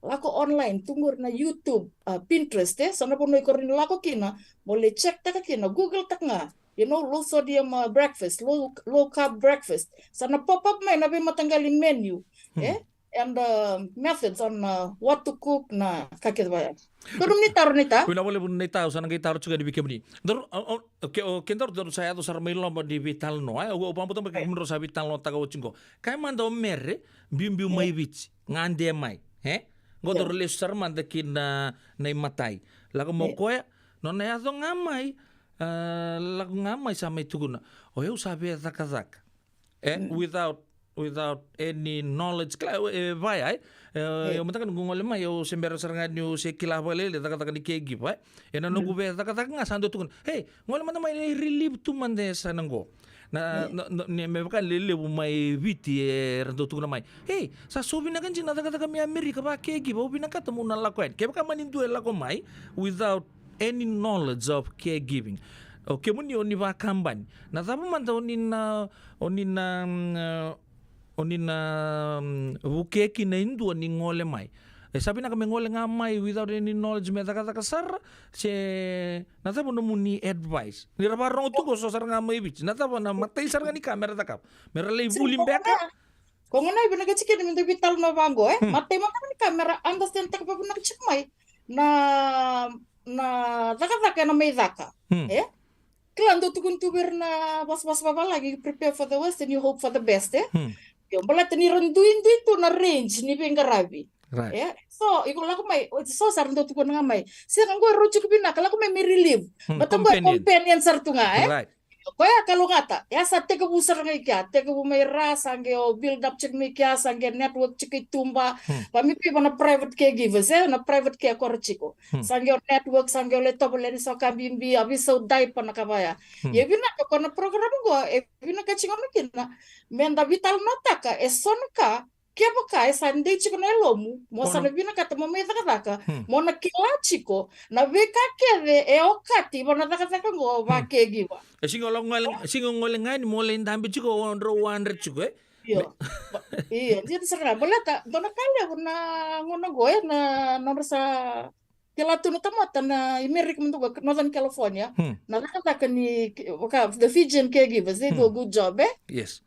Lako online, tu qori na YouTube, ah, Pinterest, e? So na vanua iko rawa ni lako kina, mo lai check taka kina, Google taka ga, you know, low sodium, ah, breakfast, low, low carb breakfast. Sa na pop up mai na veimataqali menu, e? And, uh, methods on, uh, what to cook, na ka kece vaya. Dua nomu ni taro, Neita? Vinaka vakalevu, Neita, au sa na qai taro tiko yani vei kemuni. Daru, o, o, ke, o, kedaru, daru sa yaco sara mai loma ni veitalanoa, e? Au, au vakabauta mai kemudrau sa veitalanoataka oti qo. Kaya mada o Mere, biubiu mai Viti, gade mai, e? Qo daru lesu sara mada ki na, na imatai. Lako mai o koya, nona yaco ga mai, ah, lako ga mai sa mai tukuna, o yau sa via cakacaka. E, without, without any knowledge, kila, e, vaya, e. E, au mataka niu gole mai, au se bera sara ga niu se kila vakalailai cakacaka ni caregiver, e. Ena noqu via cakacaka ga sa dau tukuna, "Ei, gole mada mai, e, relieve tu mada e sa na qo." Na, na, na, ni me vaka ni levu mai Viti era dau tukuna mai, "Ei, sa so vinaka dina na cakacaka mai Amerika vaka caregiver, au vinakata meu na lako yani." Kevaka mani dua e lako mai without any knowledge of caregiving. O kemuni o ni vakabani, na cava mada o ni na, o ni na, mm, o ni na, mm, vukea kina e dua ni gole mai? E sa vinaka me gole ga mai without any knowledge me cakacaka sara, se na cava nomuni advice? Ni ra vakarorogo tu qo so sara ga mai Viti, na cava na imatai sara ga ni ka me ra cakava? Me ra lai vuli beka? Ko gona e vinaka tiko kina me da veitalanoa vaqo, e? Hmm. Matai mada ga ni ka me ra understand taka vakavinaka tiko mai na, na cakacaka ena mai caka. Hmm. E? Kila dau tukuni tu vei ira na vosavosa vavalagi, you prepare for the worst and you hope for the best, e? Hmm. Io, baleta ni ra duidui tu na range ni veiqaravi. Right. E? So, iko lako mai, so sa ra dau tukuna ga mai. Sega qo e rau tiko vinaka, lako mai me relieve. Hmm, baleta qo e companion. Companion sara tu ga, e? Right. Koya ka lugata, ya sa tekivu sara ga i kea, tekivu mai ra, sa qai o build up tiko mai kea, sa qai network tiko i tuba. Hmm. Va mi piva na private caregivers, e, na private care kora tiko. Hmm. Sa qai o network, sa qai o le tovolea ni sa ka bibi, a veisau diaper na ka vaya. Hmm. Ia vinaka ko na program qo, e vinaka tiko na kina, me da veitalanoataka e so na ka, kevaka e sa dei tiko na yalomu, mo sa na vinakata mo mai cakacaka, hmm, mo na kila tiko na veika kece e okati va na cakacaka qo va caregiver. E sega o lako gole, sega o gole ga ni mo lai dabe tiko o drau wadre tiko, e? Io. Io, dina sara ga. Baleta, dua na ka levu na gauna qo, e, na, na nodra sa kila tu na tamata na Amerika mada qo, Northern California, hmm, na cakacaka ni, vaka, the Fijian caregivers, they do a good job, e? Yes.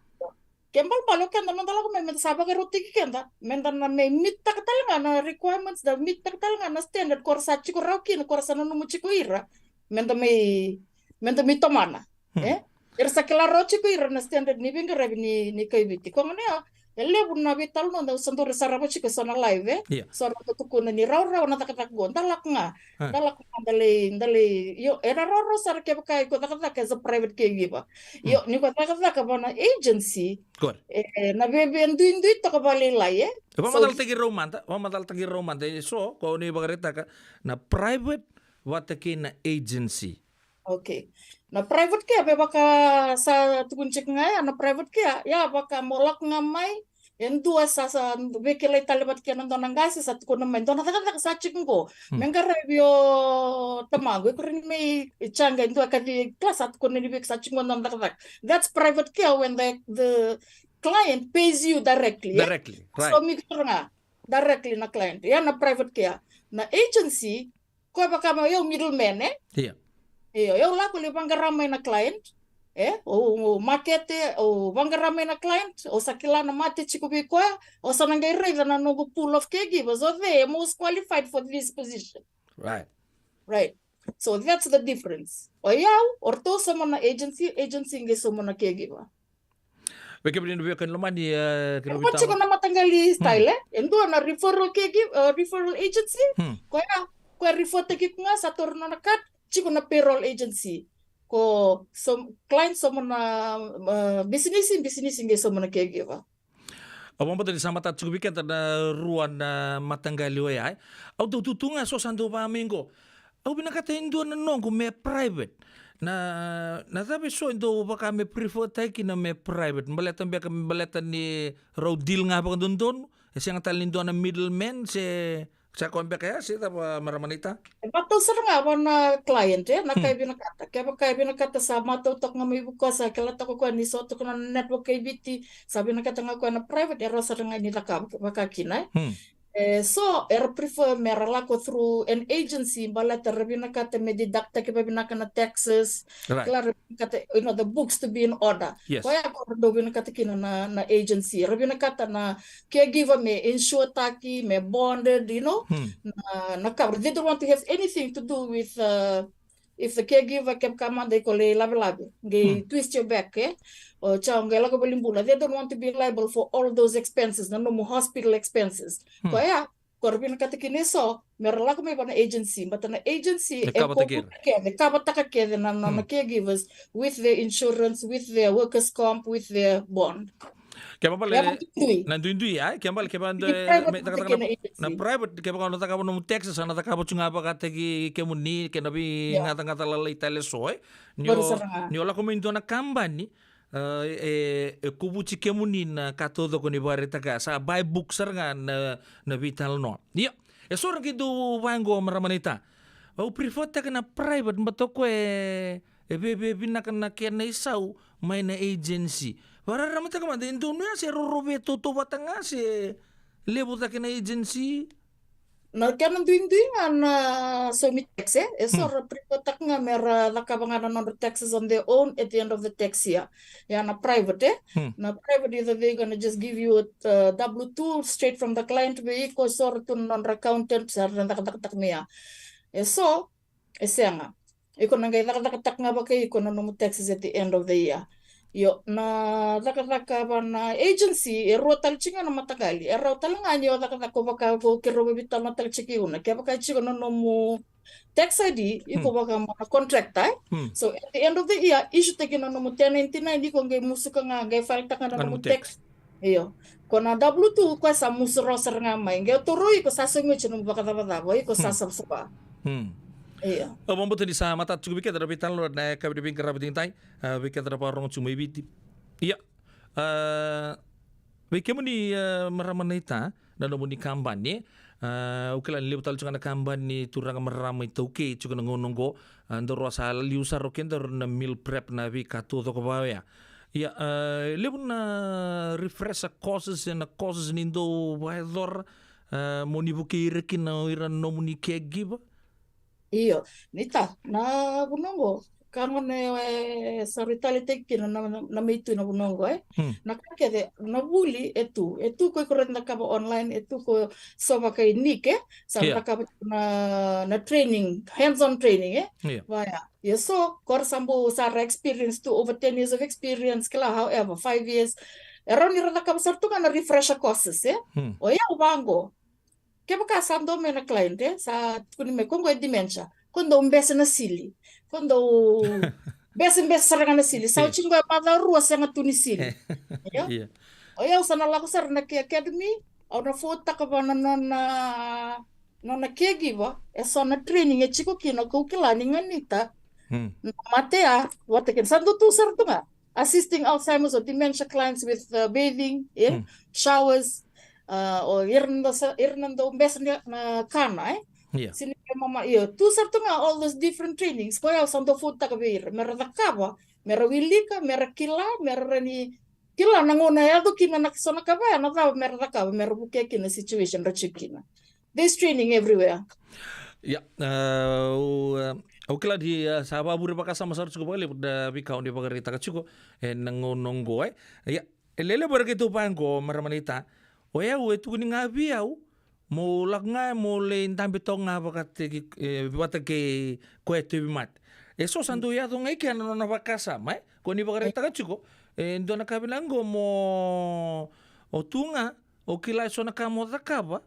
Ke balbal o keda, me da lako mai, me da sa vakarautaki keda, me da na mai meet taka tale ga na requirements, da meet taka tale ga na standard, ko ra sa tiko rawa kina, ko ra sa nanuma tiko ira, me da mai, me da mai tomana, hmm, e? Era sa kila rawa tiko ira na standard ni veiqaravi ni, ni kai Viti. Ko gona ya, e levu na veitalanoa da sa dau sarava tiko e so na live, e? Ia. So ra tukuna ni rawarawa na cakacaka qo, da lako ga. Ah. Da lako ga, da lai, da lai, io, era rawarawa sara kevaka iko cakacaka as a private caregiver. Io, hmm, ni ko cakacaka va na agency, good, e, na veve duidui toka vakalailai, e? E vakamacalataki rau mada, vakamacalataki rau mada, e so, ko ni vakaraitaka, na private vata kei na agency. Okay. Na private care, me vaka sa tukuni tiko ga ya, na private care, ya vaka mo lako ga mai, e dua sa, sa veikilai tale vata kei na dua na qase, sa tukuna mai, dua na cakacaka sa tiko qo. Hmm. Me qaravi o tamaqu, e kuri ni mai caqa, e dua kaci kila sa tukuna ni vei sa tiko qo dua na cakacaka. That's private care when the, the client pays you directly, e? Directly, right. So, mi kura ga, directly na client. Ya na private care. Na agency, ko vaka mai o middleman, e? Ia. Io, o lako lai vaqara mai na client, e? O, o makete, o vaqara mai na client, o sa kila na mate tiko vei koya, o sa na qai raica na noqu pool of caregivers, o cei e most qualified for this position. Right. Right. So that's the difference. O yau, o ratou sauma na agency, agency qai sauma na caregiver. Vei kemuni na veiwekani lomani, e, kei na, e, vei tiko na mataqali style, e? E dua na referral caregiver, e, referral agency. Hmm. Koya, koya refertaki iko ga, sa taura nona card, tiko na payroll agency. Ko so, client sauma na, e, bisinisi, bisinisi qai sauma na caregiver. Au vakabauta ni sa matata tiko vei keda na rua na mataqali oya, e? Au dau tutu ga, so sa dau vaka mai qo. Au vinakata e dua na noqu me private. Na, na cava e so e dau vaka me prefer taki na me private? Baleta beka, baleta ni rau deal ga vakadodonu? E sega tale ni dua na middleman, se sa koya beka ya, se cava, marama naita? E matau sara ga va na client, e, na ka e vinakata. Kevaka e vinakata sa matau toka ga mai vua, sa kila toka koya ni so toka na network e Viti, sa vinakata ga koya na private, e rawa sara ga ni cakava, vaka kina, e. Hmm. E, so, era prefer me ra lako through an agency, baleta ra vinakata me deduct taki vavinaka na taxes, right, kila ra vinakata, you know, the books to be in order. Yes. Koya ko ra dau vinakata kina na, na agency. Ra vinakata na caregiver me insure taki, me bonded, you know, hmm, na, na cover. They don't want to have anything to do with, uh, if the caregiver, kevaka mada iko lai lavelave, qai, hmm, twist your back, e? O sa qai lako valenibula, they don't want to be liable for all those expenses, na nomu hospital expenses. Hmm. Koya, ko ra vinakata kina e so, me ra lako mai va na agency, baleta na agency e cover taki ira, cover taka kece, cover taka kece na, na, na, hmm, caregivers with their insurance, with their workers' comp, with their bond. Kevaka bale, na duidui, ai, kevaka bale, kevaka na private, kevaka na cakava nomu taxes, na cakava tu ga vakataki kemuni, kei na veigacagaca lalai tale so, e? Ni o, ni o lako mai dua na kabani, e, e, e kovuti kemuni na ka taucoko ni vakaraitaka, sa by book sara ga na, na veitalanoa. Ia, e so ra qai dau vaqo, marama naita. Au prefer taka na private, baleta o koya e, e veve vinaka na kena isau mai na agency. Vakararamataka mada, e donu ya se rorovi tautauvata ga se levu cake na agency? na kena duidui ga na saumi tax, e, e so ra prefer-taka ga me ra cakava ga na nodra taxes on their own at the end of the tax year. Ia na private, e, na private, either they gonna just give you a, uh, W two straight from the client, vei iko e so ra tu na nodra accountant sa ra cakacakataka mai ya. E so e sega. Iko na qai cakacakataka ga vakai iko na nomu taxes at the end of the year. Io, na cakacaka va na agency e rua tale tiko ga na mataqali. E rau tale ga ni o cakacaka vaka ko keirau veitalanoa tale tiko i una. Kevaka e tiko na nomu tax I D, iko vaka mo na contractor, e? So at the end of the year, issue-taki na nomu ten ninety-nine, iko qai musuka ga, qai file-taka na nomu tax. Io. Ko na W two, ko sa musu rawa sara ga mai. Qai toro iko sa saumi oti nomu vakacavacava, iko sa savasava. Io. Au vakabauta ni sa matata tiko vei keda na veitalanoa na yakavi ni veiqaravi digitaki, a, vei keda na vakarorogo tiko mai Viti. Ia. A, vei kemuni, a, marama naita, na nomuni kabani, e? A, au kila ni levu tale tiko ga na kabani turaga marama iTaukei tiko na gauna oqo, a, daru sa liu sara o kedaru na meal prep na veika taucoko vaka oya. Ia, a, levu na refresher courses, e, na courses ni dau vakayacora, a, mo ni vukei ira kina o ira na nomuni caregiver? Io, naita, na vanua oqo, ka gona e, e, sa rui taleitaki kina na, na, na me tu na vanua oqo, e. Na ka kece, na vuli e tu, e tu ko iko raica na cakava online, e tu ko so vaka i Nick, e, sa cakava na, na training, hands-on training, e. Vaya. Ia so, ko ra sa bau sa ra experience tu, over ten years of experience, kila, however, five years. E rawa ni ra cakava sara tu ga na refresher courses, e. O yau vaqo. Kevaka sa dua mai na client, e, sa tukuni mai, ko qo e dementia, ko dau bese na sili, ko dau besebese sara ga na sili, sa oti qo e macawa rua sega tu ni sili. Io? Io. O yau sa na lako sara na Care Academy, au na foutaka vua na nona, nona caregiver, e so na training e tiko kina, kau kila ni ganita na mate ya, vata kina, sa dau tu sara tu ga. Assisting Alzheimer's or dementia clients with, uh, bathing, e, showers, uh, o ira na dau sa, ira na dau bese na, na kana, e. Io. Sini mama, io, tu sara tu ga all those different trainings. Ko yau sa dau foutaka vei ira, me ra cakava, me ra wilika, me ra kila, me ra rawa ni kila na gauna e yaco kina na so na ka vaya, na cava me ra cakava, me ra vukea kina na situation ra tiko kina. There's training everywhere. Ia, e, au, e, au kila ni, e, sa vakavure vakasama sara tiko vakalevu na veika o ni vakaraitaka tiko, e, na gauna oqo, e. Ia, e lelevu era keitou vaqo, marama naita. O yau e tukuni ga vei au, mo lako ga, mo lai dabe toka ga vakataki, e, vata kei koya e tauvimate. E so sa dau yaco ga i kea na nona vakasama, e. Ko ni vakaraitaka tiko, e, dua na ka vinaka oqo mo, o tu ga, o kila e so na ka mo cakava,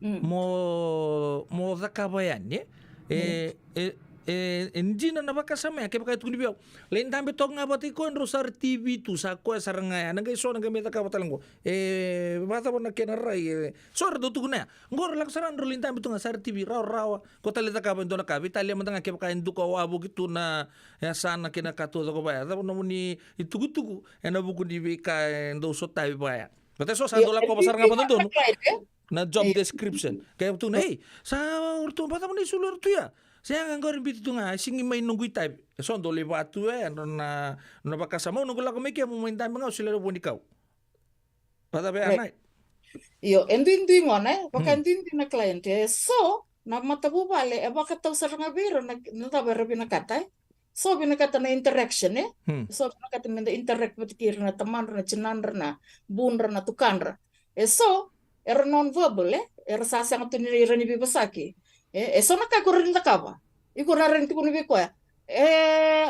mo, mo cakava yani, e? E, e, e, e dina na vakasama ya, kevaka e tukuni vei au. Lai dabe toka ga vata kei koya, drau sara T V tu, sa koya sara ga ya, na qai so na qai mai cakava tale qo. E, vakacava na kena rai, e, so era dau tukuna ya. Qo ra lako sara, drau lai dabe tu ga, sara T V, rawarawa, ko tale cakava e dua na ka, veitalia mada ga kevaka e duka wavoki tu na yasana kei na ka taucoko vaya. Cava nomuni itukutuku ena vuku ni veika e dau sotavi vaya? Vata e so sa dau lakova sara ga vakadodonu na job description. Ke tukuna, ei, sa o ratou, vacava na isulu o ratou ya? Sega, qori biuti tu ga, e sigi mai noqu itavi. E so dau lai vatu e, na, na vakasama, au noqu lako mai ke, mo mai dabe ga, au solia na vua ni kau. Vacava ya na? Io, e duidui gona, e, vaka e duidui na client. E so na matavuvale e vakatau sara ga vei ira na, na cava era vinakata, e. So vinakata na interaction, e? So vinakata me da interact vata kei ira na tamadra, na tinadra, na budra, na tukadra. E so era non-verbal, e? Era sa sega tu ni ira ni veivosaki. E, e so na ka iko rawa ni cakava. Iko na rawa ni tukuna vei koya, e,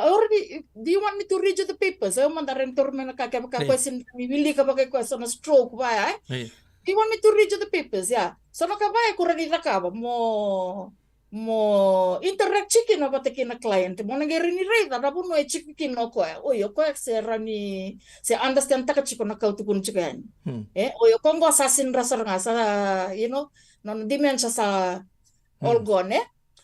already, do you want me to read you the papers? E, au mada rawa ni taura mai na ka kevaka koya sega ni wilika vaka koya so na stroke vaya, e? Do you want me to read you the papers? Ya. So na ka vaya iko rawa ni cakava mo mo interact tiko kina vata kei na client, mo na qai rawa ni raica na vanua e tiko kina o koya. Oi, o koya se rawa ni, se understand-taka tiko na ka au tukuna tiko yani. E, oi, o koya qo sa sidra sara ga, sa, you know, nona dementia sa all gone, e?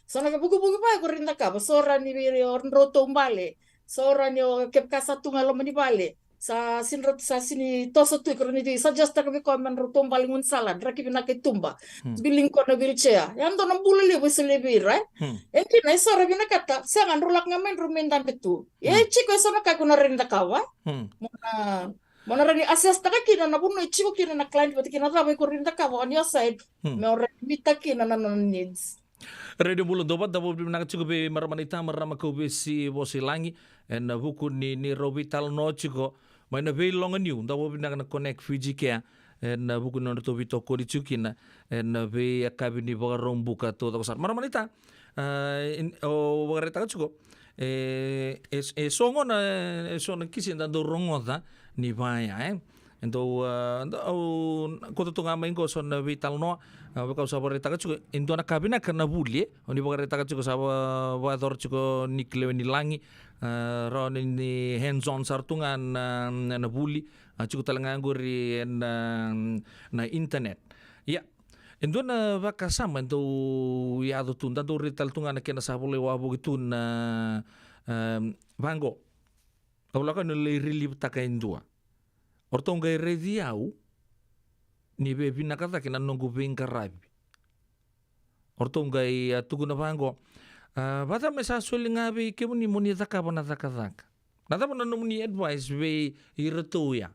So na ka vukivuki vaya ko rawa ni cakava, so rawa ni o drau taubale, so rawa ni o kevaka sa tu ga loma ni vale, sa sidra, sa sini toso tu, iko rawa ni suggest-taka vei koya me drau taubale gaunisala, draki vinaka i tuba. Bilingi koya na wheelchair. Ya dua na bula levu e solia vei ira, e? E dina, e so era vinakata, sega, drau lako ga mai drau mai dabe tu. E tiko e so na ka iko na rawa ni cakava, e? Mo na Mo na rawa ni assess taka kina na vanua e tiko kina na client vata kina cava iko rawa ni cakava on your side. Hmm. Me o rawa ni meet taka kina na nona needs. Radio Bula Dova, da vakavinavinaka tiko vei marama naita, marama Kauvesi Vosilagi, ena vuku ni, ni rau veitalanoa tiko mai na veiloga niu, da vakavinavinaka na Connect Fiji Care ena vuku ni nodratou veitokoni tiko kina ena veiyakavi ni Vakaraubuka taucoko sara. Marama naita, a, in-, o vakaraitaka tiko, e, e, e so gona, e so na kisi eda dau rogoca ni vaya, e. E dau, a, dau, au, kauta tu ga mai qo so na veitalanoa, a, vaka au sa vakaraitaka tiko, e dua na ka vinaka na vuli, e. O ni vakaraitaka tiko sa va-, vakayacora tiko ni ki lewe ni lagi, a, rawa ni, ni hands on sara tu ga na, na, na vuli, a, tiko tale ga qori ena, na internet. Ia, e dua na vakasama e dau yaco tu, da dau raica tale tu ga na kena sa volai wavoki tu na, em, vaqo. Au lako ni lai relieve taka e dua. O ratou qai raici au ni veivinaka cake na noqu veiqaravi. O ratou qai, a, tukuna vaqo. A, vacava me sa soli ga vei kemuni mo ni cakava na cakacaka. Na cava na nomuni advice vei iratou ya?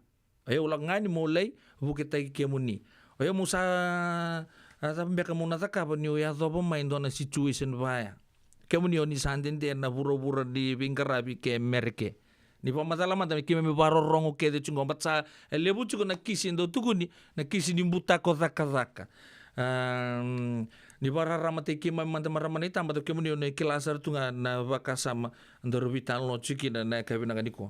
O yau lako ga ni mo lai vuketaki kemuni. O yau mo sa, a, cava beka mo na cakava ni o yacova mai dua na situation vaya. Kemuni o ni sa dede na vuravura ni veiqaravi ke Mereke. Ni vakamacala mada me keimami vakarorogo kece tiko qo, but sa, e, levu tiko na kisi e dau tukuni, na kisi ni butako cakacaka. Am, ni vakararamataki keimami mada marama naita, but kemuni o ni kila sara tu ga na vakasama daru veitalanoa tiko kina na yakavi vinaka nikua.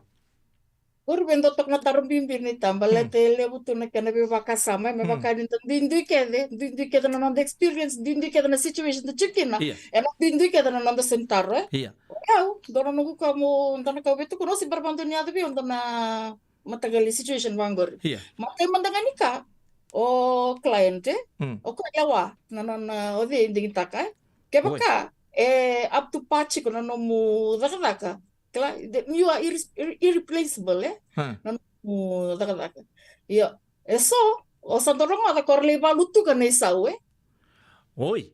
Qori vei dau toka na taro bibi naita, baleta e levu tu na kena veivakasama, me vaka ni da duidui kece, duidui kece na noda experience, duidui kece na situation da tiko kina, ena duidui kece na noda senitaro, e. Ia. O yau, dua na noqu ka mo, dua na ka au via tukuna, au se bera vakadua ni yaco vei au dua na mataqali situation vaqori. Ia. Matai mada ga ni ka, o client, e? Hmm. O koya lewa, na nona, o cei e digitaka, e? Kevaka, e up to par tiko na nomu cakacaka. Kila, the, you are irre-, irre-, irreplaceable, e? Hmm. Na nomu cakacaka. Io, e so, o sa dau rogoca ko ra lai valutuka na isau, e? Oi.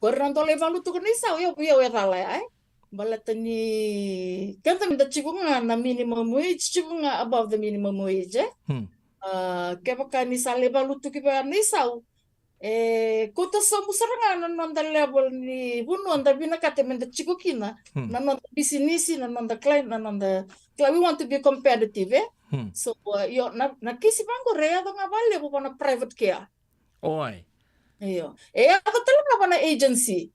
Ko ira na dau lai valutuka na isau, io, io, e cala ya, e? Baleta ni, keda me da tiko ga na minimum wage, tiko ga above the minimum wage, e? Hmm. A, kevaka ni sa lai valutuki vaya na isau, e, kauta sobu sara ga na noda level ni vanua da vinakata me da tiko kina, hmm, na noda bisinisi, na noda client, na noda, kila, we want to be competitive, e? Hmm. So, uh, io, na, na kisi vaqori e yaco ga vakalevu vua na private care. Oi. Io. E yaco tale ga vua na agency.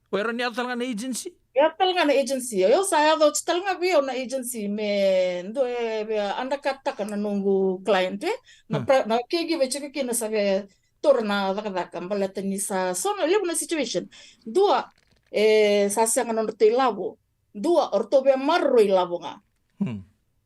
O ira ni yaco tale ga na agency? Yaco tale ga na agency. Io, sa yaco oti tale ga vei au na agency me dua e, e undercut taka na noqu client, e? Na, hmm, pra-, na caregiver e tiko kina sa via taura na cakacaka, baleta ni sa so na levu na situation. Dua, e, sa sega nodratou ilavo. Dua, o ratou via maroroi ilavo ga. Hmm.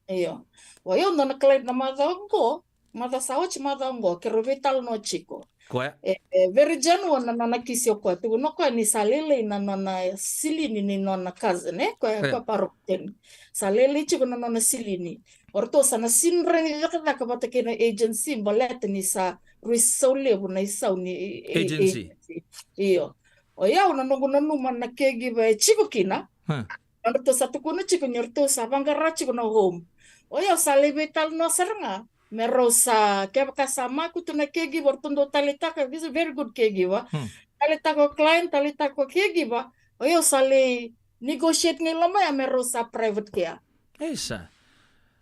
Io. O yau dua na client na macawa qo, macawa sa oti, macawa qo, keirau veitalanoa tiko. Koya? E, e, very genuine na nona kisi o koya. Tukuna o koya ni sa lailai na nona silini ni nona cousin, e? Koya, e, koya Parokiteni. Sa lailai tiko na nona silini. O ratou sa na sega ni cakacaka vata kei na agency, baleta ni sa rui sau levu na isau ni, e, e, agency. Agency. Io. O yau na noqu nanuma na caregiver e tiko kina. Huh. Nodratou sa tukuna tiko ni ratou sa vaqara tiko na home. O yau sa lai veitalanoa sara ga me rau sa, kevaka sa makutu na caregiver, ratou dau taleitaka, this is a very good caregiver. Hmm. Taleitaka o client, taleitaka o caregiver. O yau sa lai negotiate ga i loma ya me rau sa private care. Isa.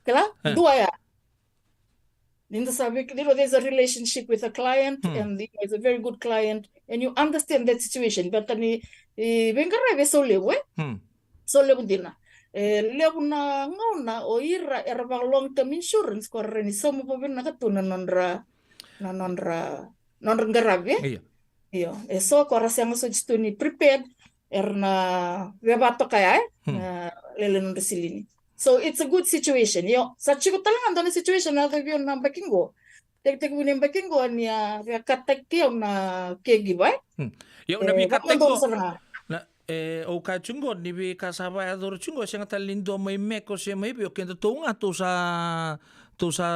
Kila? Eh. Dua ya. Ni da sa vei, you know, there's a relationship with a client, hmm, and, you know, it's a very good client, and you understand that situation. But ni, e, veiqaravi e sau levu, e? Hmm. Sau levu dina. E levu na gauna o ira era vaka long term insurance, ko ra ni sauma vakavinaka tu na nodra, na nodra, nodra qaravi, e? Io. Io, e so ko ra sega soti tu ni prepared, era na vevatoka ya, e? Hmm. Na lailai nodra silini. So it's a good situation. Io, sa tiko tale ga dua na situation na yaco vei au na yabaki qo. Tekitekivu ni yabaki qo ni a via kataki au na caregiver, e? Hmm. Io, na, e, via kataki au. Na, e, au kaya tiko qo ni veika sa vakayacora tiko qo, e sega tale ni dua mai Meko se mai vei au, kedatou ga tou sa, tou sa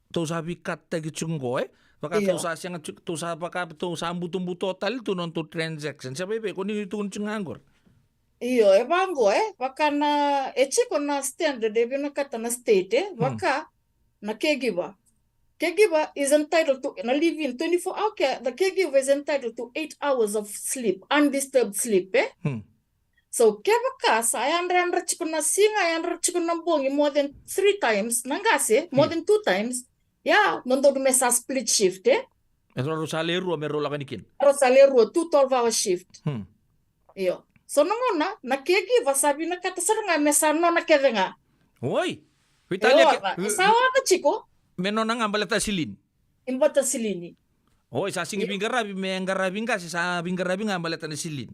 tou sa veikataki tiko qo, e? Vaka, io, tou sa sega tiko, tou sa vaka, tou sa butobuto tale tu na nodatou transaction. Se vaivei, ko ni tukuna tiko ga qori. Io, e vaqo, e? Vaka na, e tiko na standard e vinakata na state, e? Hmm. Vaka, na caregiver. Caregiver is entitled to, na live-in twenty-four hour care, the caregiver is entitled to eight hours of sleep, undisturbed sleep, eh? Hmm. So kevaka sa yadrayadra tiko na siga, yadrayadra tiko na bogi more than three times, na qase, more than two times, ia, dodonu me sa split shift, eh? E rau sa le rua me rau lako yani kina. Rau sa le rua, two twelve hour shift. Hmm. Io. So na gauna, na caregiver sa vinakata sara ga me sa nona kece ga. Oi. Vitalia, e sa oca tiko. Me nona ga baleta silini. Baleta silini. Oi, sa sigi veiqaravi, me qaravi qase, sa veiqaravi ga baleta na silini.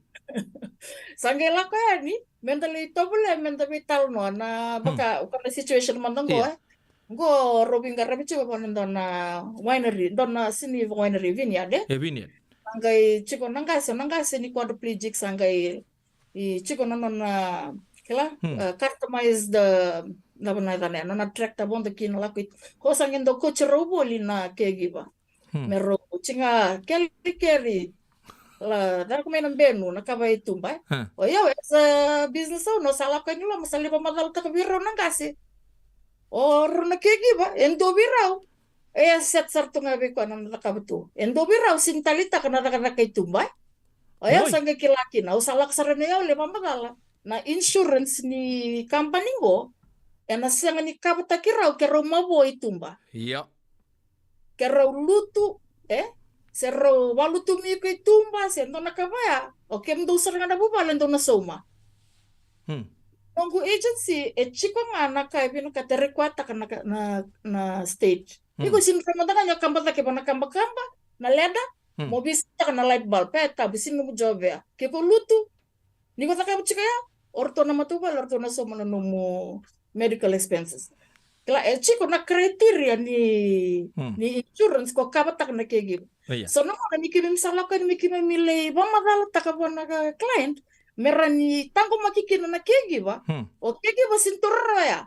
Sa qai lako yani, me da lai tovolea, me da veitalanoa na vaka, o koya na situation mada qo, eh. Qo rau veiqaravi tiko vua na dua na winery, dua na sini winery, vineyard, eh. E vineyard. Sa qai tiko na qase, na qase ni quadriplegic, sa qai tiko na nona, kila, customized, na vanua e cana, nona tractor, vodo kina, lako i, ko sa qai dau coach rau voli na caregiver. Me rau tiko ga, carry, carry. La, caka mai na benu, na kava i tuba, eh. O yau, as a business owner, sa lako yani loma, sa lai vakamacalataka vei rau na qase. O rau na caregiver, e dua vei rau. E set sara tu ga vei koya na nona cakava tu. E dua vei rau sini taleitaka na cakacaka i tuba, eh. O yau sa qai kila kina, au sa lako sara mai, au lai vakamacala. Na insurance ni company qo, ena sega ni cover-taki rau ke rau mavoa i tuba. Io. Ke rau lutu, eh? Se rau vakalutumi iko i tuba, se dua na ka vaya. O kemudou sara ga na vuvale dou na sauma. Hmm. Noqu agency, e tiko ga na ka e vinakata, e require-taka na, na, na state. Iko sini rau mada ga ni o kaba cake vua na kabakaba, na leda, mo veisitaka na light bulb, e tabu, sini nomu jovea. Ke ko lutu, ni ko cakava tiko ya, o ratou na matavuvale, o ratou na sauma na nomu medical expenses. Kila, e tiko na criteria ni, ni insurance ko cover-taka na caregiver. So na gauna ni keimami sa lako yani me keimami lai vakamacalataka vua na client, me rawa ni taqomaki kina na caregiver, o caregiver sini taura rawa ya.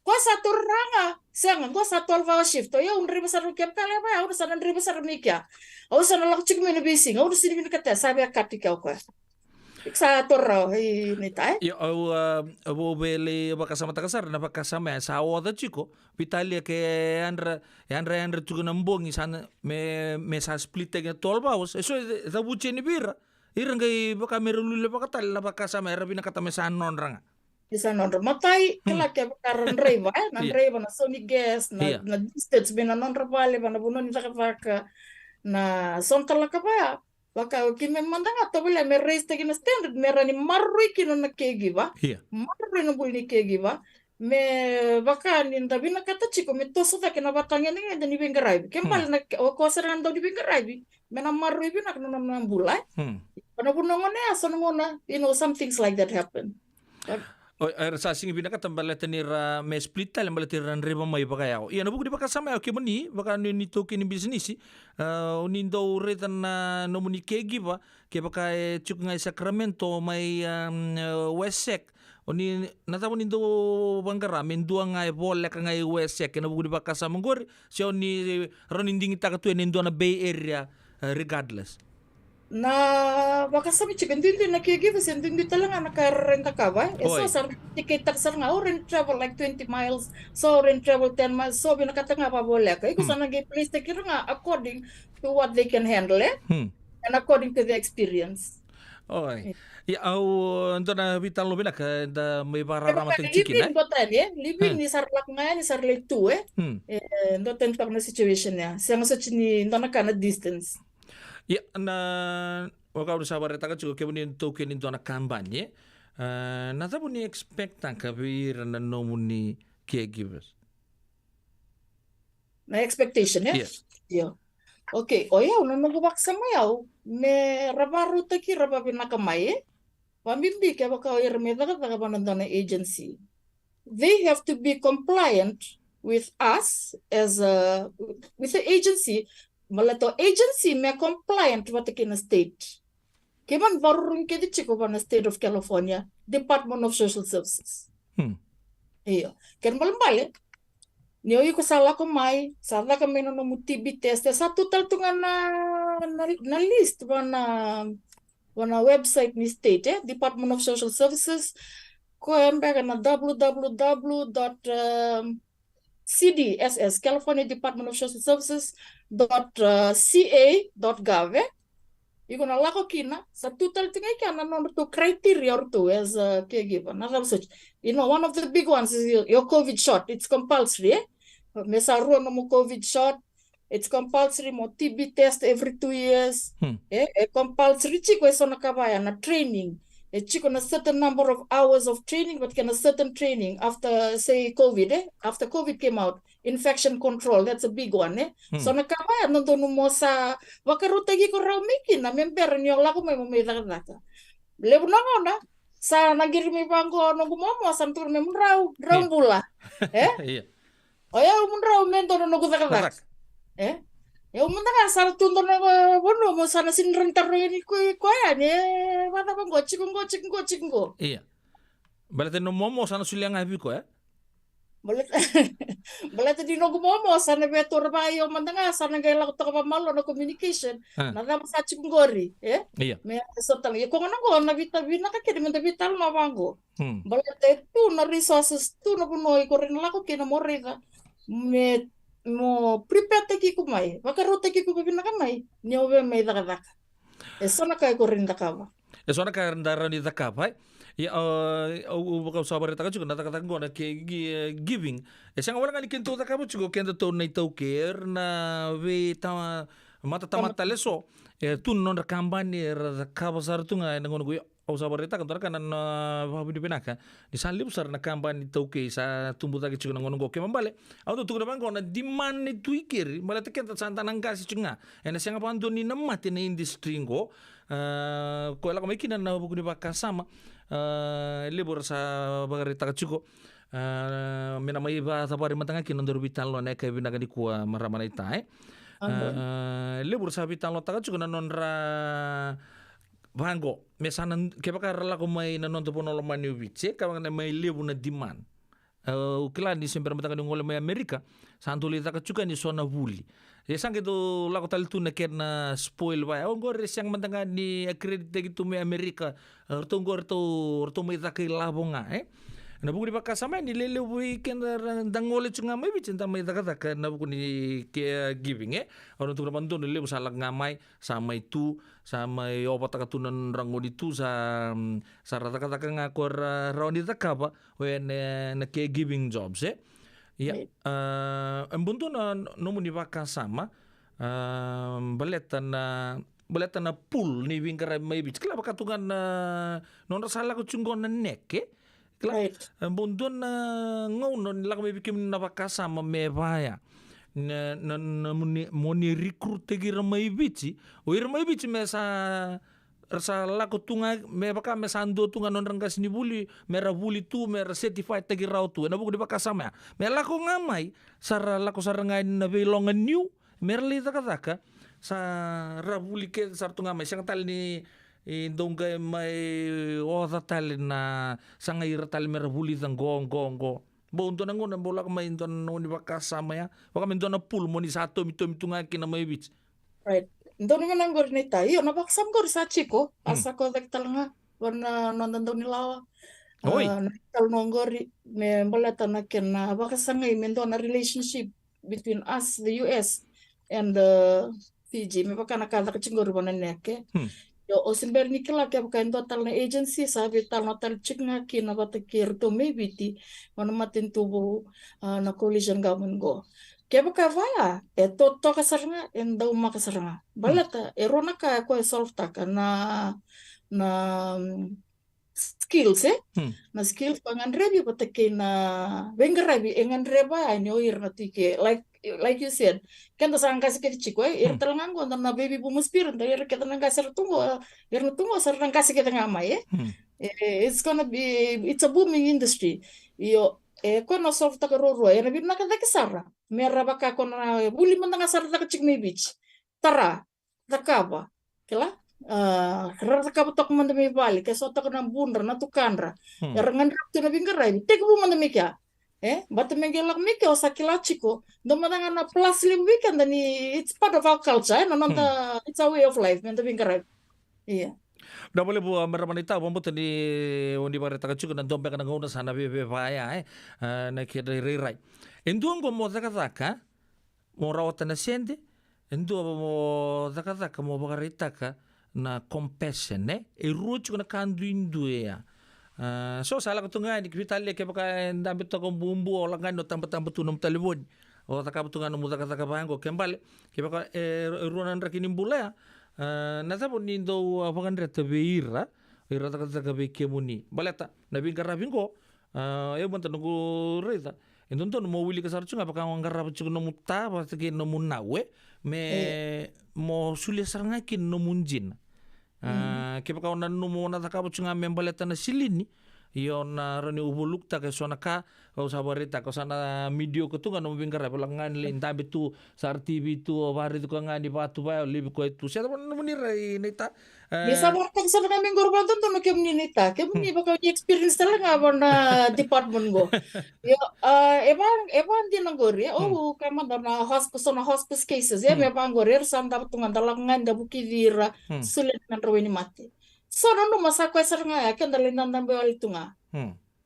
Ko sa taura rawa ga, sega, ko sa twelve hour shift, o yau draiva sara mai kea, kala vaya, au sa na draiva sara mai kea. Au sa na lako tiko mai na veisiga, au na sini vinakata, sa via kati kea o koya. Sa taura rawa, i ni tai. Io, au, au via lai vakasamataka sara na vakasama ya, sa oca tiko, Vitalia, ke yadra, yadra, yadra tiko na bogi, sa na, me, me sa split-taki na twelve hours, e so e cavuti yani vei ira. Ira qai vaka me ra lulululu vakatale na vakasama era vinakata me sa nodra ga. Me sa nodra. Matai, kila, kevaka ra draiva, eh, na draiva, na sau ni gas, na, na distance mai na nodra vale vua na vanua ni cakacaka, na so na tale na ka vaya. Vaka o keimami mada ga tovolea me raise-taki na standard, me rawa ni maroroi kina na caregiver. Maroroi na bula ni caregiver. Me vaka ni da vinakata tiko me toso cake na vatagedegede ni veiqaravi. Ke bale na, o koya sara ga na dau ni veiqaravi, me na maroroi vinaka na nona bula, eh? Vua na vanua gona ya, so na gauna, you know, some things like that happen. But o, era sa sega ni vinakata baleta ni ra me split tale, baleta ni ra draiva mai vakayawa. Ia, na vuku ni vakasama ya, o kemuni, vaka ni, ni taukei ni bisinisi, a, o ni dau raica na nomuni caregiver, kevaka e tiko ga i Sacramento mai, um, WESEC, o ni, na cava ni dau vaqara me dua ga e voleka ga i WESEC, ena vuku ni vakasama qori, se o ni rawa ni digitaka tu ena dua na Bay Area, e, regardless? Na vakasama tiko, e duidui na caregivers, e duidui tale ga na ka era rawa ni cakava, eh? E so sa na dedicate-taka sara ga, au rawa ni travel like twenty miles, so au rawa ni travel ten miles, so vinakata ga vakavoleka. Iko sa na qai place-taki ira ga according to what they can handle, eh? And according to their experience. Oi. Ia, au, dua na veitalanoa vinaka eda mai vakararamataki tiko kina, eh? Live-in, dua tani, eh? Live-in, ni sa ra lako ga yani, ni sa ra lai tu, eh? E dua tani toka na situation ya. Sega soti ni dua na ka na distance. Ia, na, vaka au sa vakaraitaka tiko, kemuni taukei ni dua na kabani, eh? A, na cava ni expect-taka vei ira na nomuni caregivers? Na expectation, eh? Io. Okay, o yau, na noqu vakasama yau, me ra vakarautaki ira vakavinaka mai, eh? Vakabibi kevaka o ira me cakacaka vua na dua na agency. They have to be compliant with us as a, with the agency, baleta o agency me compliant vata kei na state. Keimami vakarurugi kece tiko vua na State of California Department of Social Services. Io. Kena ibalebale, ni o iko sa lako mai, sa caka mai na nomu T B test, e sa tu tale tu ga na, na, na list vua na, vua na website ni state, eh, Department of Social Services, koya beka na www dot, um, C D S S, California Department of Social Services dot, uh, C A dot gov, e? Iko na lako kina, sa tu tale tu ga i kea na nodratou criteria o ratou as a caregiver. Na cava soti? You know, one of the big ones is your, your COVID shot. It's compulsory, e? Me sa rua nomu COVID shot. It's compulsory mo T B test every two years. Hmm. E, e compulsory tiko eso na ka vaya na training. E tiko na certain number of hours of training, but kena certain training after, say, COVID, e? After COVID came out, infection control, that's a big one, e? Hmm. So na ka vaya, dodonu mo sa vakarautaki iko rawa mai kina, me bera ni o lako mai mo mai cakacaka. Levu na gauna, sa na qiri mai vaqo noqu momo, sa na tukuna me mudrau, drau Yeah. bula. E? Ia. O yau mudrau me dua na noqu cakacaka. Cakacaka. E? Yau mada ga sa na tu dua na vanua mo sa na sini rani taro yani ko, ko yani, e, vacava qo, tiko qo, tiko qo, tiko qo. Ia. Baleta ni nomu momo sa na solia ga vei iko, e? Baleta, baleta ni noqu momo sa na via tora vaya, io mada ga sa na qai lako toka vamalua na communication. Ah. Na cava sa tiko qori, e? Ia. Me so tale, ia ko gona qo na vita vinaka kina me da vitalanoa vaqo. Hmm. Baleta e tu na resources, tu na vanua iko rawa ni lako kina mo raica. Me, mo prepare taki iko mai, vakarautaki iko vinaka mai, ni o via mai cakacaka. E so na ka iko rawa ni cakava. E so na ka da rawa ni cakava, e? Ia, a, au, au vakau sa vakaraitaka tiko na cakacaka qo na care gi-, e, giving. E sega wale ga ni kedatou cakava tiko, kedatou na iTaukei, era na vei ta-, mata tamata tale so. E tu na nodra kabani, era cakava sara tu ga ena gauna qo. Ia, au sa vakaraitaka dua na ka na, na vakavinavinaka. Ni sa levu sara na kabani iTaukei sa tubu cake tiko na gauna qo. Kena ibalebale, au dau tukuna vaqo na demand ni tu i keri, baleta keda sa da na qase tiko ga. Ena sega vakadua ni na mate na industry qo. A, ko e lako mai kina na vuku ni vakasama. A, levu era sa vakaraitaka tiko. A, me na mai vacavari mada ga kina nodaru veitalanoa na yakavi vinaka nikua, marama naita, e? A, levu era sa veitalanoataka tiko na nodra vaqo. Me sa na, kevaka era lako mai na noda vanua lomani o Viti, e? Ka vaka na mai levu na demand. A, au kila ni se bera mada ga ni gole mai Amerika, sa dau lai caka tiko yani so na vuli. E sa qai dau lako tale tu na kena spoil vaya. O qori e sega mada ga ni accredit taki tu mai Amerika. A, ratou qori ratou, ratou mai caka ilavo ga, e? Na vuku ni vakasama ni lelevu i keda ra da gole tiko ga mai Viti, da mai cakacaka na vuku ni care giving, e? Au na tukuna vakadodonu levu sa lako ga mai, sa mai tu, sa mai ovataka tu na nodra gone tu, sa, mm, sa ra cakacaka ga ko ra rawa ni cakava, o ya na, na caregiving jobs, e? Ia, right. A, e bau dua na nomuni vakasama, a, baleta na, baleta na pool ni veiqaravi mai Viti. Kila vaka tu ga na, nodra sa lako tiko qo na neke, e? Kila, right. E bau dua na gauna ni lako mai vei kemuni na vakasama me vaya. Na, na, na moni, moni recruit taki ira mai Viti. O ira mai Viti me sa, ra sa lako tu ga, me vaka me sa dua tu ga nodra qasenivuli, me ra vuli tu, me ra certified taki rawa tu. Ena vuku ni vakasama ya. Me lako ga mai, sa ra lako sara ga na veiloga niu, me ra lai cakacaka, sa ra vuli kece sara tu ga mai. Sega tale ni, e, dau qai mai oca tale na, sa qai ira tale me ra vulica qo, qo, qo. Bau dua na gauna, bau lako mai dua na nomuni vakasama ya. Vaka me dua na pool, moni sa tomitomi tu ga kina mai Viti. Right. Dau ni vana qori na ita. Io, na vakasama qori sa tiko. A sa ko cake tale ga. Vana noda dau ni lawa. Oi. A, na tale no qori, me baleta na kena vakasagai, me dua na relationship between us, the U S, and the Fiji. Me vaka na ka caka tiko qori vana neke. Hmm. Io, o se bera ni kila kevaka e dua tale na agency, sa veitalanoa tale tiko ga kina vata kei ratou mai Viti, vana matanitu vou, a, na coalition government qo. Kevaka vaya, e totoka sara ga, e daumaka sara ga. Baleta, e rua na ka e ko e solve taka na, na, mm, skills, e? Hmm. Na skills ko e gadrevi vata kei na veiqaravi e gadreva yani o ira na tike. Like, like you said, keda sa qase kece tiko, e? Ira tale ga qo na baby boomers period, ira kece na qase ra tu qo, ira na tu qo sa ra na qase kece ga mai, e? Hmm. E, it's gonna be, it's a booming industry. Io, e, ko na solve taka ruarua, e na vinaka cake sara. Me ra vaka ko na vuli mada ga sara caka tiko mai Viti. Tara, cakava, kila? A, ra cakava toka mada mai vale, ke so toka na budra, na tukadra. Hmm. Era gadreva tu na veiqaravi, tekivu mada mai kea. E, baleta me qai lako mai kea, o sa kila tiko. Dua mada ga na plus levu vei keda ni, it's part of our culture, e, na noda, hmm, it's our way of life, me da veiqaravi. Ia. Vinaka vakalevu, a, marama naita, vakabauta ni o ni vakaraitaka tiko na dua beka na gauna sa na veve vaya, e, a, na kena irairai. E dua oqo mo cakacaka mo rawata na sede, e dua mo cakacaka mo vakaraitaka na compassion, e? E rua tiko na ka duidui ya. Ah, so sa lako tu ga yani ki Vitalia, kevaka e dabe toka o bubu, o lako ga yani o tabataba tu nomu talevoni, o cakava tu ga nomu cakacaka vaqo. Ke bale, kevaka e, e rua na draki ni bula ya, ah, na cava ni dau, ah, vakadreta vei ira, ira cakacaka vei kemuni? Baleta na veiqaravi qo, ah, e mada noqu raica, e dodonu mo wilika sara tu ga vaka o qarava tiko nomu ta vata kei nomu nau, e, me mo solia sara ga kina nomu dina. Ah, kevaka o nanuma o na cakava tu ga me baleta na silini, io, na rawa ni o valukataka e so na ka. Au sa vakaraitaka, o sa na mediocre tu ga nomu veiqaravi, o lako ga yani lai dabe tu, sara TV tu, o vakaraici koya ga ni vatu vaya, o levi koya tu. Se cava nomuni rai, Naita? Ni sa vakaraitaka sara ga mai qori vakadodonu kemuni, Naita, kemuni vaka ni experience tale ga va na department qo. Io, ah, e va, e va dina qori, e, o ka mada na hospice, so na hospice cases, e, me va qori, era sa dava tu ga, da lako ga yani da vukici ira, solia na nodra wainimate. So nanuma sa koya sara ga ya, keda lai dadabe wale tu ga.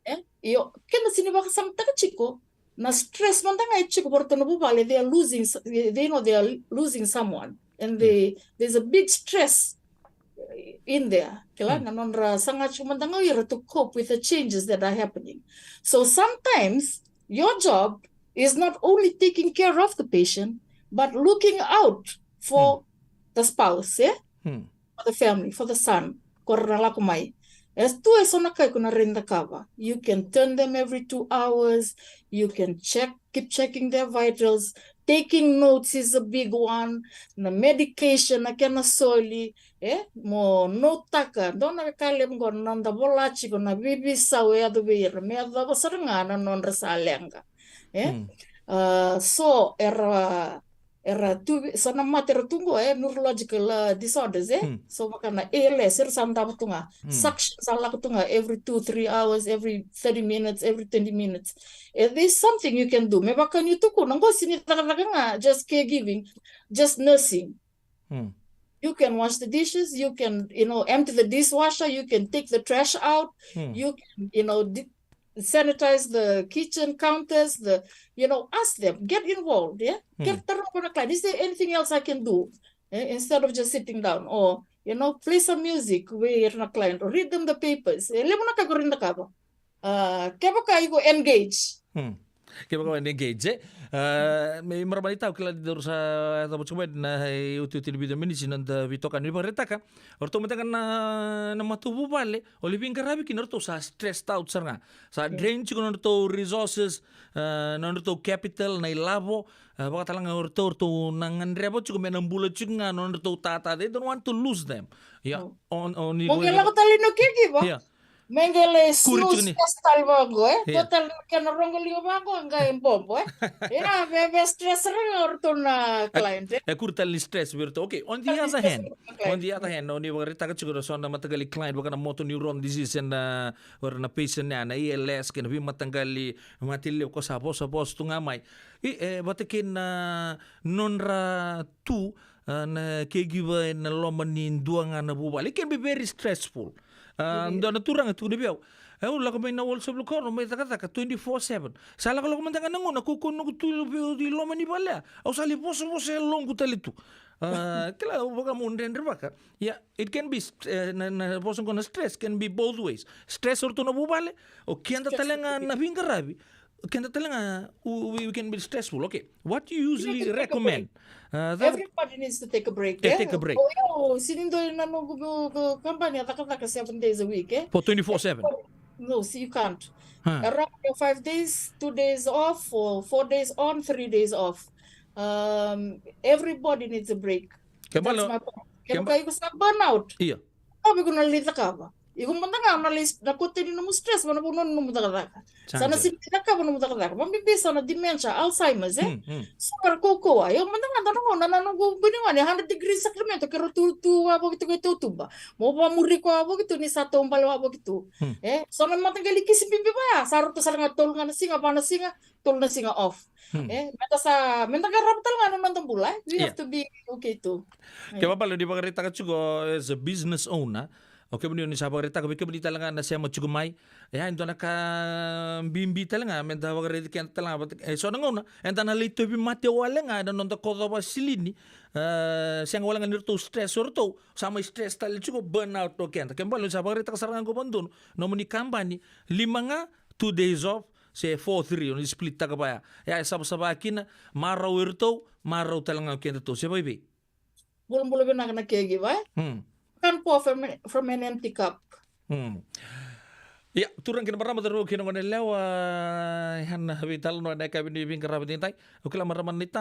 E, io, keda sini vakasamataka tiko na stress mada ga e tiko vei ratou na vuvale, they are losing s-, they know they are losing someone, and they, there's a big stress in there. Kila, na nodra saga tiko mada ga o ira to cope with the changes that are happening. So sometimes your job is not only taking care of the patient, but looking out for the spouse, e? For the family, for the son, ko ra na lako mai. E tu e so na ka iko na rawa ni cakava. You can turn them every two hours, you can check, keep checking their vitals. Taking notes is a big one. Na medication, na kena soli, e, mo notaka, dua na ka levu qo na noda vola tiko na veiveisau e yaco vei ira, me yacova sara ga na nodra sa leqa. E? Ah, so era, era tu, so na mate era tu qo, e, neurological, ah, disorders, e? So vaka na A L S, era sa dava tu ga. Suction sa lako tu ga every two, three hours, every thirty minutes, every twenty minutes. E, there's something you can do. Me vaka ni tukuna qo, sini cakacaka ga, just caregiving, just nursing. You can wash the dishes, you can, you know, empty the dishwasher, you can take the trash out, you can, you know, di-, sanitize the kitchen counters, the, you know, ask them, get involved, yeah? Get taroga na client, is there anything else I can do? Eh, instead of just sitting down, or, you know, play some music vei ira na client, or read them the papers. E levu na ka iko rawa ni cakava. Ah, kevaka iko engage. Kevaka o engage, e? Ah, me marama ni tau kila ni daru sa yacova tiko mai na iotioti ni vidio minisi na noda veitokani, ni vakaraitaka o ratou mada ga na, na matavuvale o lai veiqaravi kina, o ratou sa stressed out sara ga. Sa drain tiko na nodratou resources, ah, na nodratou capital, na ilavo, ah, vakatalega o ratou, o ratou na gadreva tiko me na bula tiko ga na nodratou tata. They don't want to lose them. Ia, o ni, o ni, mo qai lako tale na caregiver. Ia. Me qai lai snooze fest tale vaqo, e? Io. Total kena rogo liga vaqo, qai bobo, e? Ia, veve stress sara ga o ratou na client, e? E kuri tale ni stress vei ratou. Okay, on the other hand, on the other hand, o ni vakaraitaka tiko na so na mataqali client vaka na motor neuron disease, na, o ira na patient ya, na A L S, kei na veimataqali mate levu ko sa vosavosa tu ga mai. I, e, vata kei na nodra tu, ah, na caregiver ena loma ni dua ga na vuvale. It can be very stressful. Ah, dua na turaga tukuna vei au, e, au lako mai na Walls of Lakoro mai cakacaka twenty-four seven. Sa lakolako mada ga na gauna, kaukaua noqu tu vei au i loma ni vale ya, au sa lai vosavosa e yaloqu tale tu. Ah, kila, au vaka meu dredre vaka. Ia, it can be st-, e, na, na vosa qo na stress can be both ways. Stress o ratou na vuvale, o keda tale ga na veiqaravi, keda tale ga, we, we can be stressful. Okay, what do you usually recommend? Uh, that everybody needs to take a break, e, take a break. O yau, sini dua na noqu, noqu kabani a cakacaka seven days a week, e? For twenty-four seven? No, see, you can't. Huh. Around your five days, two days off, or four days on, three days off. Um, everybody needs a break. That's my point. Kevaka iko sa burn out. Ia. Au vei iko na lai cakava. Iko mada ga na lai s-, na kauta ni nomu stress, vana vou na nomu cakacaka. Sa na sini cakava nomu cakacaka. Vabibi sa na dementia, Alzheimer's, e? So era kaukaua. Io, mada ga dua na gauna na noqu bui ni gone, hundred degrees Sacramento, keirau tu, tu wavoki tu kei tautuba. Mo vamuri koya wavoki tu, ni sa taubale wavoki tu. E? So na mataqali kisi bibi vaya, sa rauta sara ga tolu ga na siga, va na siga, tolu na siga off. E, meda sa, meda qarava tale ga na noda bula, e? We have to be okay too. Kevaka bale ni vakaraitaka tiko as a business owner, O kemuni oni sa vakaraitaka, vei kemuni tale ga na sema tiko mai. Ia, e dua na ka bibi tale ga me da vakaraici keda tale ga vata, e so na gauna eda na lai tauvi mate wale ga ena noda kocova silini. E, sega wale ga ni ratou stress o ratou, sa mai stress tale tiko, burn out o keda. Ke bale oni sa vakaraitaka sara ga qo vadonu, nomuni kabani, lima ga, two days off, se four three, oni split taka vaya. Ia, e savasava kina, marau e ratou, marau tale ga o kedatou, se vaivei. Bulabula vinaka na caregiver, e? Hmm. Can pour from, from an empty cup. Hmm. Ia, turaga kei na marama, cauravou kei na goneyalewa, e, ia na veitalanoa ena yakavi ni veiqaravi edaidai. Au kila marama naita,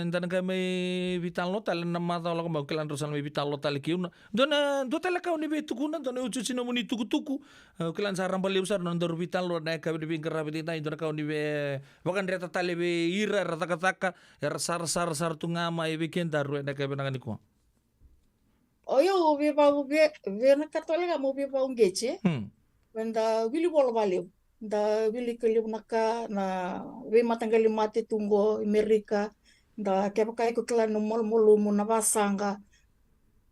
eda na qai mai veitalanoa tale ena macawa lako mai, au kila ni drau sa na mai veitalanoa tale kei au na. Dua na, dua tale ka oni veitukuna, dua na iotioti nomuni tukutuku. Au kila ni sa raba levu sara na nodaru veitalanoa ena yakavi ni veiqaravi edaidai, dua na ka oni vei, vakadreta tale vei ira era cakacaka, era sarasara sara tu ga mai vei kedaru ena yakavi vinaka nikua. O yau, vei vau, vei, vei na ka tale ga mo vei vau qece. Hmm. Vei da wili vola valevu. Da wilika levu na ka, na veimataqali mate tu qo i Merika. Da kevaka iko kila na malumalumu, na vasaqa,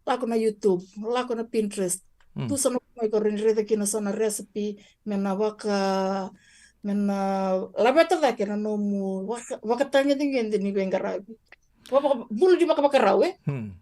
lako na YouTube, lako na Pinterest. Hmm. Tu sa na mai ko ni raica kina so na recipe, me na vaka, me na laveta cake na nomu vaka, vakatagedegede ni veiqaravi. Vaka, vaka, bula ni vakavakarau, e? Hmm.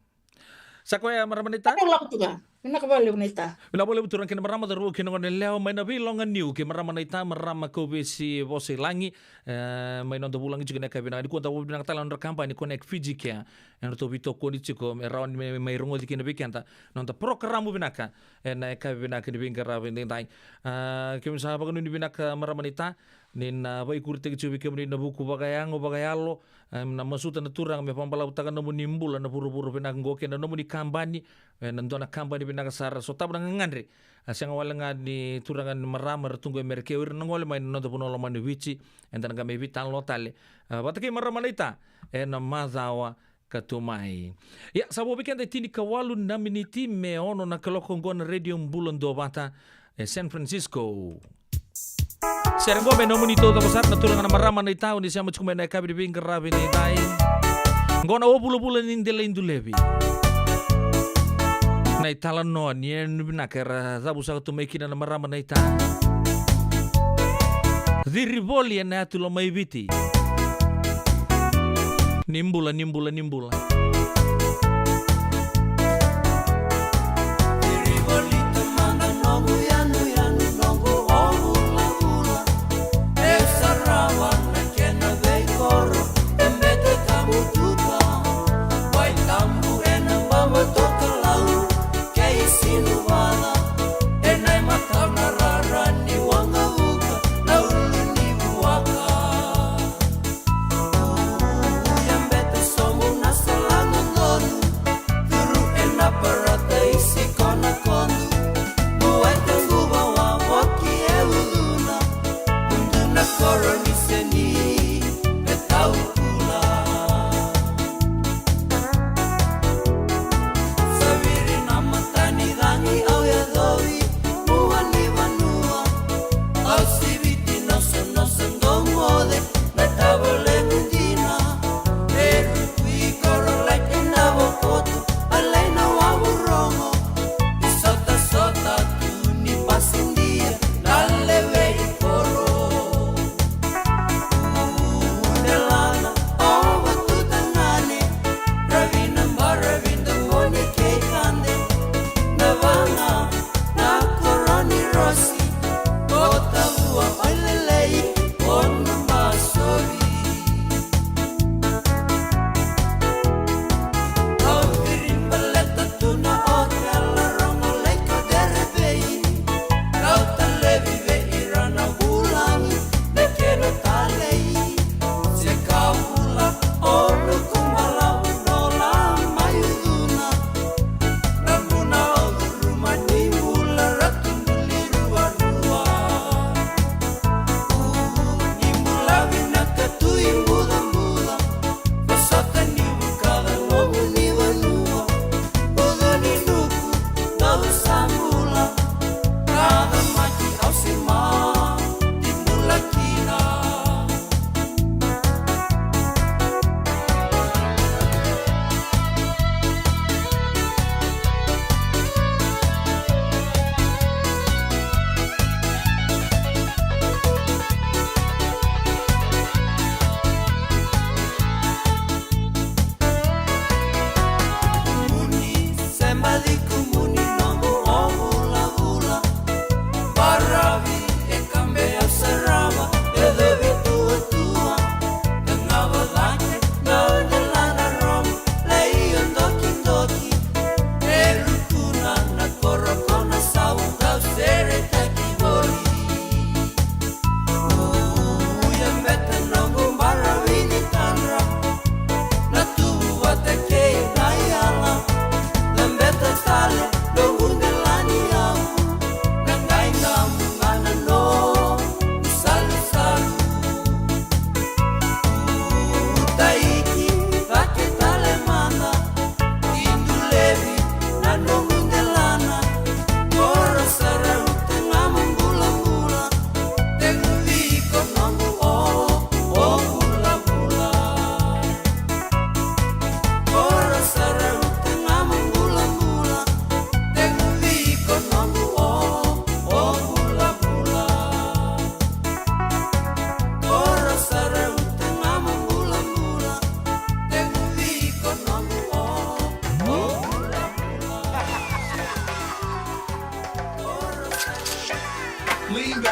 Sa koya marama naita? Au lako tu ga. Vinaka vakalevu naita. Vinaka vakalevu turaga kei na marama, cauravou kei na goneyalewa mai na veiloga niu kei marama naita, marama Kauvesi Vosailagi. E, mai noda vulagi tiko ena yakavi vinaka nikua, da vakavinavinaka tale na nodra kabani Connect Fiji Care. E nodratou veitokoni tiko me rawa ni mai, mai rogoci kina vei keda na noda porokaramu vinaka ena yakavi vinaka ni veiqaravi edaidai. A, keimami sa vakanuinui vinaka marama naita, ni na vakaikuritaki tiko vei kemuni na vuku vakayago, vakayalo, e, na masuta na Turaga me vakabalavutaka nomuni bula na vuravura vinaka qo kei na nomuni kabani, e, na dua na kabani vinaka sara, sotava na gagadre. A, sega wale ga ni turaga ni marama era tu qo e Merika, o ira na gole mai na noda vanua lomani Viti, eda na qai mai veitalanoa tale, a, vata kei marama naita ena macawa ka tu mai. Ia, sa vo vei keda e tinikawalu na miniti me ono na kaloko qo na Radio Bula Duavata e San Francisco. Sere qo me nomuni taucoko sara na turaga na marama naita, oni sema tiko mai ena yakavi ni veiqaravi edaidai. Qo na o vulavula ni delai dulevi. Na italanoa ni yanuyanu vinaka era cavu saka tu mai kina na marama naita. Ciri voli ena yatu loma i Viti. Ni bula, ni bula, ni bula. D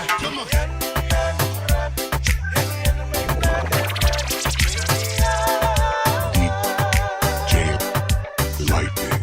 J Lighting.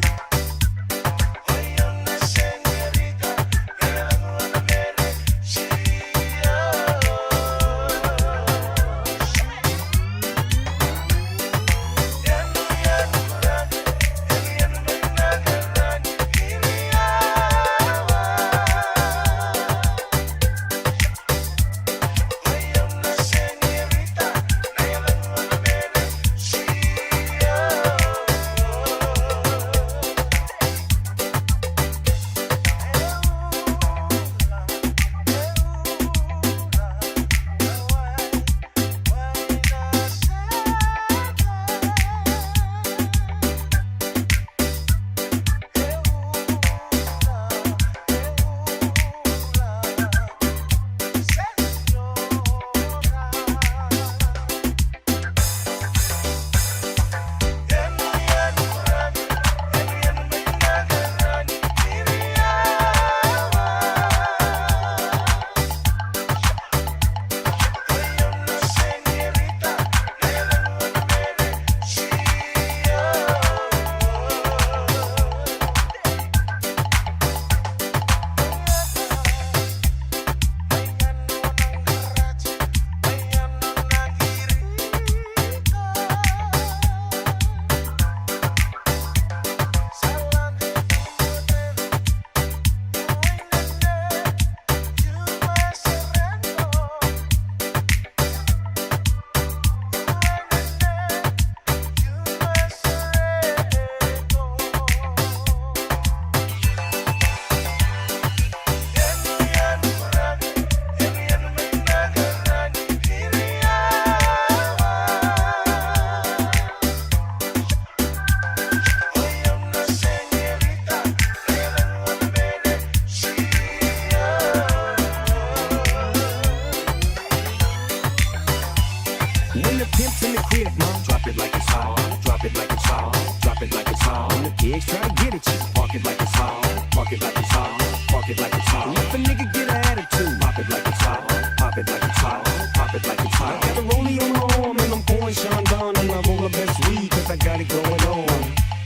When the pimp's in the crib, ma, drop it like it's hot. Drop it like it's hot. Drop it like it's hot. When the pigs try to get at you, park it like it's hot. Park it like it's hot. Park it like it's hot. If a nigga get an attitude, pop it like it's hot. Pop it like it's hot. Pop it like it's hot. I got the rollie on my arm and I'm pouring Chandon and I roll the best weed 'cause I got it going on.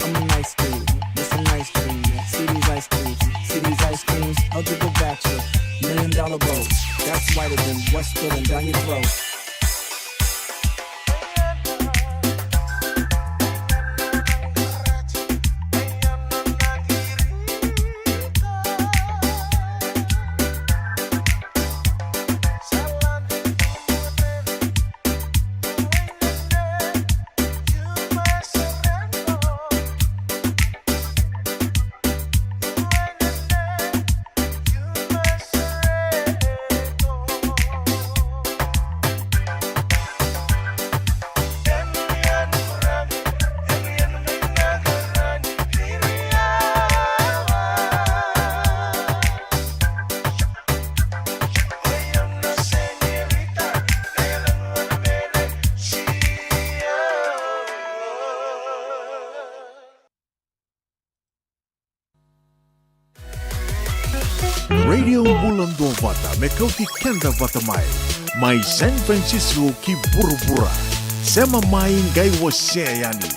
I'm a nice dude, that's a nice dude. See these ice creams, see these ice creams. I'll give it back to million dollar boat. That's whiter than Westwood and down your throat. Radio Bula Duavata me kauti keda vata mai. Mai San Francisco ki vuravura. Sema mai qai wasea yani.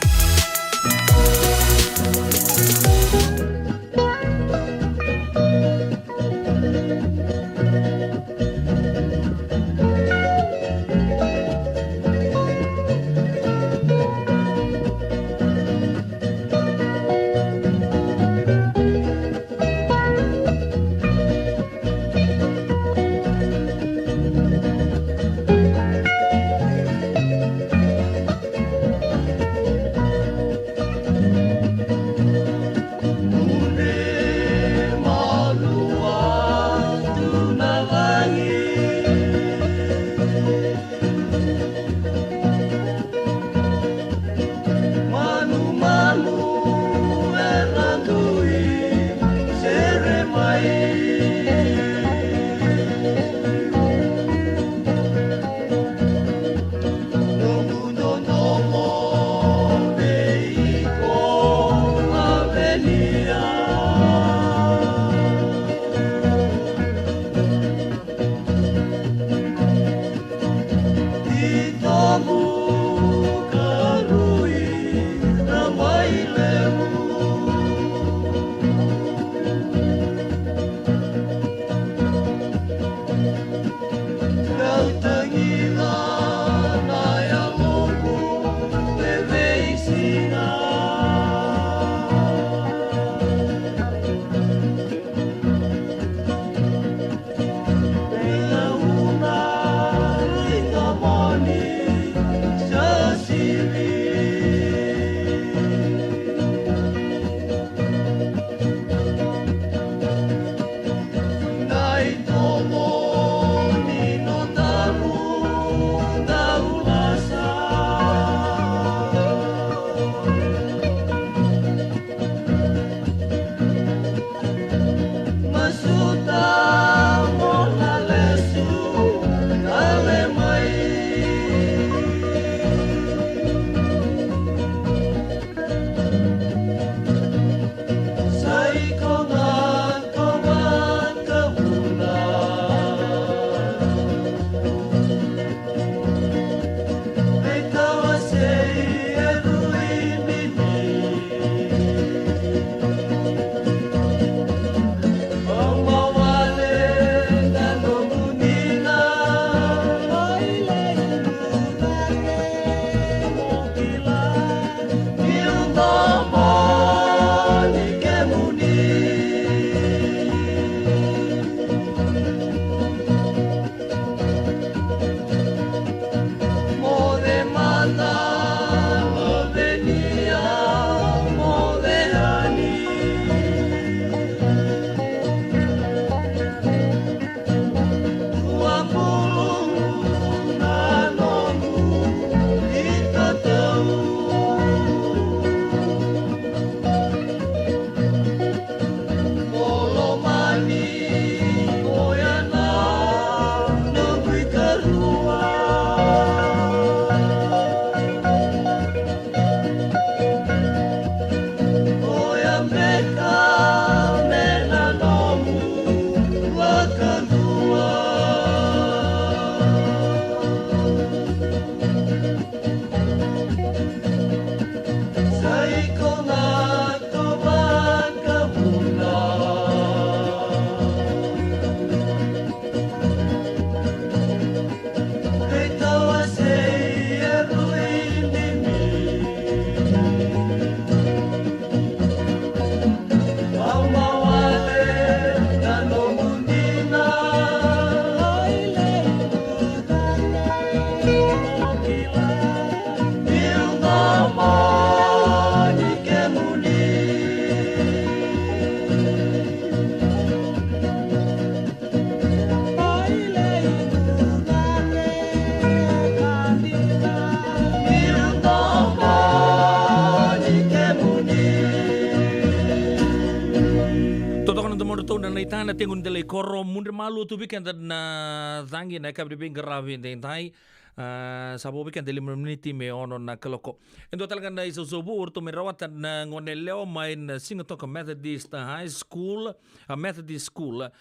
Na itana tegu ni delai koro, mudre malu tu vei keda na cagi na ikavi ni veiqaravi edaidai. A, sa vo vei keda lima na miniti me ono na kaloko. E dua tale ga na isausau vou eratou mai rawata na gone yalewa mai na Sigatoka Methodist High School, a, Methodist School. A,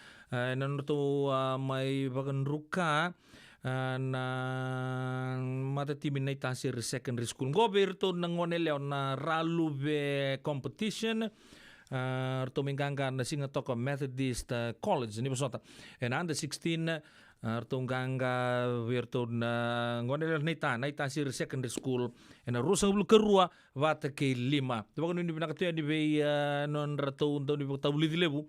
ena nodratou, a, mai vakadruka, a, na matatimi Naitasiri Secondary School. Qo vei iratou na gone yalewa na Raluve competition. A, ratou mai qaqa na Sigatoka Methodist, a, College, ni vosota. Ena under sixteen, a, ratou qaqa vei iratou na gone yalewa Naita, Naitasiri Secondary School. Ena ruasagavulu ka rua vata kei lima. Vakanuinui vinaka tu yani vei, a, nodratou daunivakatavulici levu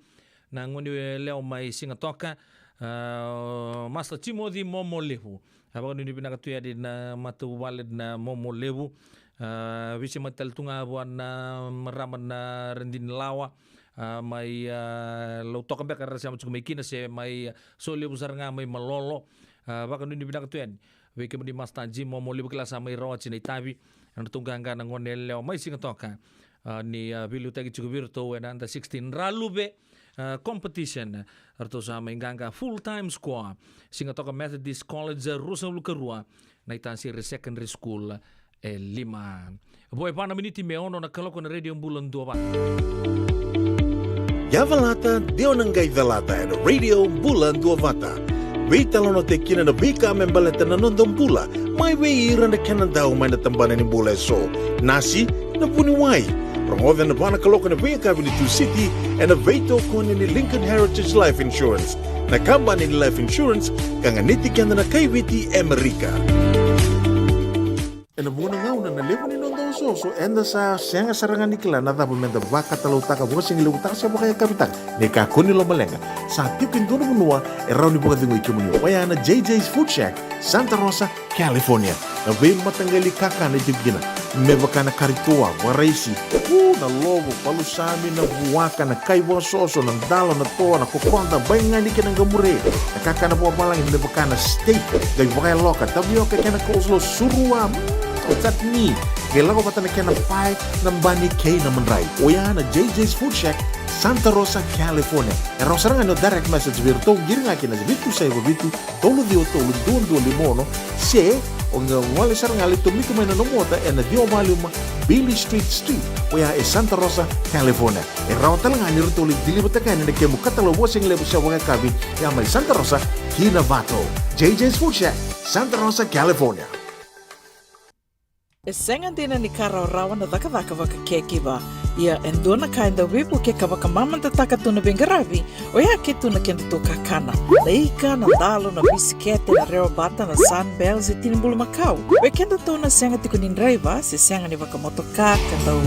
na gone yalewa mai Sigatoka, a, Master Timothy Momolevu. A, vakanuinui vinaka tu yani na matavuvale na Momolevu. A, veisemati tale tu ga vua na marama na Radini Lawa. A, mai, a, Lautoka beka era sema tiko mai kina se mai, a, Solevu sara ga mai Malolo. A, vakanuinui vinaka tu yani vei kemuni Master Jim Momolevu, kila sa mai rawati na itavi. Ena nodratou qaqa na gone yalewa mai Sigatoka. A, ni, a, veiliutaki tiko vei iratou ena under sixteen Raluve, a, competition. Ratou sa mai qaqa full time score. Sigatoka Methodist College, a, ruasagavulu ka rua, Naitasiri Secondary School, e lima. Vo e va na miniti me ono na kaloko na Radio Bula Duavata. Yavalata, de o na qai calata ena Radio Bula Duavata. Veitalanoataki kina na veika me baleta na noda bula, mai vei ira na kena dau mai na tabana ni bula eso. Nasi, na vuniwai. Rogoca ena va na kaloko na veiyakavi ni Tusiti, ena veitokoni ni Lincoln Heritage Life Insurance, na kabani ni life insurance ka ganiti keda na kaiviti e Amerika. Ena vuqa na gauna na levu ni noda osooso, eda sa sega sara ga ni kila na cava meda vakatalautaka, vakasigalevu taka se vakayakavi taka. Ni kakua ni lomaleqa, sa tiko e dua na vanua e rawa ni vakacegui kemuni, oya na J J's Food Shack, Santa Rosa, California. Na veimataqali kakana e tiko kina, me vaka na kari toa, vakaraisi, u, na lovo, palusami, na vuaka, na kai vakasoso, na dalo, na toa, na kokoda, baigani kei na qamure. Na kakana vakavalagi me vaka na steak, qai vakayaloka, tavioka kei na coleslaw, surua, mm, chutney. Qai lako vata na kena pae, na bani kei na madrai. Oya na J J's Food Shack, Santa Rosa, California. E rawa sara ga ni o direct message vei iratou, qiri ga kina vitu saiva vitu, tolu ciwa tolu, dua dua lima ono, se o qai gole sara ga, lai tomika mai na nomu ota ena ciwa walu lima Beale Street Suite, oya e Santa Rosa, California. E rawa tale ga ni ratou lai deliver-taka yani na kemu katalau vakasigalevu se vakayakavi, ya mai Santa Rosa ki Novato. J J's Food Shack, Santa Rosa, California. E sega dina ni ka rawarawa na cakacaka vaka caregiver. Ia e dua na ka e dau veivuke ka vakamamadataka tu na veiqaravi, oya ke tu na kedatou kakana. Na ika, na dalo, na bisikete, na rewabata, na Sunbells, e tini bulumakau. Vei kedatou na sega tiko ni draiva se sega ni vakamotoka ka dau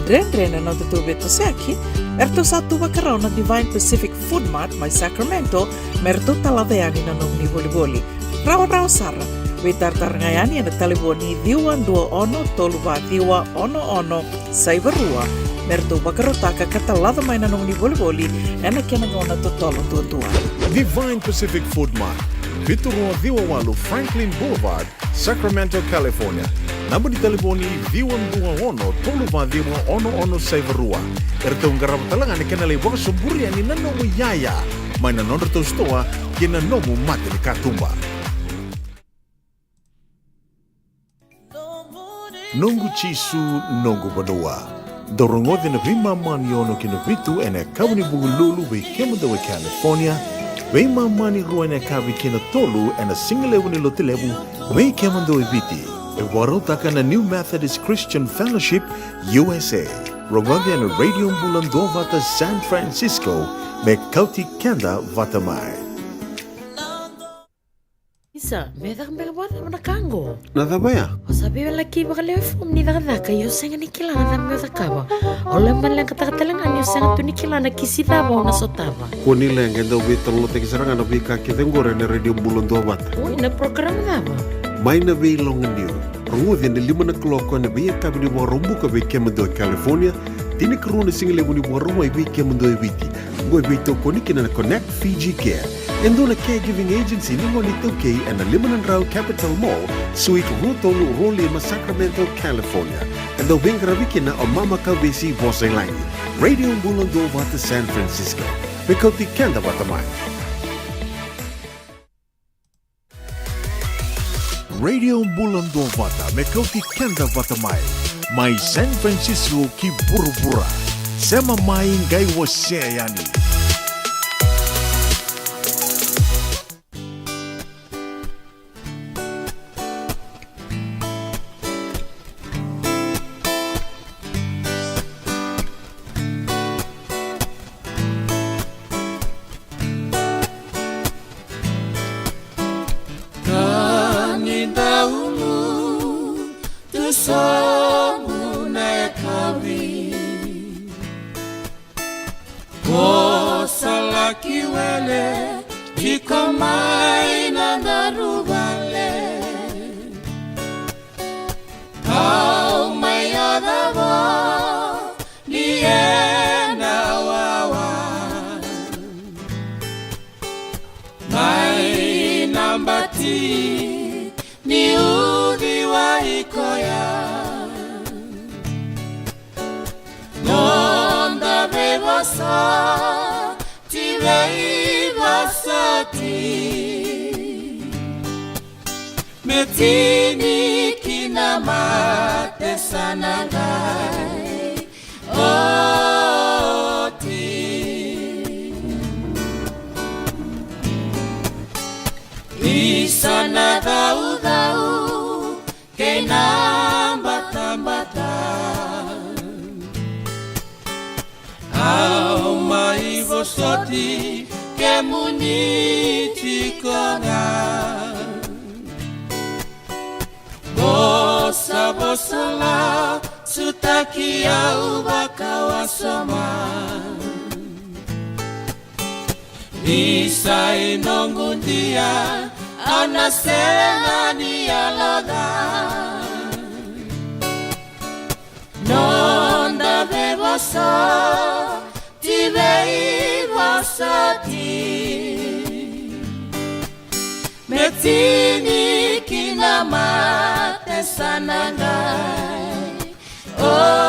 dredre na nodatou veitosoyaki, eratou sa tu vakarau na Divine Pacific Food Mart mai Sacramento me ratou talaca yani na nomuni volivoli. Rawarawa sara. Veitaratara ga yani ena talevoni ciwa dua ono tolu va ciwa ono ono saiva rua me ratou vakarautaka ka talaca mai na nomuni volivoli ena kena gauna totolo duadua. Divine Pacific Food Mart, vitu rua ciwa walu Franklin Boulevard, Sacramento, California. Naba ni talevoni ciwa dua ono tolu va ciwa ono ono saiva rua. Eratou qarava tale ga na kena lai vakasoburi yani na nomu iyaya mai na nodratou sitoa kei na nomu mata ni katuba. Noqu Jisu, noqu vanua. Dou rogoca na veimama ni ono ki na vitu ena yakavi ni Vukelulu vei kemudou e California, veimama ni rua ena yakavi ki na tolu ena sigalevu ni Lotulevu vei kemudou e Viti. E vakarautaka na New Methodist Christian Fellowship U S A. Rogoca na Radio Bula Duavata San Francisco me kauti keda vata mai. Isa, me caka beka vakacava na ka qo? Na cava ya? O sa veiwalaki vakalewe fomu ni cakacaka, ia o sega ni kila na cava me o cakava. O laibalebale tale ga ni o sega tu ni kila na kisi cava o na sotava. Kua ni leqa, e dau veitalanoataki sara ga na veika kece qori ena Radio Bula Duavata. Oi, na program cava? Mai na Veiloganiu. Rogoci ena lima na kaloko ena veiyakavi ni Vakaraubuka vei kemudou e California, tinikarua na sigalevu ni Vakarauwai vei kemudou e Viti. Oqo e veitokoni kina na Connect Fiji Care, e dua na caregiving agency ni gone iTaukei ena lima na drau Capitol Mall, Suite rua tolu rua lima, Sacramento, California. E dau veiqaravi kina o Mama Kauvesi, vosa i lagi. Radio Bula Duavata San Francisco. me kauti keda vata mai. Radio Bula Duavata me kauti keda vata mai. Mai San Francisco ki vuravura. Sema mai qai wasea yani. Ka ni dau lutu sobu na yakavi, ko sa laki wele tiko mai na daruvale. Au mai yaco voli ena wawa, mai na bati ni uciwai koya. Noda veivosoti, veivosoti, me tini kina mate sa na qai oti. Isa na caucau kei na batabata. Au mai vosoti kemuni tiko ga. Vosa, vosa lasutaki au vakawasoma. Isa i noqu dia, au na sega ni yaloca. Noda veivosoti, veivosoti, me tini kina mate sa na qai oti.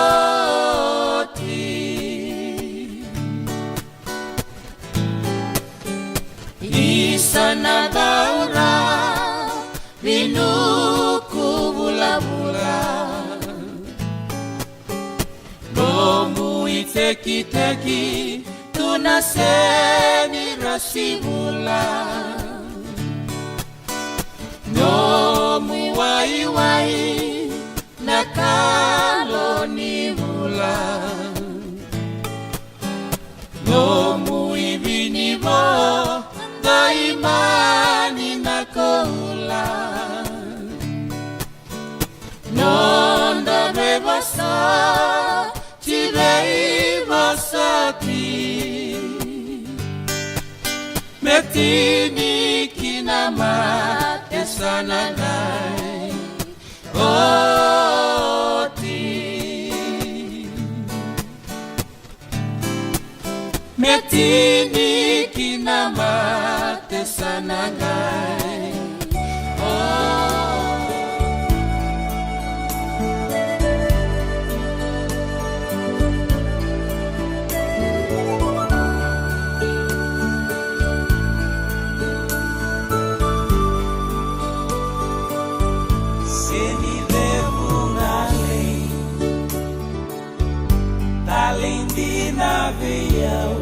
Isa na daura vinuku vulavula. Nomu itekiteki tu na seni rasivula. Nomu iwaiwai na kalo ni vula. Nomu ivinivo, daimani na koula. Noda veivosoti, veivosoti, me tini kina mate sa na qai oti. Me tini kina mate sa na qai oti. Seni levu na lei, talei dina vei au.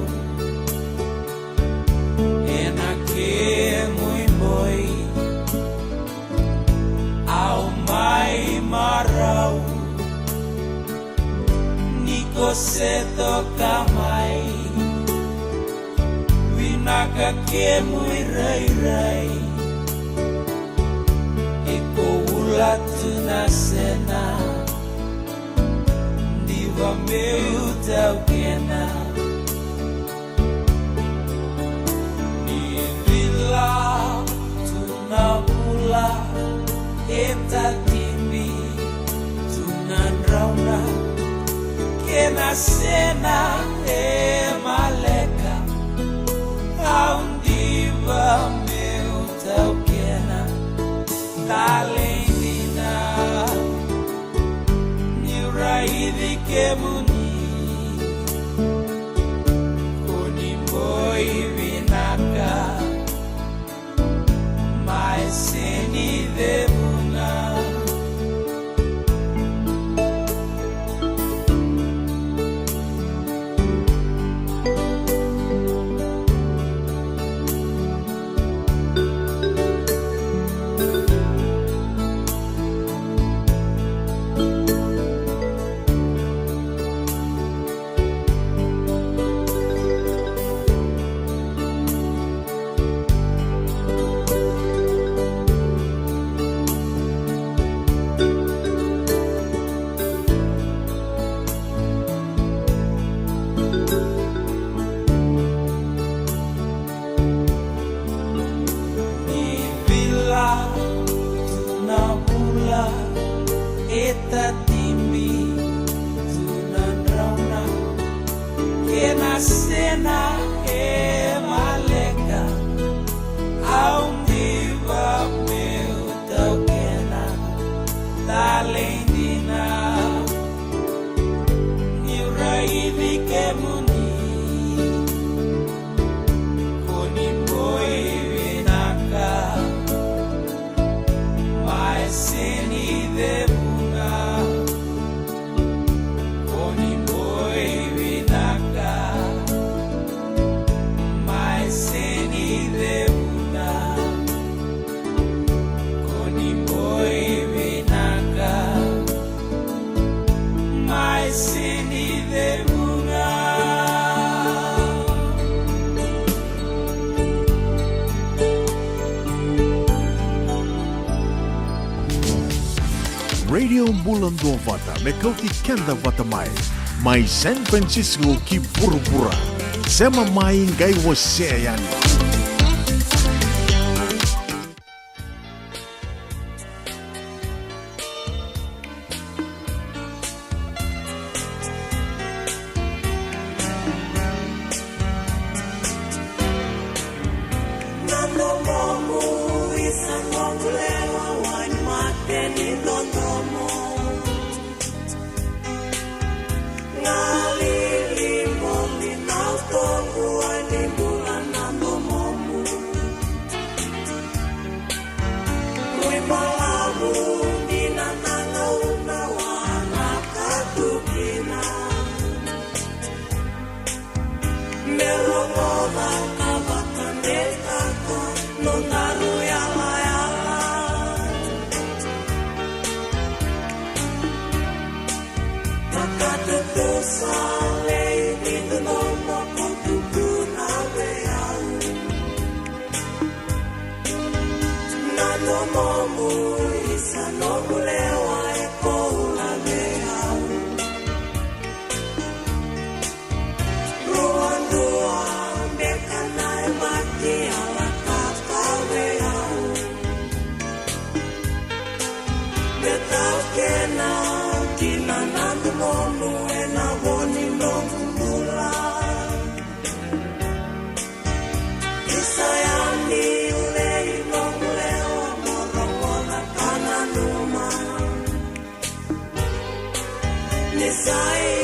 Ena kemu iboi au mai marau. Ni ko se toka mai, vinaka kemu irairai. Iko ula tu na sena, diva meu taukena. Ni vila tu na vula, e tatibi tu na drauna. Kena sena e maleka, au diva meu taukena. Talei dina niu raici kemuni. Ko ni boi Ni vila tu na vula e tatibi tu na drauna, kena sena e maleka, au diva meu taukena. Talei dina niu raici kemuni, ko ni boi vinaka, mai seni cevuna, ko ni boi vinaka, mai seni cevuna. Ko ni boi vinaka, mai seni cevuna. Radio Bula Duavata, me kauti keda vata mai. Mai San Francisco ki vuravura. Sema mai qai wasea yani. Na domomu isa noqu lewa, wai mate ni dodomo. Galili moli na utoqu, wai ni bula na domomu. Mui balavu dina na gauna waraka tu kina. Me rogoca ka vakadeitaka nodaru yalayala. Vakatutusa lei ni dodomo ko tukuna vei au. Na domomu isa noqu lewa e koula vei au. Rua dua beka na yabaki a lako ka vei au. Me taukena kina na domomu ena vo ni noqu bula. Isa yani ulei noqu lewa mo rogoca ka nanuma. Ni sa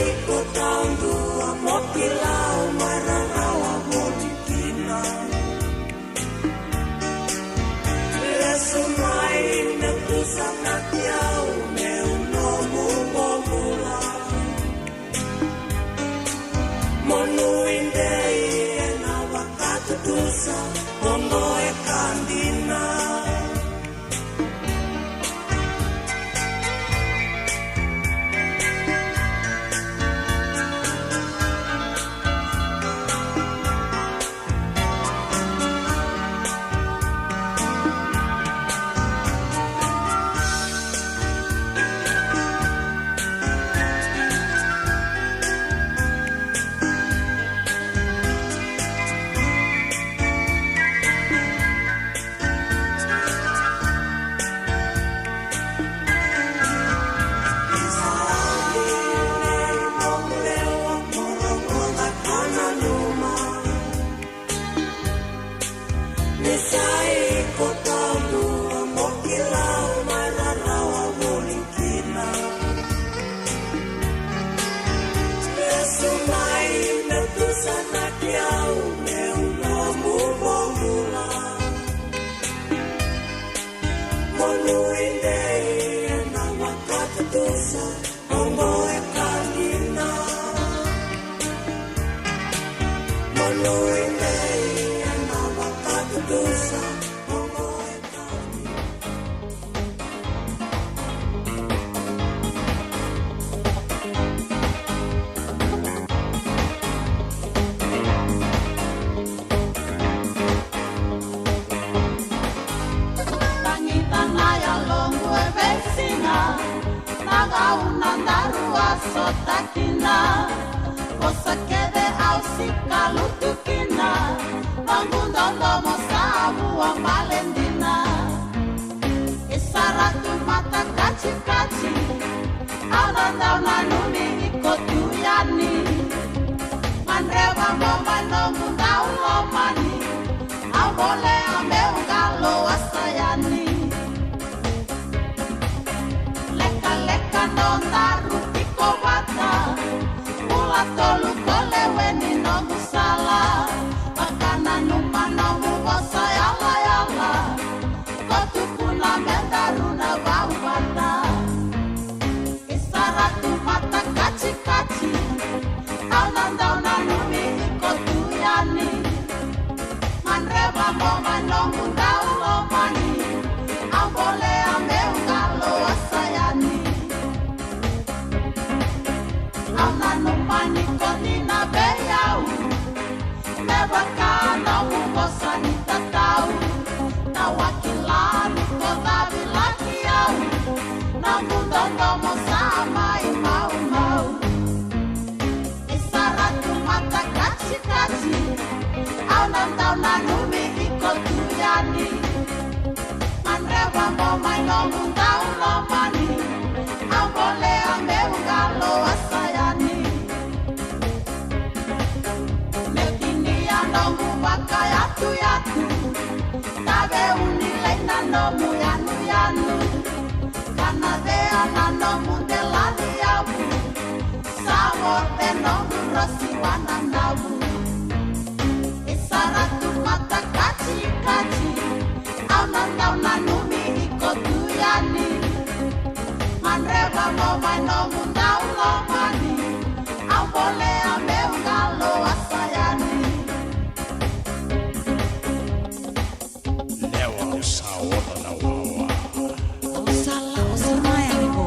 iko taudua mo kila au mai rarawa voli kina. Lesu mai me tusanaki au meu nomu bobula. Mo nuidei ena vakatutusa oqo e ka dina. Ni sa iko taudua mo kila au mai rarawa voli kina. Lesu mai me tusanaki au meu nomu bobula. Mo Vosa kece au sika lutu kina, noqu dodomo sa vua bale dina. E sara tu mata katikati, au na dau nanumi iko tu yani. Gadreva mo mai noqu dau lomani, au bolea meu qalo a sa yani. Lekaleka nodaru tiko vata, bula tolu ko lewe ni noqu sala. Vakananuma noqu vosa yalayala, ko tukuna me daru na vau vata. E sara tu mata katikati, au na dau nanumi iko tu yani. Gadreva mo mai noqu dau lomani, au bolea meu qalo a sa yani. Au nanuma ni ko dina vei au, me vaka nomu vosa ni tatau. Na wakila ni ko cavilaki au, noqu dodomo sa mai maumau. E sara tu mata katikati, au na dau nanumi iko tu yani. Gadreva mo mai noqu dau lomani, au bolea meu qalo a sa yani. Meu tinia noqu vakayatuyatu, tave uni lei na nomu yanuyanu. Kana cea na nomu dela ni yavu, sa vote noqu rosi wananavu. E sara tu mata katikati, au na dau nanumi iko tu yani. Gadreva mo mai nomu dau lomani, au bolea meu qalo a sa yani. Lewa au sa oca na wawa. Au sa lako sa maya ni ko.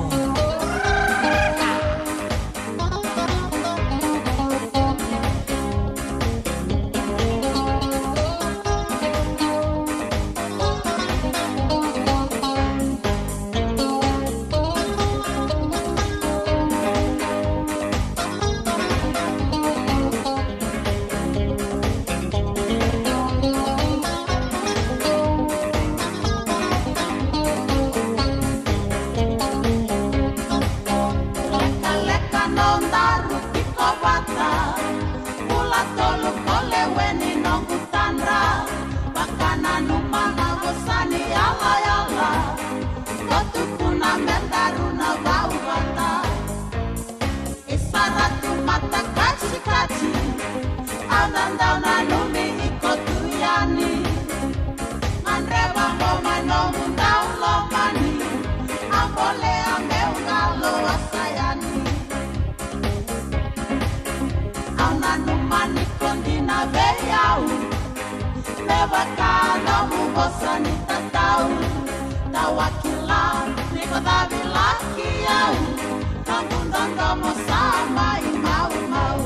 Lekaleka nodaru tiko vata, bula tolu ko lewe ni noqu tadra. Vakananuma na vosa ni yalayala, ko tukuna me daru na vau vata. E sara tu mata katikati, au na dau nanumi iko tu yani. Gadreva mo mai nomu dau lomani, au bolea meu qalo a sa yani. Au nanuma ni ko dina vei au, me vaka nomu vosa ni tatau. Tawakila ni ko cavilaki au, noqu dodomo sa mai maumau.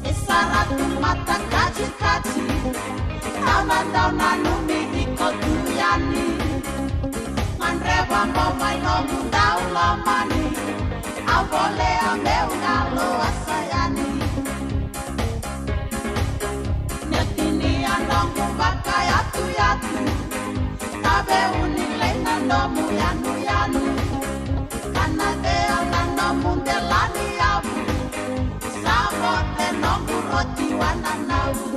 E sara tu mata katikati, au na dau nanumi iko tu yani. Gadreva mo mai nomu dau lomani, au bolea meu qalo a sa yani. Meu tinia noqu vakayatuyatu, tave uni lei na nomu yanuyanu. Kana cea na nomu dela ni yavu, sa vote noqu roti wananavu.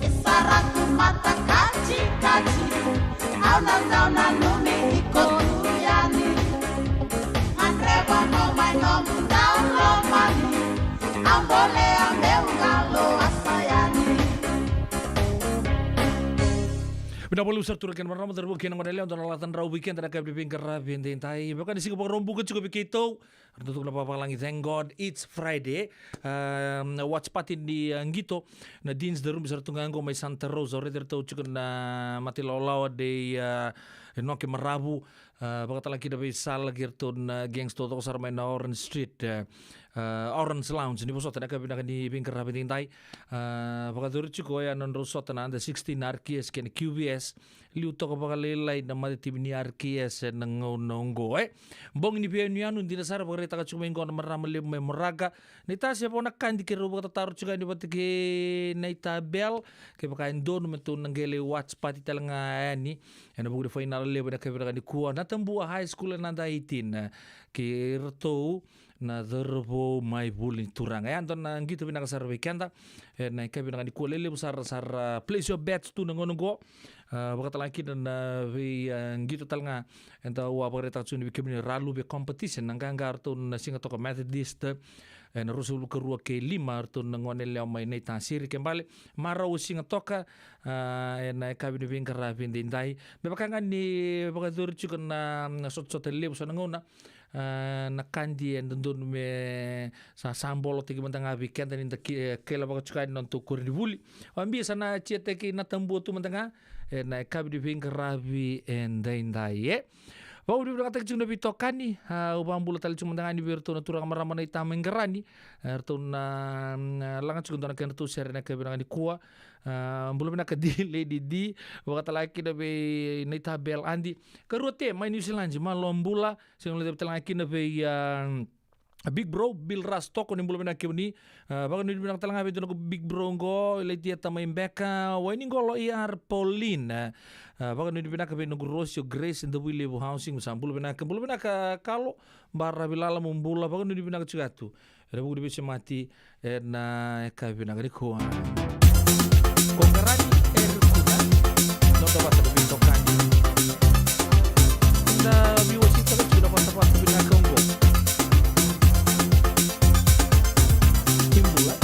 E sara tu mata katikati, au na dau nanumi iko tu yani. Gadreva mo mai nomu dau lomani, au bolea meu qalo a sa yani. Vinaka vakalevu sara tu na kena marama, cauravou kei na goneyalewa, dua na lata drau vei keda na yakavi ni veiqaravi edaidai. Vaka ni siga Vakaraubuka tiko vei keitou, ratou tukuna vakavalagi, thank God it's Friday. Ehm, watch party ni, eh, qito, na Deans the Rooms, ratou ga qo mai Santa Rosa, au raici ratou tiko na mata ilawalawa nei, eh, Enoke Maravu, eh, vakatale kina vei Sala kei ratou na gangs taucoko sara mai na Orange Street, eh, ah, Orange Lounge, ni vosota na yakavi vinaka ni veiqaravi edaidai. Ah, vakayacori tiko oya na nodrau sota na under sixteen R K S kei na Q V S. Liu toka vakalailai na matatimi ni R K S ena gauna oqo, e. Bogi ni veiyanuyanu, dina sara, vakaraitaka tiko mai oqo na marama levu mai Moraga. Naita Sefo Nakadi, keirau vakatataro tiko yani vata kei Naita Bell. Kevaka e donu me tou na qai lai watch party tale ga yani ena vuku ni fainala levu ena yakavi vinaka nikua, Natabua High School ena under eighteen, kei iratou na cauravou mai Vuli ni Turaga. E a dua na qito vinaka sara vei keda ena yakavi vinaka nikua. Lelevu sara, sara place your bets tu na gauna oqo. Ah, vakatalega kina na vei, ah, qito tale ga eda a vakaraitaka tiko ni vei kemuni Raluve competition, na qaqa ratou na Sigatoka Methodist, ena ruasagavulu ka rua kei lima, ratou na gone yalewa mai Naitasiri. Ke bale marau o Sigatoka, ah, ena yakavi ni veiqaravi edaidai. Me vaka ga ni vakayacori tiko na, na sotasota levu so na gauna, ah, Nakadi, e dodonu me sa, sa bolotaki mada ga vei keda ni da ki-, eh, kailavaka tiko yani na nodatou koronivuli. Vabia sa na tiataki Natabua tu mada ga ena yakavi ni veiqaravi edaidai, e. Vakavinavinakataki tiko na veitokani, ah, au vakabula tale tiko mada ga yani vei iratou na turaga marama Naita mai Qarani, eh, ratou na, mm, laga tiko e dua na kedratou sere ena yakavi vinaka nikua. Ah, bula vinaka D, Lady D, vakatalega kina vei Naita Bell Adi. Karua Te mai New Zealand, malo bula, sega ni levu tale ga kina vei, ah, Big Bro, Bill Ras Toko, ni bula vinaka kemuni. Ah, vakanuinui vinaka tale ga vei dua noqu Big Bro oqo, Lady Eta mai Beka, Wainiqolo E R Pauline. Ah, vakanuinui vinaka vei noqu Rosi o Grace, Davuilevu Housing, sa bula vinaka, bula vinaka Kalo, Baravi Lala mo bula, vakanuinui vinaka tiko yatu. Ena vuku ni veisemati, ena yakavi vinaka nikua. Ko Qarani, e Rukuna, noda vata na veitokani. Da veiwasei tale tiko na vatavata vinaka oqo. Ni bula.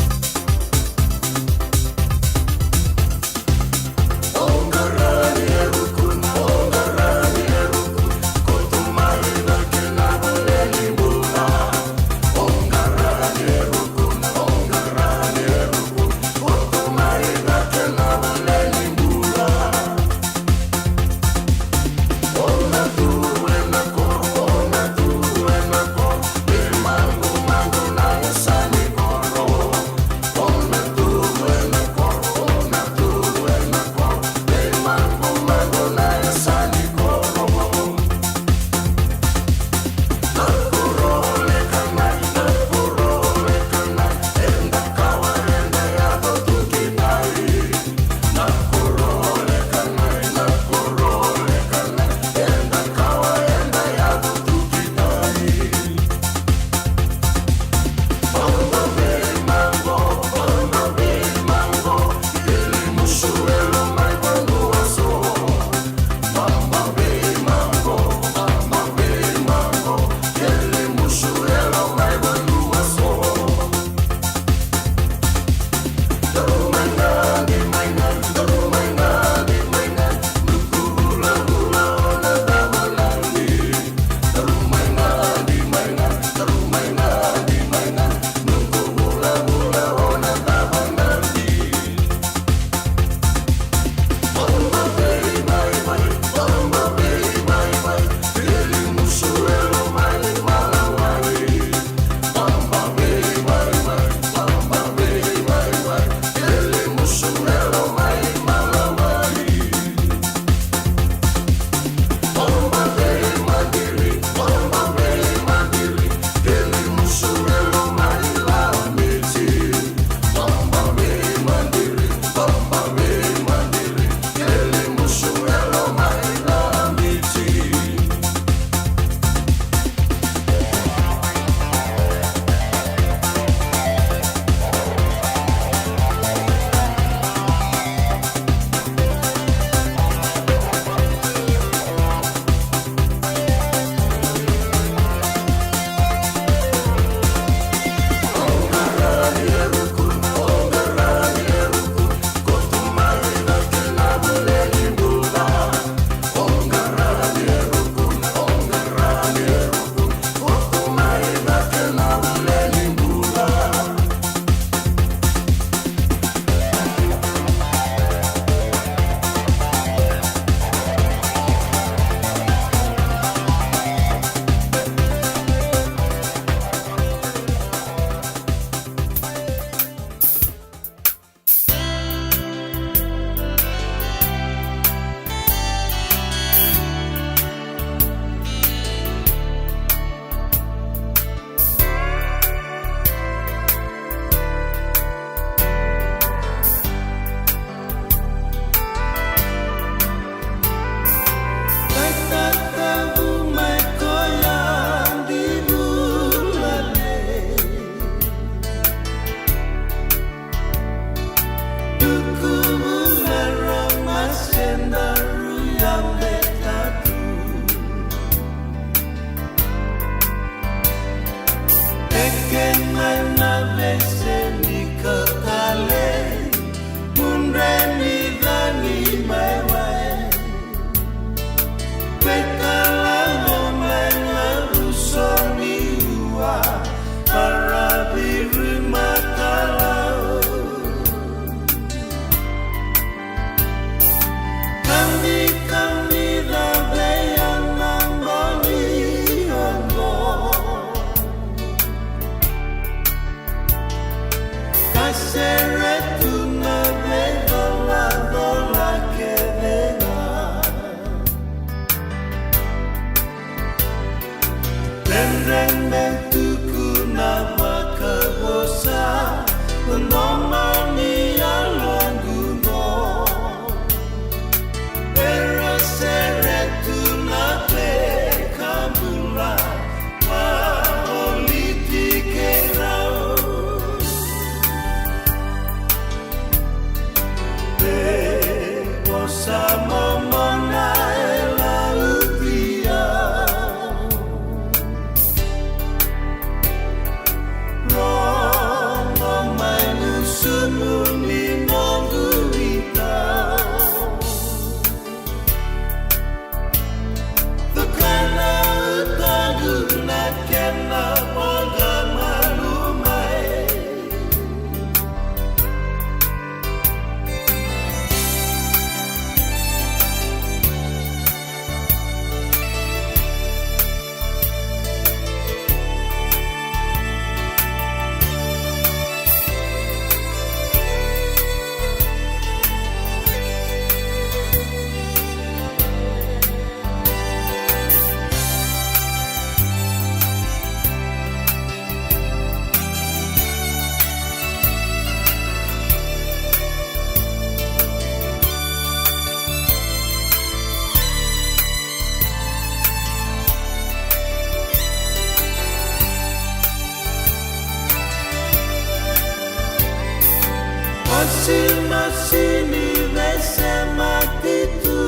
Masimasi ni veisemati tu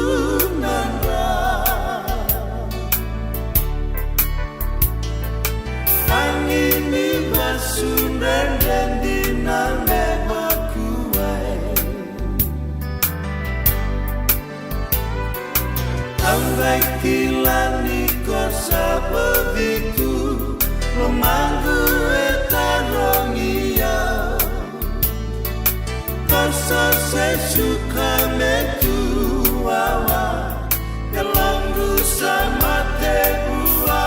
na dra. Agi ni vasu dredre dina me vakuwai. Au qai kila ni ko sa boci tu, lomaqu e tarogi au. Ko sa se suka me tu wawa, e lomaqu sa mate vua.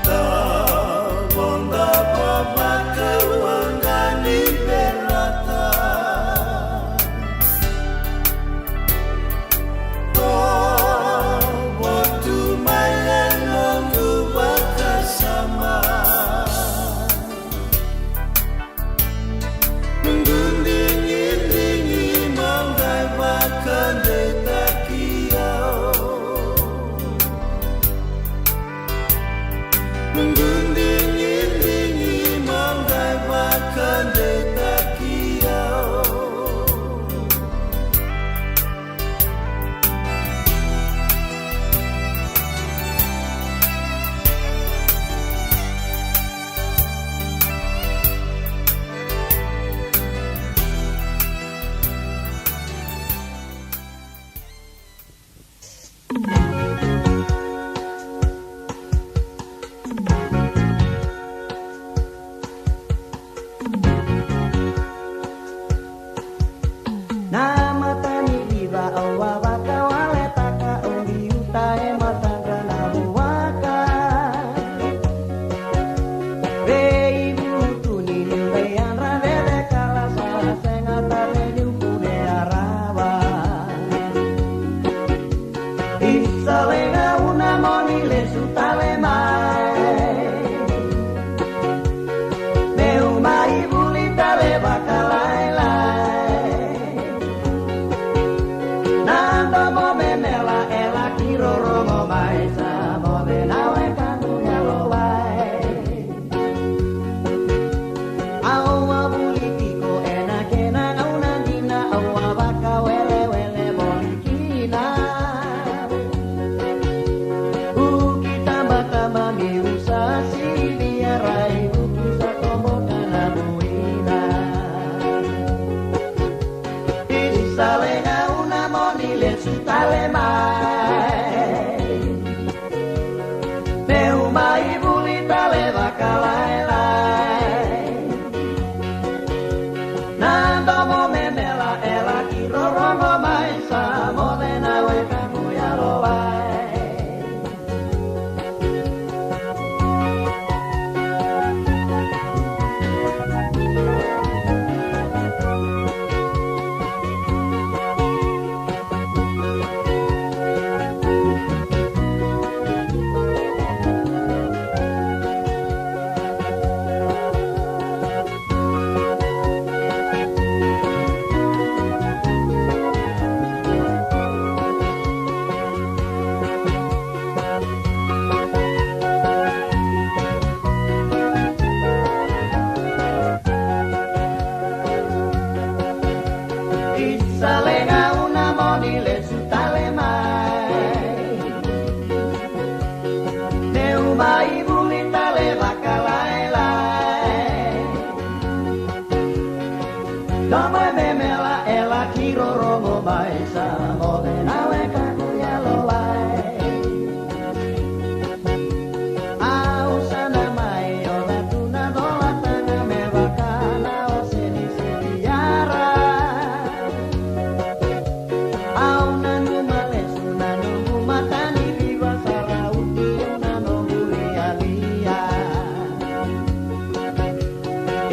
Tavoda vavaka waqa ni verata. Tovotu mai e noqu vakasama. Noqu digidigi mo qai vakadeitaki au. Noqu digidigi mo qai vakadeitaki au. Na mata ni riva au a vakawaletaka, au biuta e matadra na vuaka. Veivutuni niu qai yadra vevekala, sa sega tale niu kune a rawa. Isa leqa, au na moni lesu tale mai. Meu mai vuli tale vakalailai. Na domo me mela e laki rorogo mai, sa moce na wekaqu yalowai. Au a vuli tiko ena kena gauna dina, au a vakawelewele voli kina. Vuki tabataba meu sa sivia, rai vuki sa toboka na vuina. Isa leqa, au na moni lesu tale mai. Meu mai vuli tale vakalailai. Na domo me mela e laki rorogo mai, sa moce na wekaqu yalowai. Isa leqa, au na moni lesu tale mai. Meu mai vuli tale vakalailai. Domo me mela e laki rorogo mai, sa moce na wekaqu yalowai. Au sa na mai oca tu na colataga me vaka na ose ni siviyara. Au nanuma lesu na noqu mata ni riva, sa rauti au na noqu lialia.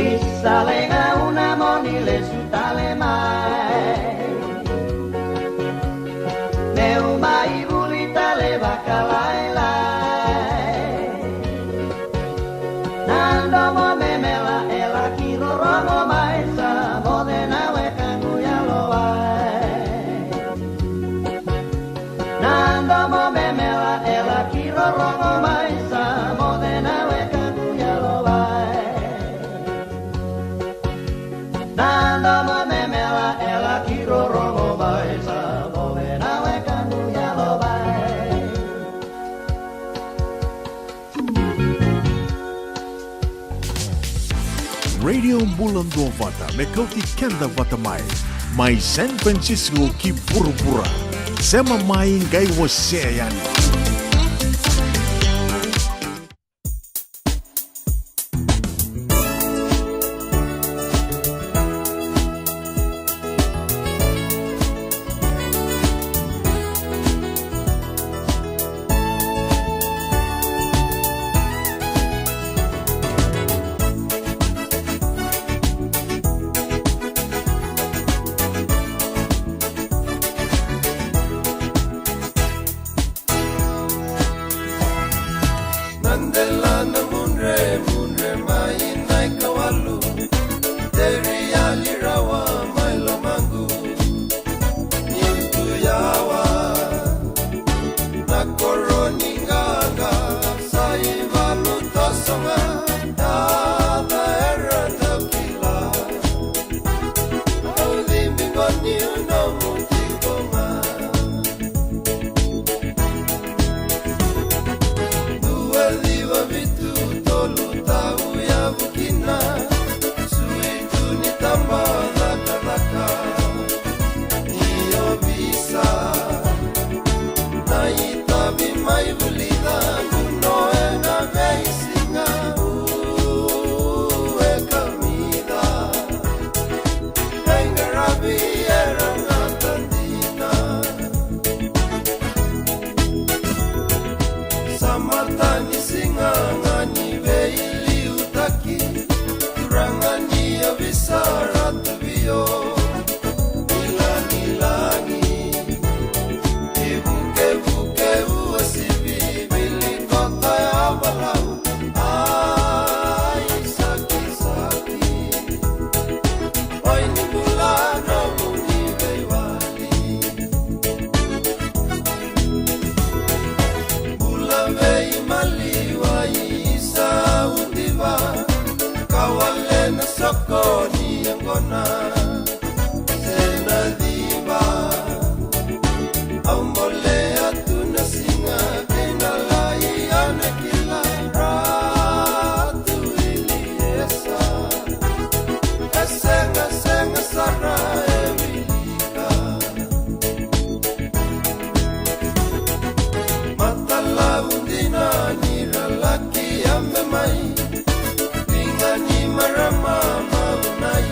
Isa leqa, au na moni lesu tale mai. Meu mai vuli tale vakalailai. Na domo me mela e laki rorogo mai, sa moce na wekaqu yalowai. Na domo me mela e laki rorogo mai, sa moce na wekaqu yalowai. Radio Bula Duavata, me kauti keda vata mai. Mai San Francisco ki vuravura. Sema mai, qai wasea yani. Na dela na mudre, mudre mai na ikawalu. Teri yali rawa mai lomaqu. Niu tu yawa na koro ni qaqa, sa ivalu toso ga. Yaca era dau kila, au cibi qo niu nomu tiko ga. Dua, ciwa, vitu, tolu, tau yavu kina. Sui tu ni taba cakacaka, ni ovisa. Na itavi mai vulica, guno ena veisiga. U, e kamica. Qai qaravi era gata dina. Sa matanisiga ga ni veiliutaki. Turaga ni ovisa, Ratu Vio. Ilagilagi, ivukevuke, uasivi, vilikota, yavalau. Ai, sakisaki. Wai ni bula, nomuni veiwali. Bula veimaliwai, sa udiva. Kawale na soko ni yaqona. Se na ciba. Au bolea tu na siga kei na lai, a na kila. Ratu Iliesa, e sega, sega sara e wilika. Matalau dina ni ra laki yabe mai. Liga ni marama maunai,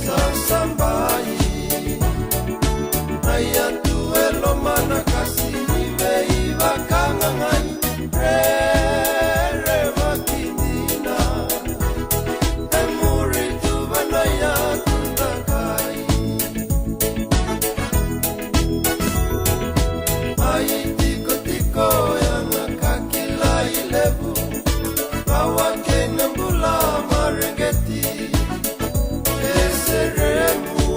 sasabai. Na yatu e loma na kasi ni veivakagagai. Rerevaki dina, e muri tu va na yatu dakai. Ai tikotiko yaga ka kilai levu. Rawa kei na bula mareqeti. E seremu,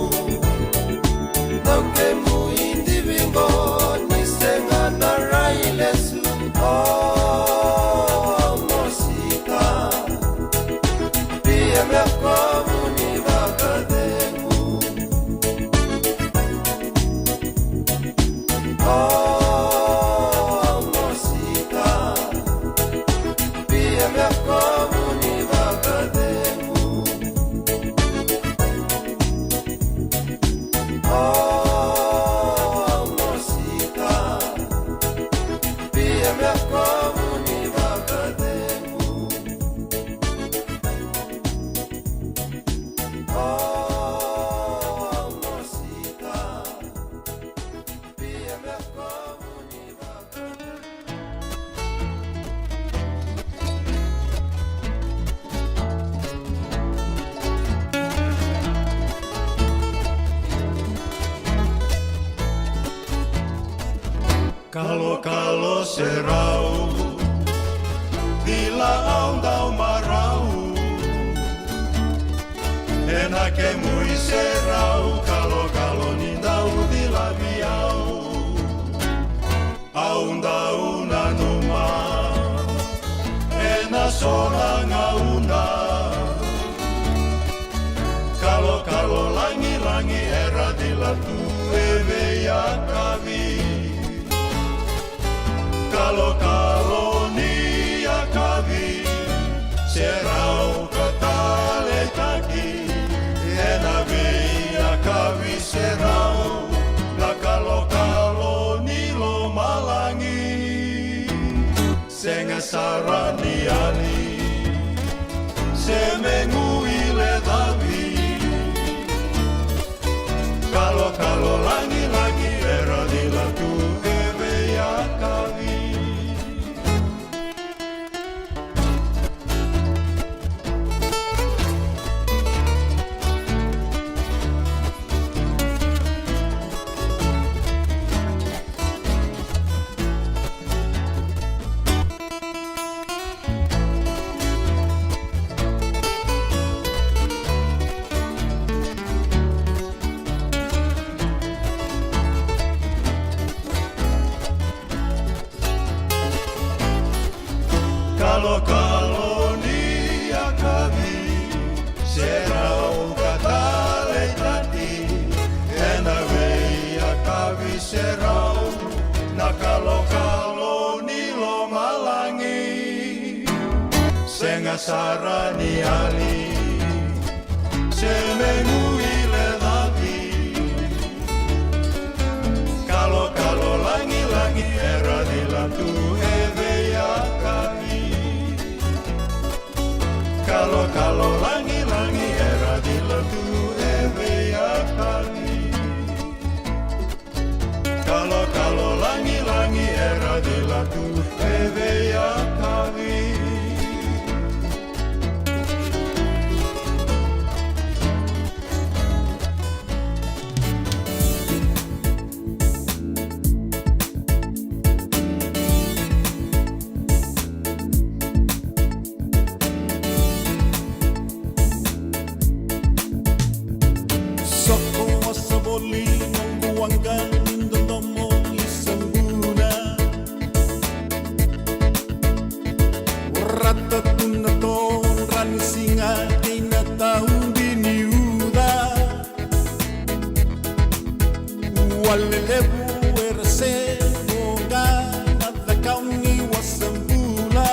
dau kemu i divi qo ni sega na rai lesu. O mosita, pia me kovu ni vakacegu. O mosita, pia me kovu ni vakacegu. O mosita, pia me kovu ni vakacegu. O mosita, pia me kovu ni vakacegu. Kalokalo serau, cila au dau marau. Ena kemu iserau, kalokalo ni dau cilavi au. Au dau nanuma ena so na gauna. Kalokalo lagilagi era cila tu e veiyakavi. Kalokalo ni yakavi, serau ka Sega sara ni yali, se me guilecavi. Kalokalo lagilagi era cila tu e veiyakavi. Kalokalo ni yakavi, serau ka taleitaki, ena veiyakavi serau na kalokalo ni lomalagi. Sega sara ni yali, se me guilecavi. Kalokalo lagilagi era cila tu e veiyakavi. Kalokalo lagilagi era cila tu e veiyakavi. Kalokalo lagilagi era cila tu e veiyakavi. Soko wasa voli noqu waqa ni dodomo i Sabuna. Rata tu na todra ni siga kei na taubi ni uca. Ua lelevu era se voqa na cakau ni wasa bula.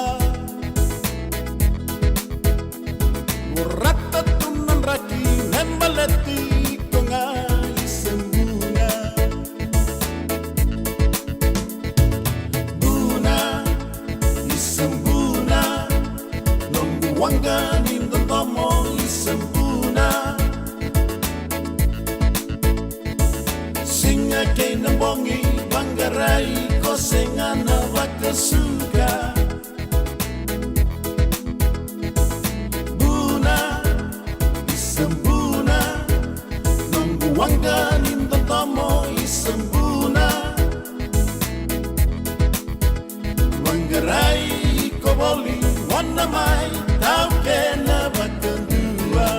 Rata tu na draki me baleti iko ga i Sabuna. Buna, i Sabuna, noqu waqa ni dodomo i Sabuna. Siga kei na bogi vaqarai ko sega na vakasuka. Buna, i Sabuna, noqu waqa ni dodomo i Sabuna. Vaqarai iko voli, o na mai taukena vakadua.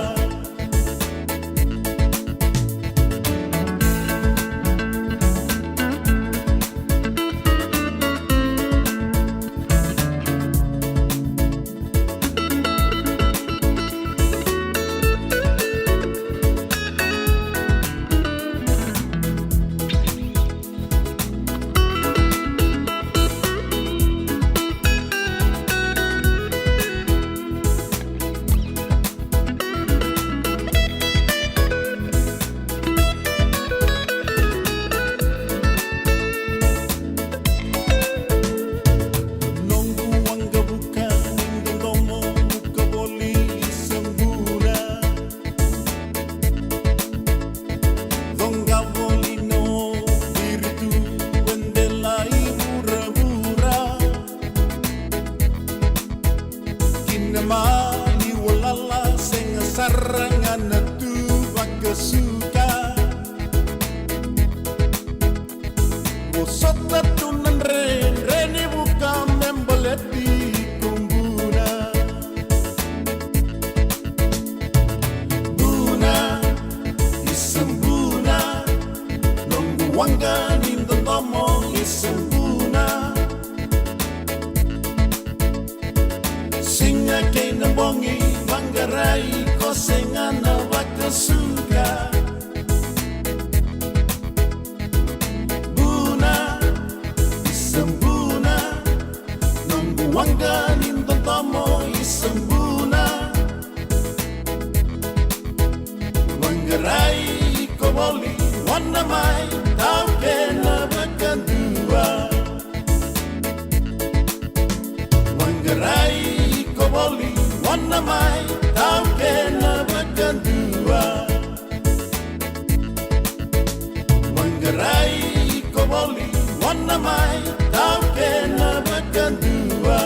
Noqu waqavuka ni dodomo vuka voli i Sabuna. Coqa voli no viritu e dela i vuravura. Ki na maliwa lala sega sara ga na tu vakasuka. Vosota tu na dredre ni vuka me baleti iko Buna. Buna, i Sabuna, noqu waqa ni dodomo i Sabuna. Siga kei na bogi vaqarai ko sega na vakasuka. Buna, i Sabuna, noqu waqa ni dodomo i Sabuna. Vaqarai iko voli, o na mai taukena vakadua. Rai ko voli, wana mai, tau kena vakadua. Manga rai ko voli, wana mai, tau kena vakadua.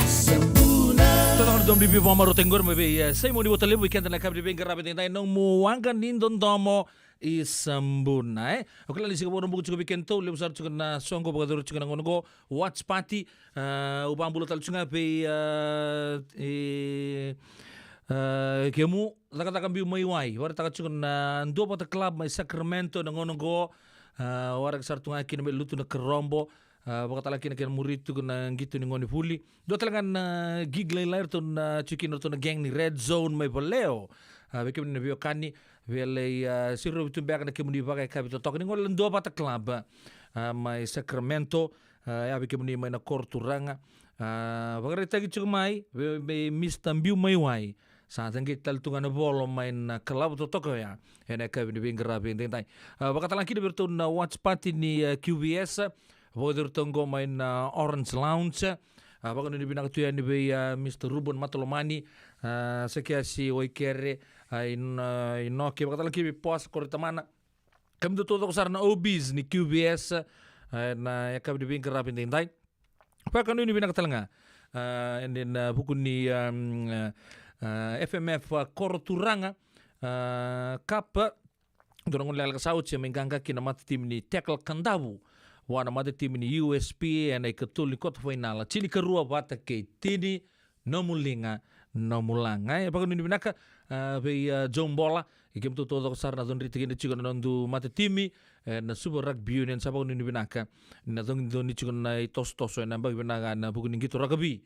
Sabuna. Totolo na dom bibi vakamarau tiko qori mai vei, e, Simoni Votalevu, i keda na yakavi ni veiqaravi edaidai, nomu waqa ni dodomo. I Sabuna, e. O kila ni siga Vakaraubuka tiko vei kedatou, levu sara tiko na soqo vakayacori tiko na gauna qo, watch party, a, au vakabula tale tiko ga vei, a, e, a, kemu, cakacaka biu mai wai, vakaraitaka tiko na Duavata Club mai Sacramento na gauna qo, a, waraki sara tu ga kina me lutu na karobo, a, vakatale kina kena muri tiko na qito ni gonevuli. Dua tale ga na gig lailai ratou na tiko kina ratou na gang ni Red Zone mai Valeo. A, vei kemuni na veiwekani, via lai, a, sirovi tu beka na kemuni vakayakavi totoka ni gole Duavata Club, a, mai Sacramento, a, ya vei kemuni mai na koro turaga. A, vakaraitaki tiko mai vei, vei Mister Biu Maiwai. Sa taqei tale tu ga na volo mai na kalavo totoka oya ena yakavi ni veiqaravi edaidai. A, vakatale ga kina vei iratou na watch party ni, a, Q V S, vakayacori toka qo mai na Orange Lounge. A, vakanuinui vinaka tu yani vei, a, Mister Ruben Matalomani, a, Sakiasi Waikere, a, i, a, Inoke, vakatale ga kina vei Poasa Koroitamana. Kemudou taucoko sara na O Bs ni Q V S, a, na yakavi ni veiqaravi edaidai. Vakanuinui vinaka tale ga, a, ena, a, vuku ni, a, a, F M F, a, Koro Turaga, a, Cup, dua na gauna lekaleka sa oti, e mai qaqa kina na matatimi ni Tackle Kadavu vua na matatimi ni U S P ena ikatolu ni kota fainala, tinikarua vata kei tini. Nomu liga, nomu laga. E, vakanuinui vinaka, a, vei, a, Joe Bola, i kemudou taucoko sara na cudruvi kina tiko na noda matatimi, e, na Suva Rugby Union, sa vakanuinui vinaka ni na cudruvi tiko na itosotoso ena yabaki vinaka ena vuku ni qito rakavi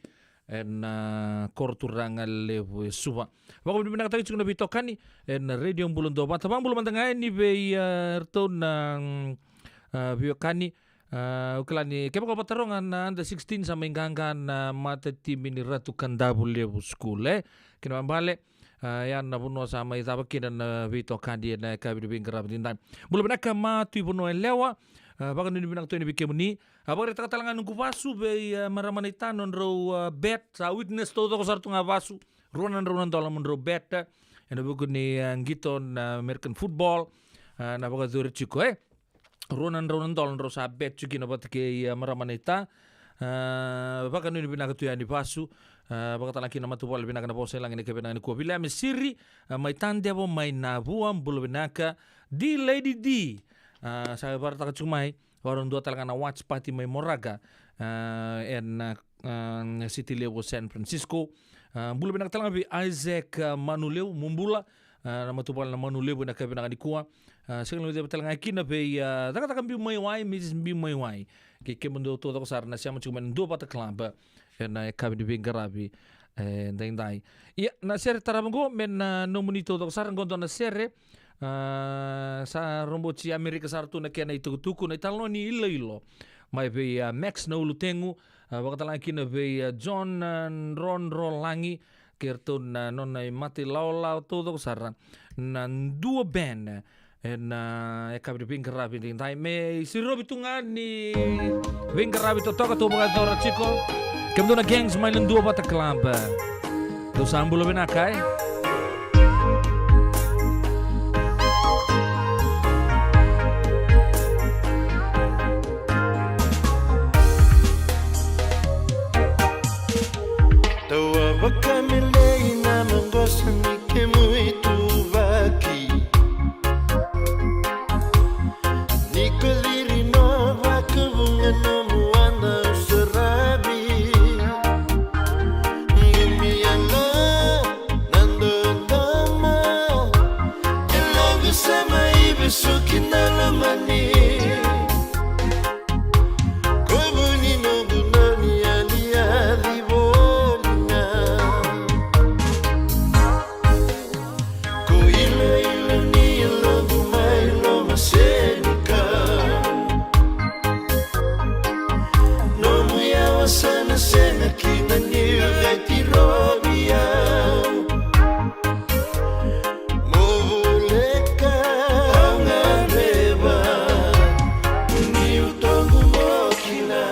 ena, a, Koro Turaga Levu e Suva. Vakanuinui vinakataki tiko na veitokani ena Radio Bula Duavata. Vakabula mada ga yani vei, a, iratou na, mm, a, veiwekani. A, au kila ni kevaka o vakataroga na under sixteen, sa mai qaqa na matatimi ni Ratu Kadavulevu School, e. Kena ibalebale, a, ya na vanua sa mai cava kina na veitokani ena yakavi ni veiqaravi edaidai. Bula vinaka Matu i Vanua Yalewa, a, vakanuinui vinaka tu yani vei kemuni. A, vakaraitaka tale ga noqu vasu vei, a, marama naita nodrau, a, bet, sa witness taucoko sara tu ga vasu. Rua na drau na dola mo drau bet, a, ena vuku ni, a, qito na American football, a, na vakayacori tiko, e. Rua na drau na dola drau sa bet tiko kina vata kei, a, marama naita. A, vakanuinui vinaka tu yani vasu. A, vakatale ga kina na matavuvale vinaka na vosa i lagi ena yakavi vinaka nikua, Viliame Siri, a, mai Tadevo mai Navua, bula vinaka. D Lady D, a, sa vakaraitaka tiko mai, vakarau dua tale ga na watch party mai Moraga, a, ena, a, city levu o San Francisco. A, bula vinaka tale ga vei Isaac, a, Manulevu, mo bula, a, na matavuvale na Manulevu ena yakavi vinaka nikua. A, sega ni guilecava tale ga kina vei, a, Cakacaka Biu Maiwai, Missus Biu Maiwai, kei kemudou taucoko sara na sema tiko mai na Duavata Club ena yakavi ni veiqaravi, e, edaidai. Ia, na sere tarava oqo me na nomuni taucoko sara, oqo dua na sere, a, sa roboti Amerika sara tu na kena itukutuku, na italanoa ni iloilo mai vei, a, Max na Ulutegu, a, vakatale ga kina vei, a, John, a, Drodrolagi, kei iratou na nona imatai lawalawa taucoko sara na Dua Band ena, a, yakavi ni veiqaravi edaidai. Me isirovi tu ga ni veiqaravi totoka tou vakayacora tiko. Kemudou na gangs mai na Duavata Club, dou sa bula vinaka, e. Tawa vakamelei na maqosa ni kemu ituvaki. Ni ko ciri no vakavuqa nomu wada saravi. Qumi ala na dodoma. E lako sa mai vesuki na lomani. Ko vu ni noqu noni aliali voli ga. Ko iloilo ni yaloqu mai lomasenikau. Nomu yawa sa na sega kina ni vetirovi au. Mo voleka au gadreva, ni utoqu mo kila.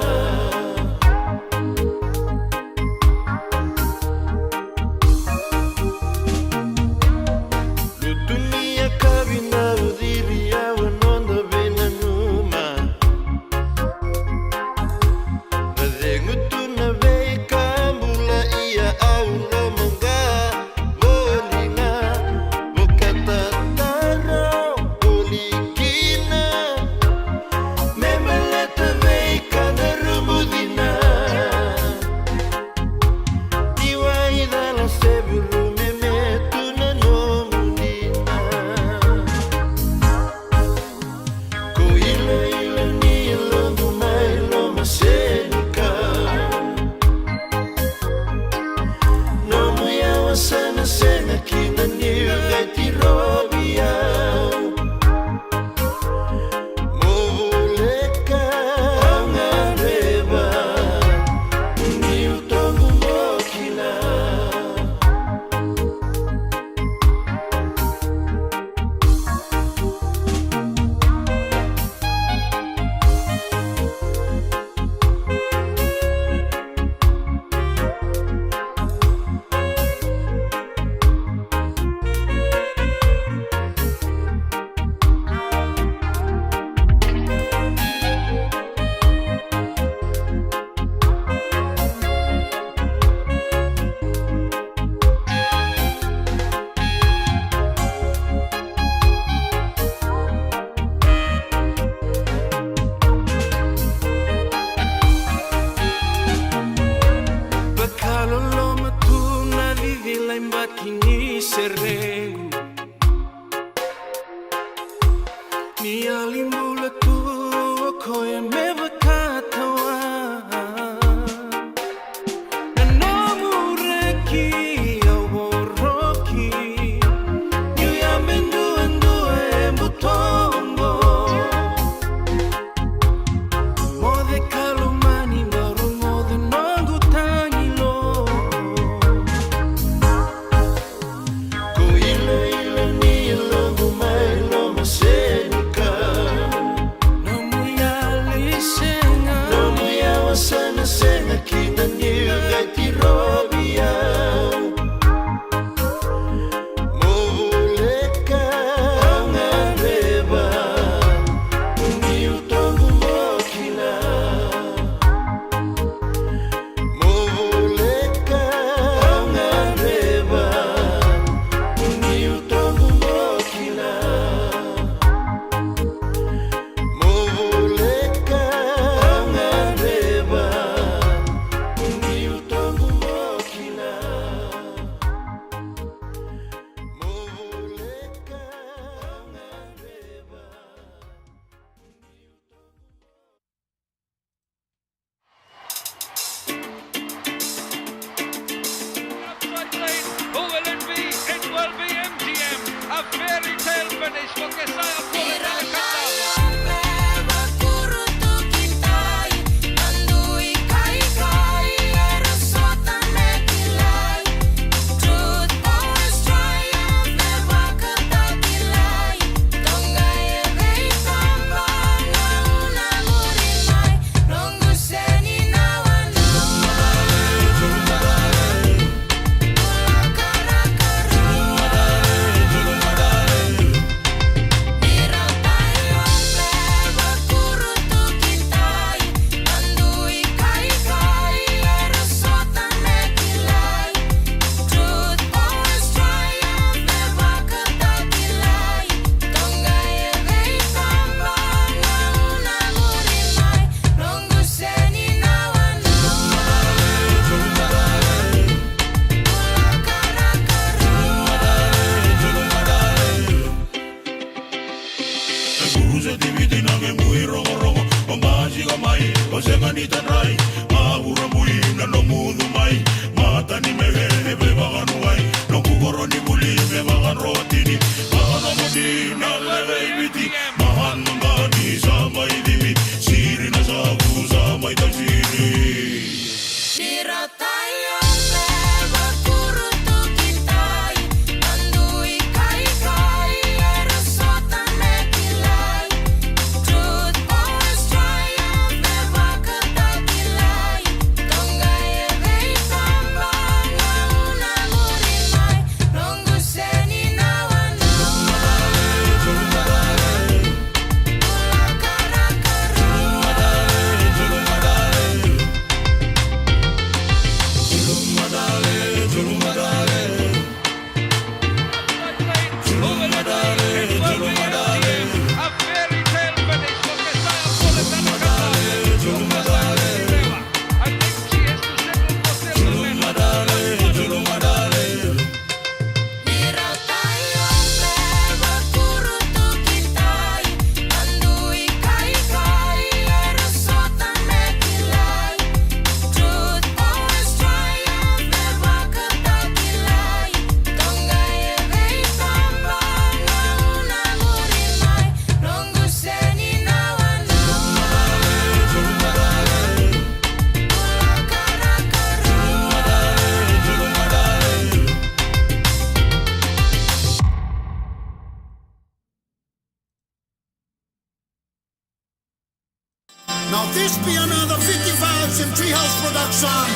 Production.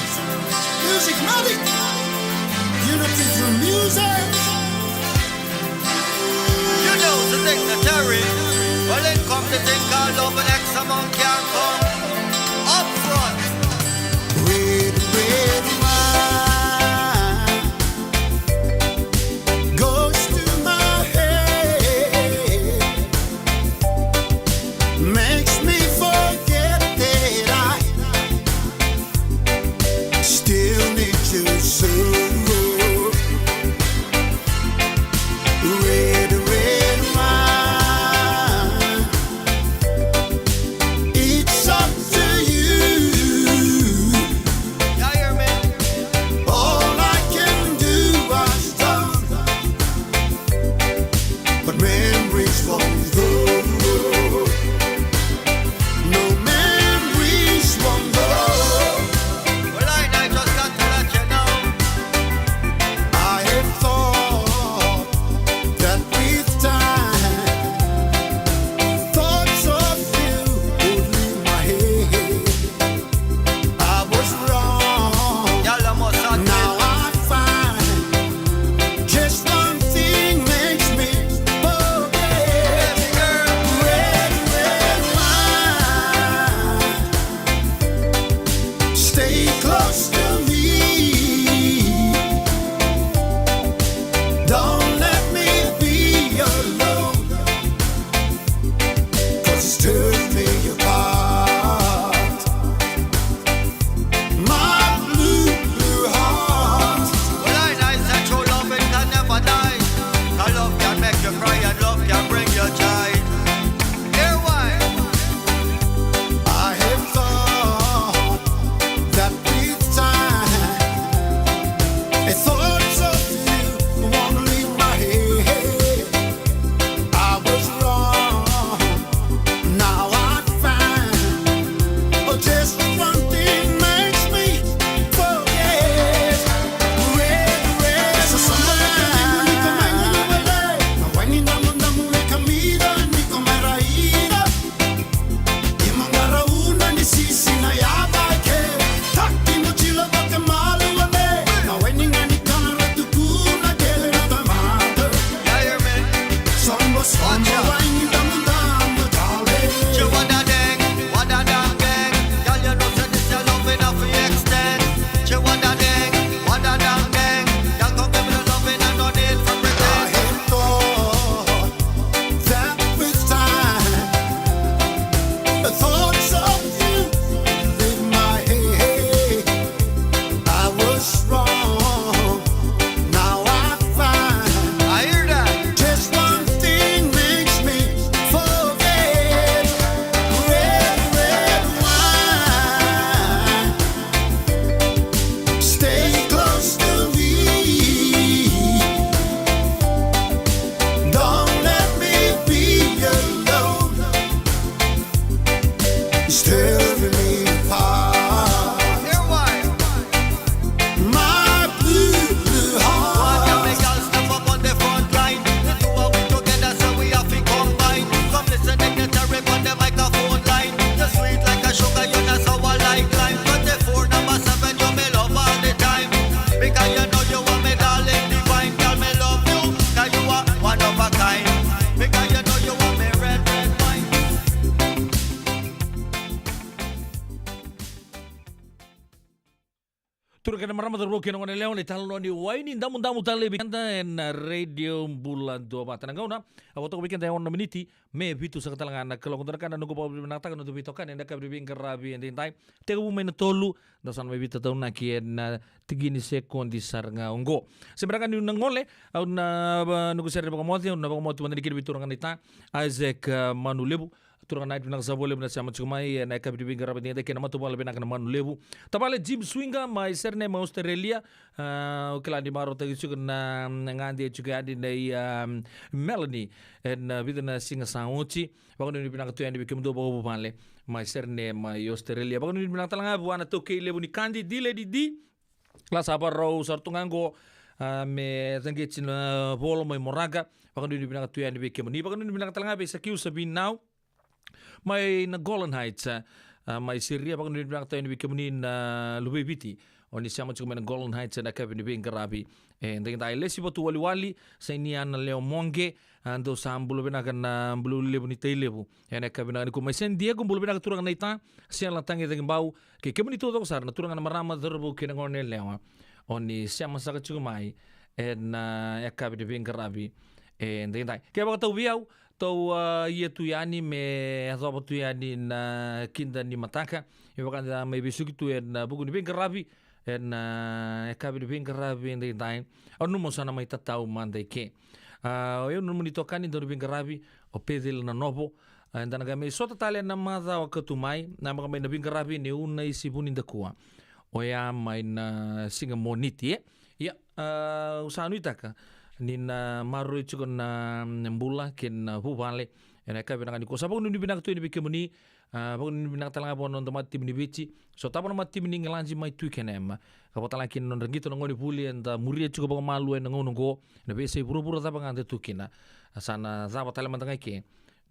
Music Matic. Unity through music. You know the dignitary. Well, it come the thing called love and X amount can come up front. Red, red wine goes to my head. Makes me forget that I still need you so. Red, red wine, it's up to you. All I can do was done. But memories won't go. No, memories won't go. Well, I, I just got to let you know. I had thought that with time, thoughts of you would leave my head. I was wrong. Now I find just one thing makes me forget. Red, red wine, stay close to me. Don't let me be alone. 'Cause it's tearing me apart. My blue, blue heart. Well, I, I said true loving can never die. A love can make you cry and love can bring you joy. Hear why? I have thought that with time, a thoughts of you won't leave my head. I was wrong. Now I find, oh, just one thing makes me forget. Red, red wine. Wai ni damudamu e kamira ni ko mai raira. Ima qarauna ni sisi na yava ke. Taki mo tila vake malu ane. Na wai ni gani kana ra tukuna kele na tamata. Sombo, sombo, wai ni damudamu, darling. Che wada deng, wada dang deng. Girl, you know seh this your loving have to extend. Che wada deng, wada dang deng. Girl, come give me the loving and no need for pretend. I thought that with time, the thoughts of you in my head. I was wrong. Now I find, I hear that. Just one thing makes me forget. Red, red wine. Stay close to me. Don't let me be alone. It's tearing me apart. Hear why. My blue, blue heart. Why can't the girls step up on the front line? The two of we together, so we have to combine. Come listen, dignitary on the microphone line. You sweet like a sugar, you not sour like lime. Twenty-four number seven, you me love all the time. Because you know you are me darling divine. Girl, me love you, 'cause you are one of a kind. Because you know you are me red, red wine. Turaga kei na marama, cauravou kei na goneyalewa, na italanoa ni Wai ni Damudamu tale vei keda ena Radio Bula Duavata. Na gauna a vo toka vei keda e ono na miniti me vitu saka tale ga na kaloko. Dua na ka na noqu vakavinavinakataka na noda veitokani ena yakavi ni veiqaravi edaidai. Tekivu mai na tolu, da sa na mai veitataunaki ena tiki ni sekodi sara ga oqo. Se bera ga niu na gole, au na, a, noqu sere ni vakamoce, au na vakamoce mada ni kina vei turaga naita Isaac, a, Manulevu. Turaga naita, vinaka sara vakalevu na sema tiko mai ena yakavi ni veiqaravi edaidai kei na matavuvale vinaka na Manulevu. Tavale Jim Swinga mai Sydney mai Australia. A, au kila ni marautaki tiko na, na gade tiko yani nei, a, Melanie ena, a, vica na siga sa oti. Vakanuinui vinaka tu yani vei kemudou vakavuvale mai Sydney mai Australia. Vakanuinui vinaka tale ga vua na taukei levu ni Kadi, D Lady D. La sa varau sara tu ga oqo, a, me caqeti na volo mai Moraga. Vakanuinui vinaka tu yani vei kemuni. Vakanuinui vinaka tale ga vei Sakiu Savinau mai na Golan Heights, a, a, mai Siria. Vakanuinui vinaka tale yani vei kemuni na Luvei Viti, o ni sema tiko mai na Golden Heights ena yakavi ni veiqaravi edaidai. Lesi Vatuwaliwali, Sainiana Lewa Moqe, a, dou sa bula vinaka na Bulubulu Levu ni Tailevu ena yakavi vinaka nikua. Mai San Diego, bula vinaka turaga na ita, Sela Tagicagibau, kei kemuni taucoko sara na turaga na marama, cauravou kei na gone yalewa, o ni sema saka tiko mai ena, a, yakavi ni veiqaravi edaidai. Ke vakatau vei au, tou, a, ia tu yani me yacova tu yani na kida ni mataka, me vaka da mai vesuki tu ena vuku ni veiqaravi ena, a, yakavi ni veiqaravi edaidai. Au nanuma sa na mai tatau mada i ke. A, o yau na nomuni tokani dau ni veiqaravi, o Peceli Nanovo. A, eda na qai mai sota tale ena macawa ka tu mai, na maka mai na veiqaravi nei Unaisi Vunidakua, oya mai na siga Moniti, e. Ia, a, au sa nuitaka ni na maroroi tiko na, na bula kei na vuvale ena yakavi vinaka nikua. Sa vakanuinui vinaka tu yani vei kemuni, a, vakanuinui vinaka tale ga vua na noda matatimi ni Viti, sotava na matatimi ni Igiladi mai Twickenham, ka vaka tale ga kina na nodra qito na gonevuli eda muria tiko vakamalua ena gauna oqo, ena veiyasai vuravura cava ga eda tu kina. A, sa na cava tale mada ga i ke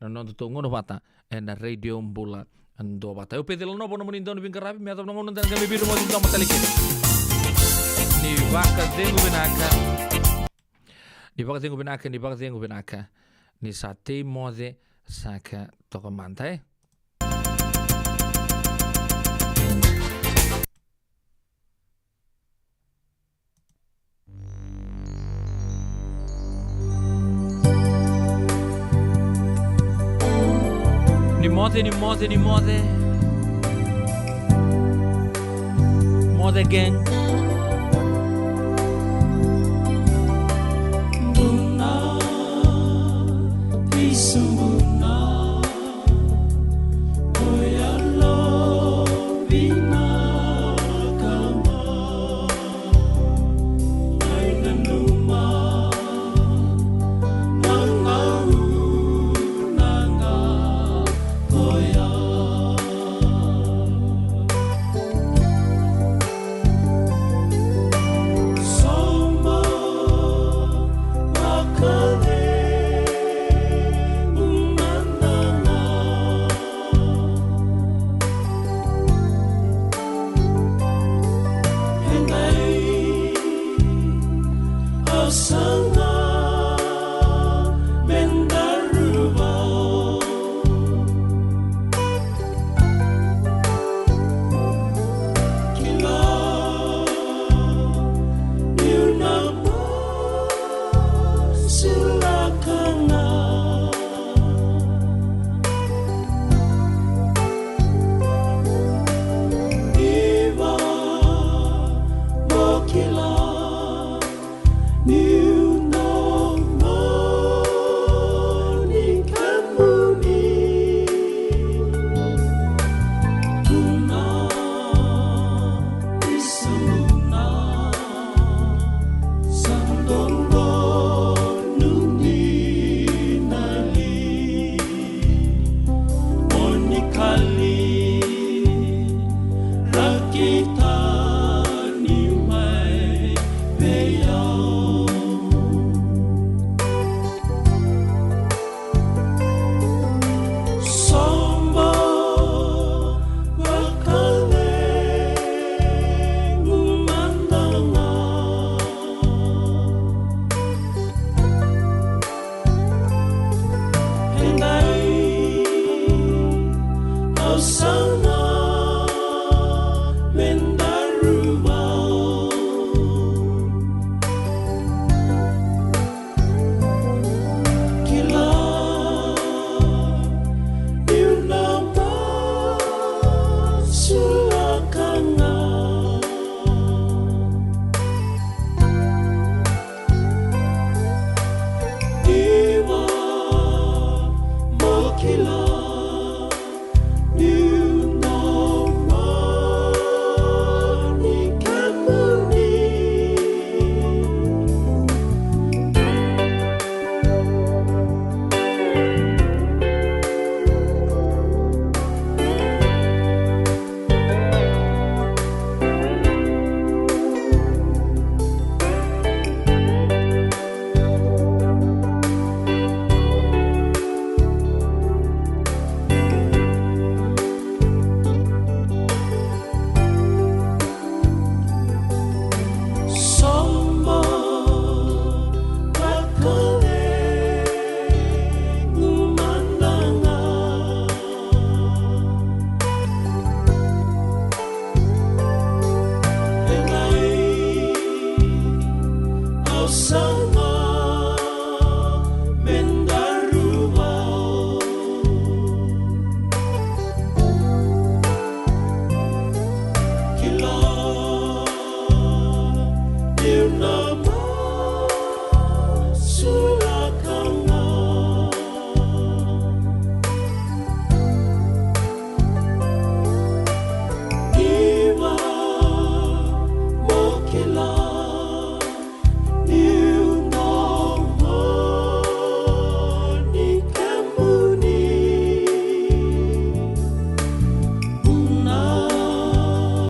na noda tou gauna vata ena Radio Bula Duavata. O Peceli Nanovo na nomuni dau ni veiqaravi, me yacova na gauna da na qai mai veirogoci domo tale i ke. Ni vakacegu vinaka. Ni vakacegu vinaka, ni vakacegu vinaka. Ni sa tei moce saka toka mada, e. Ni moce, ni moce, ni moce. Moce gang.